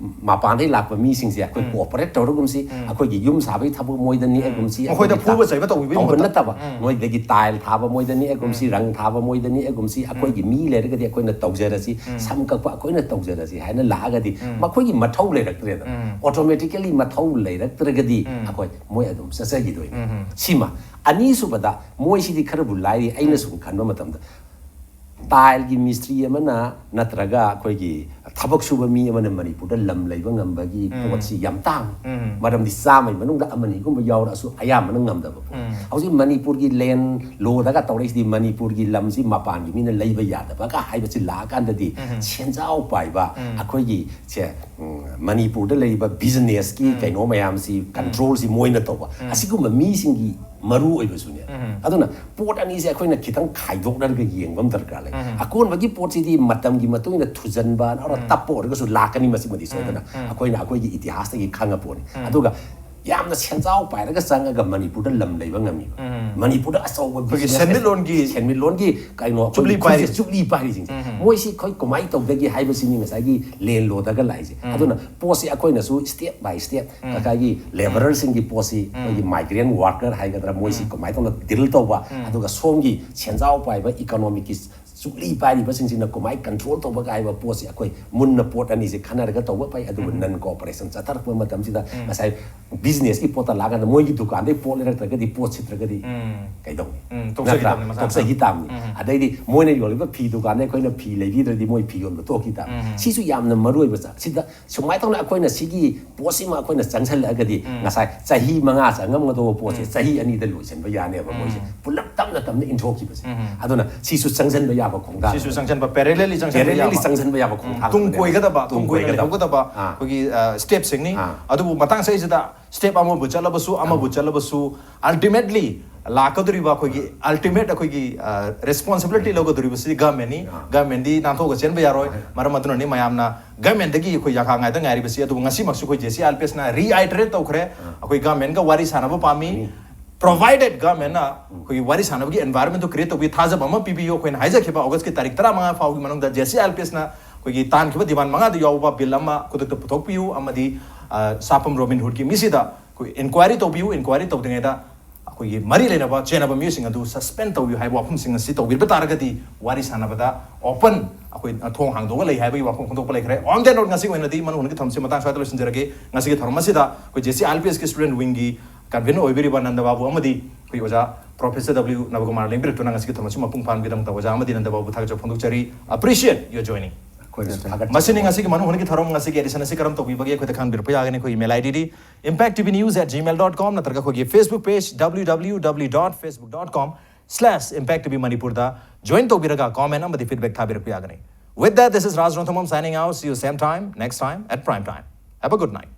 ꯃꯄꯥꯟꯗꯒꯤ ꯂꯥꯛꯄ ꯃꯤꯁꯤꯡꯁꯦ ꯑꯩꯈꯣꯏ ꯀꯣꯑꯣꯄꯔꯦꯠ ꯇꯧꯔꯒꯨꯝꯁꯤ, ꯑꯩꯈꯣꯏꯒꯤ ꯌꯨꯝ ꯁꯥꯕꯒꯤ ꯊꯕꯛ ꯃꯣꯏꯗ ꯅꯦꯛꯑꯒꯨꯝꯁꯤ, ꯃꯈꯣꯏꯗ ꯑꯩꯈꯣꯏꯒꯤ ꯐꯨꯕ ꯆꯩꯕ ꯇꯧꯕꯤꯕꯒꯤ ꯇꯧꯕ ꯃꯍꯨꯠꯇ꯫ ꯅꯠꯇꯕ, ꯃꯣꯏꯗꯒꯤ ꯇꯥꯏꯜ ꯊꯥꯕ ꯃꯣꯏꯗ ꯅꯦꯛꯑꯒꯨꯝꯁꯤ, ꯔꯪ ꯊꯥꯕ ꯃꯣꯏꯗ ꯅꯦꯛꯑꯒꯨꯝꯁꯤ, ꯑꯩꯈꯣꯏꯒꯤ ꯃꯤ ꯂꯩꯔꯒꯗꯤ ꯑꯩꯈꯣꯏꯅ ꯇꯧꯖꯔꯁꯤ, ꯁꯝ ꯀꯛꯄ ꯑꯩꯈꯣꯏꯅ ꯇꯧꯖꯔꯁꯤ ꯍꯥꯏꯅ ꯂꯥꯛꯑꯒꯗꯤ ꯃꯈꯣꯏꯒꯤ ꯃꯊꯧ ꯂꯩꯔꯛꯇ꯭ꯔꯦꯗꯅ꯫ ꯑꯣꯇꯣꯃꯦꯇꯤꯀꯦꯂꯤ ꯃꯊꯧ ꯂꯩꯔꯛꯇ꯭ꯔꯒꯗꯤ ꯑꯩꯈꯣꯏ ꯃꯣꯏ ꯑꯗꯨꯝ ꯆꯠꯆꯈꯤꯗꯣꯏꯅꯤ꯫ ꯁꯤꯃ꯫ ꯑꯅꯤꯁꯨꯕꯗ, ꯃꯣꯏꯁꯤꯗꯤ ꯈꯔꯕꯨ ꯂꯥꯏꯔꯤ, ꯑꯩꯅ ꯁꯨꯝ ꯈꯟꯕ ꯃꯇꯝꯗ ꯇꯥꯏꯜꯒꯤ ꯃꯤꯁꯇ꯭ꯔꯤ ꯑꯃꯅ ꯅꯠꯇ꯭ꯔꯒ ꯑꯩꯈꯣꯏꯒꯤ ꯊꯕꯛ ꯁꯨꯕ ꯃꯤ ꯑꯃꯅ ꯃꯅꯤꯄꯨꯔꯗ ꯂꯝ ꯂꯩꯕ ꯉꯝꯕꯒꯤ ꯄꯣꯠꯁꯤ ꯌꯥꯝ ꯇꯥꯡꯉꯤ꯫ ꯃꯔꯝꯗꯤ ꯆꯥꯝꯃꯒꯤ ꯃꯅꯨꯡꯗ ꯑꯃꯅꯤꯒꯨꯝꯕ ꯌꯥꯎꯔꯛꯑꯁꯨ ꯑꯌꯥꯝꯕꯅ ꯉꯝꯗꯕ ꯄꯣꯠ꯫ ꯍꯧꯖꯤꯛ ꯃꯅꯤꯄꯨꯔꯒꯤ ꯂꯦꯟ ꯂꯣꯗꯒ ꯇꯧꯔꯛꯏꯁꯤꯗꯤ ꯃꯅꯤꯄꯨꯔꯒꯤ ꯂꯝꯁꯤ ꯃꯄꯥꯟꯒꯤ ꯃꯤꯅ ꯂꯩꯕ ꯌꯥꯗꯕꯒ ꯍꯥꯏꯕꯁꯤ ꯂꯥꯛꯑꯀꯥꯟꯗꯗꯤ ꯁꯦꯟꯖꯥꯎ ꯄꯥꯏꯕ ꯑꯩꯈꯣꯏꯒꯤ ꯁꯦ, ꯎꯝ, ꯃꯅꯤꯄꯨꯔꯗ ꯂꯩꯔꯤꯕ ꯕꯤꯖꯤꯅꯦꯁꯀꯤ ꯀꯩꯅꯣ ꯃꯌꯥꯝꯁꯤ ꯀꯟꯇ꯭ꯔꯣꯜꯁꯤ ꯃꯣꯏꯅ ꯇꯧꯕ꯫ ꯑꯁꯤꯒꯨꯝꯕ ꯃꯤꯁꯤꯡꯒꯤ ꯃꯔꯨ ꯑꯣꯏꯕꯁꯨꯅꯦ꯫ ꯑꯗꯨꯅ ꯄꯣꯠ ꯑꯅꯤꯁꯦ ꯑꯩꯈꯣꯏꯅ ꯈꯤꯇꯪ ꯈꯥꯏꯗꯣꯛꯅꯔꯒ ꯌꯦꯡꯕ ꯑꯃ ꯗꯔꯀꯥꯔ ꯂꯩ꯫ ꯑꯀꯣꯟꯕꯒꯤ ꯄꯣꯠꯁꯤꯗꯤ ꯃꯇꯝꯒꯤ ꯃꯇꯨꯡ ꯏꯟꯅ ꯊꯨꯖꯟꯕ ꯅꯠꯇ꯭ꯔꯒ ꯇꯞꯄ ꯑꯣꯏꯔꯒꯁꯨ ꯂꯥꯛꯀꯅꯤ, ꯃꯁꯤꯃꯗꯤ ꯁꯣꯏꯗꯅ꯫ ꯑꯩꯈꯣꯏꯅ ꯑꯩꯈꯣꯏꯒꯤ ꯏꯇꯤꯍꯥꯁꯇꯒꯤ ꯈꯪꯉ ꯄꯣꯠꯅꯤ꯫ ꯑꯗꯨꯒ ꯌꯥꯝꯅ ꯁꯦꯟꯖꯥꯎ ꯄꯥꯏꯔꯒ ꯆꯪꯉꯒ ꯃꯅꯤꯄꯨꯔꯗ ꯂꯝ ꯂꯩꯕ ꯉꯝꯃꯤꯕ, ꯃꯅꯤꯄꯨꯔꯗ ꯑꯆꯧꯕ ꯑꯩꯈꯣꯏꯒꯤ business, ꯁꯦꯟꯃꯤꯠꯂꯣꯟꯒꯤ ꯁꯦꯟꯃꯤꯠꯂꯣꯟꯒꯤ ꯀꯩꯅꯣ, ꯑꯩꯈꯣꯏꯒꯤ ꯆꯨꯞꯂꯤ ꯈꯨꯠꯁꯦ ꯄꯥꯏꯔꯤ꯫ ꯆꯨꯞꯂꯤ ꯄꯥꯏꯔꯤꯁꯤꯡꯁꯦ, ꯃꯣꯏꯁꯤ ꯑꯩꯈꯣꯏ ꯀꯃꯥꯏꯅ ꯇꯧꯗꯒꯦ ꯍꯥꯏꯕꯁꯤꯅꯤ ꯉꯁꯥꯏꯒꯤ ꯂꯦꯟ ꯂꯣꯗꯒ ꯂꯥꯛꯏꯁꯦ꯫ ꯑꯗꯨꯅ ꯄꯣꯠꯁꯤ ꯑꯩꯈꯣꯏꯅꯁꯨ step by step ꯉꯁꯥꯏꯒꯤ labourerꯁꯤꯡꯒꯤ ꯄꯣꯠꯁꯤ, ꯑꯩꯈꯣꯏꯒꯤ migrant worker ꯍꯥꯏꯒꯗ꯭ꯔꯥ, ꯃꯣꯏꯁꯤ ꯀꯃꯥꯏꯅ ꯇꯧꯅ deal ꯇꯧꯕ, ꯑꯗꯨꯒ ꯁꯣꯝꯒꯤ ꯁꯦꯟꯖꯥꯎ ꯄꯥꯏꯕ economicꯀꯤ ꯆꯨꯞꯂꯤ ꯄꯥꯏꯔꯤꯕꯁꯤꯡꯁꯤꯅ ꯀꯃꯥꯏꯅ control ꯇꯧꯕꯒ ꯍꯥꯏꯕ ꯄꯣꯠꯁꯤ ꯑꯩꯈꯣꯏ ꯃꯨꯟꯅ ꯄꯣꯠ ꯑꯅꯤꯁꯦ ꯈꯟꯅꯔꯒ ꯇꯧꯕ ꯐꯩ꯫ ꯑꯗꯨꯕꯨ non cooperation ꯆꯠꯊꯔꯛꯄ ꯃꯇꯝꯁꯤꯗ ꯉꯁꯥꯏ businessꯀꯤ ꯄꯣꯠꯇ ꯂꯥꯛꯑꯀꯥꯟꯗ ꯃꯣꯏꯒꯤ ꯗꯨꯀꯥꯟꯗꯩ ꯄꯣꯠ ꯂꯩꯔꯛꯇ꯭ꯔꯒꯗꯤ, ꯄꯣꯠ ꯁꯤꯠꯇ꯭ꯔꯒꯗꯤ ꯀꯩꯗꯧꯅꯤ? ꯎꯝ, ꯇꯣꯛꯆꯈꯤ ꯅꯠꯇ꯭ꯔꯥ? ꯇꯥꯕꯅꯤ, ꯃꯁꯥ ꯇꯣꯛꯆꯈꯤ ꯇꯥꯕꯅꯤ꯫ ꯑꯗꯩꯗꯤ ꯃꯣꯏꯅ ꯌꯣꯜꯂꯤꯕ ꯐꯤ ꯗꯨꯀꯥꯟꯗ ꯑꯩꯈꯣꯏꯅ ꯐꯤ ꯂꯩꯕꯤꯗ꯭ꯔꯗꯤ ꯃꯣꯏ ꯐꯤ ꯌꯣꯟꯕ ꯇꯣꯛꯈꯤ ꯇꯥꯕꯅꯤ꯫ ꯁꯤꯁꯨ ꯌꯥꯝꯅ ꯃꯔꯨ ꯑꯣꯏꯕ ꯆꯥ-, ꯁꯤꯗ ꯁꯨꯃꯥꯏꯅ ꯇꯧꯅ ꯑꯩꯈꯣꯏꯅ ꯁꯤꯒꯤ ꯄꯣꯠꯁꯤꯃ ꯑꯩꯈꯣꯏꯅ ꯆꯪꯁꯜꯂꯛꯑꯒꯗꯤ ꯉꯁꯥꯏ ꯆꯍꯤ ꯃꯉꯥ ꯆꯪꯉꯝꯒꯗꯧꯕ ꯄꯣꯠꯁꯦ ꯆꯍꯤ ꯑꯅꯤꯗ ꯂꯣꯏꯁꯤꯟꯕ ꯌꯥꯅꯦꯕ, ꯃꯣꯏꯁꯦ ꯄꯨꯂꯞ ꯇꯞꯅ ꯇꯞꯅ ꯏꯟꯊꯣꯛꯈꯤꯕꯁꯦ꯫ ꯑꯗꯨꯅ ꯁꯤꯁꯨ ꯆꯪꯁꯤꯟꯕ ꯌꯥꯕ ꯈꯣꯡꯊꯥꯡ ꯁꯤꯁꯨ ꯆꯪꯁꯤꯟꯕ, parallelly ꯆꯪꯁꯤꯟꯕ parallelly ꯌꯥꯕ꯫ ꯆꯪꯁꯤꯟꯕ ꯌꯥꯕ ꯈꯣꯡꯊꯥꯡ ꯇꯨꯡ ꯑꯃꯅꯦꯕ꯫ ꯀꯣꯏꯒꯗꯕ, ꯇꯨꯡ ꯇꯨꯡ ꯀꯣꯏꯅ ꯀꯣꯏꯒꯗꯕ꯫ ꯂꯩꯍꯧꯒꯗꯕ ꯑꯥ꯫ ꯑꯩꯈꯣꯏꯒꯤ stepꯁꯤꯡꯅꯤ꯫ ꯑꯥ꯫ ꯑꯗꯨꯕꯨ ꯃꯇꯥꯡ ꯁꯤꯗꯩꯁꯤꯗ step ꯑꯃꯕꯨ ꯆꯠꯂꯕꯁꯨ, ꯑꯃꯕꯨ ꯆꯠꯂꯕꯁꯨ, ultimately ꯂꯥꯛꯀꯗꯧꯔꯤꯕ ꯑꯩꯈꯣꯏꯒꯤ ultimate ꯑꯩꯈꯣꯏꯒꯤ responsibility ꯂꯧꯒꯗꯧꯔꯤꯕꯁꯤ governmentꯅꯤ꯫ Governmentꯗꯤ ꯅꯥꯟꯊꯣꯛꯑꯒ ꯆꯦꯟꯕ ꯌꯥꯔꯣꯏ꯫ ꯃꯔꯝ ꯑꯗꯨꯅꯅꯤ ꯃꯌꯥꯝꯅ governmentꯗꯒꯤ ꯑꯩꯈꯣꯏ ꯌꯥꯈꯥ ꯉꯥꯏꯗ ꯉꯥꯏꯔꯤꯕꯁꯤ꯫ ꯑꯗꯨꯕꯨ ꯉꯁꯤꯃꯛꯁꯨ ꯑꯩꯈꯣꯏ JC ILPSꯅ reiterate ꯇꯧꯈ꯭ꯔꯦ, ꯑꯩꯈꯣꯏ governmentꯀ ꯋꯥꯔꯤ ꯁꯥꯟꯅꯕ ꯄꯥꯝꯃꯤ꯫ Provided governmentꯅ ꯑꯩꯈꯣꯏꯒꯤ ꯋꯥꯔꯤ ꯁꯥꯟꯅꯕꯒꯤ environmentꯇꯨ create ꯇꯧꯕꯤ, ꯊꯥꯖꯕ ꯑꯃ ꯄꯤꯕꯤꯌꯨ꯫ ꯑꯩꯈꯣꯏꯅ ꯍꯥꯏꯖꯈꯤꯕ Augustꯀꯤ ꯇꯥꯔꯤꯛ ꯇꯔꯥꯃꯉꯥ ꯐꯥꯎꯒꯤ ꯃꯅꯨꯡꯗ JC ILPSꯅ ꯑꯩꯈꯣꯏꯒꯤ ꯇꯥꯟꯈꯤꯕ demand ꯃꯉꯥꯗ ꯌꯥꯎꯕ bill ꯑꯃ ꯈꯨꯗꯛꯇ ꯄꯨꯊꯣꯛꯄꯤꯌꯨ ꯑꯃꯗꯤ, ꯑ, ꯁꯥꯄꯝ Robinhoodꯀꯤ ꯃꯤꯁꯤꯗ ꯑꯩꯈꯣꯏ inquiry ꯇꯧꯕꯤꯌꯨ꯫ Inquiry ꯇꯧꯗ꯭ꯔꯤꯉꯩꯗ ꯑꯩꯈꯣꯏꯒꯤ ꯃꯔꯤ ꯂꯩꯅꯕ ꯆꯦꯟꯅꯕ ꯃꯤꯑꯣꯏꯁꯤꯡ ꯑꯗꯨ suspend ꯇꯧꯕꯤꯌꯨ ꯍꯥꯏꯕ ꯋꯥꯐꯝꯁꯤꯡ ꯑꯁꯤ ꯇꯧꯕꯤꯕ ꯇꯥꯔꯒꯗꯤ ꯋꯥꯔꯤ ꯁꯥꯟꯅꯕꯗ open ꯑꯩꯈꯣꯏ ꯊꯣꯡ ꯍꯥꯡꯗꯣꯛꯑꯒ ꯂꯩ ꯍꯥꯏꯕꯒꯤ ꯋꯥꯐꯝ ꯐꯣꯡꯗꯣꯛꯄ ꯂꯩꯈ꯭ꯔꯦ꯫ On that note, ꯉꯁꯤꯒꯤ ꯑꯣꯏꯅꯗꯤ ꯃꯅꯨꯡ ꯍꯨꯠꯅꯒꯤ ꯊꯧꯔꯝꯁꯤ ꯃꯇꯥꯡ ꯁ꯭ꯋꯥꯏꯗ ꯂꯣꯏꯁꯤꯟꯖꯔꯒꯦ꯫ ꯉꯁꯤꯒꯤ ꯊꯧꯔꯝ ꯑꯁꯤꯗ ꯑꯩꯈꯣꯏ JC ILPSꯀꯤ student wingꯀꯤ convener ꯑꯣꯏꯕꯤꯔꯤꯕ ꯅꯟꯗ ꯕꯥꯕꯨ ꯑꯃꯗꯤ ꯑꯩꯈꯣꯏ ꯑꯣꯖꯥ Professor W ꯅꯕꯀꯨꯃꯥꯔ ꯂꯦꯡꯕꯤꯔꯛꯇꯨꯅ ꯉꯁꯤꯒꯤ ꯊꯧꯔꯝ ꯑꯁꯤ ꯃꯄꯨꯡ ꯐꯥꯍꯟꯕꯒꯤꯗꯃꯛꯇ ꯑꯣꯖꯥ ꯑꯃꯗꯤ ꯅꯟꯗ ꯕꯥꯕꯨ ꯊꯥꯒꯠꯆꯕ ꯐꯣꯡꯗꯣꯛꯆꯔꯤ꯫ Appreciate your joining꯫ ꯑꯩꯈꯣꯏꯅꯁꯨ ꯊꯥꯒꯠꯆꯔꯤ꯫ ꯃꯁꯤꯅꯤ ꯉꯁꯤꯒꯤ ꯃꯅꯨꯡ ꯍꯨꯠꯅꯒꯤ ꯊꯧꯔꯝ꯫ ꯉꯁꯤꯒꯤ edition ꯑꯁꯤ ꯀꯔꯝ ꯇꯧꯕꯤꯕꯒꯦ ꯑꯩꯈꯣꯏꯗ ꯈꯪꯍꯟꯕꯤꯔꯛꯄ ꯌꯥꯒꯅꯤ꯫ ꯑꯩꯈꯣꯏꯒꯤ email IDꯗꯤ impact T V news at gmail dot com ꯅꯠꯇ꯭ꯔꯒ ꯑꯩꯈꯣꯏꯒꯤ Facebook page W W W dot facebook dot com slash impact T V Manipurꯗ join ꯇꯧꯕꯤꯔꯒ comment ꯑꯃꯗꯤ feedback ꯊꯥꯕꯤꯔꯛꯄ ꯌꯥꯒꯅꯤ꯫ With that, this is Raj Rongthangam signing out. See you same time, next time at prime time. Have a good night.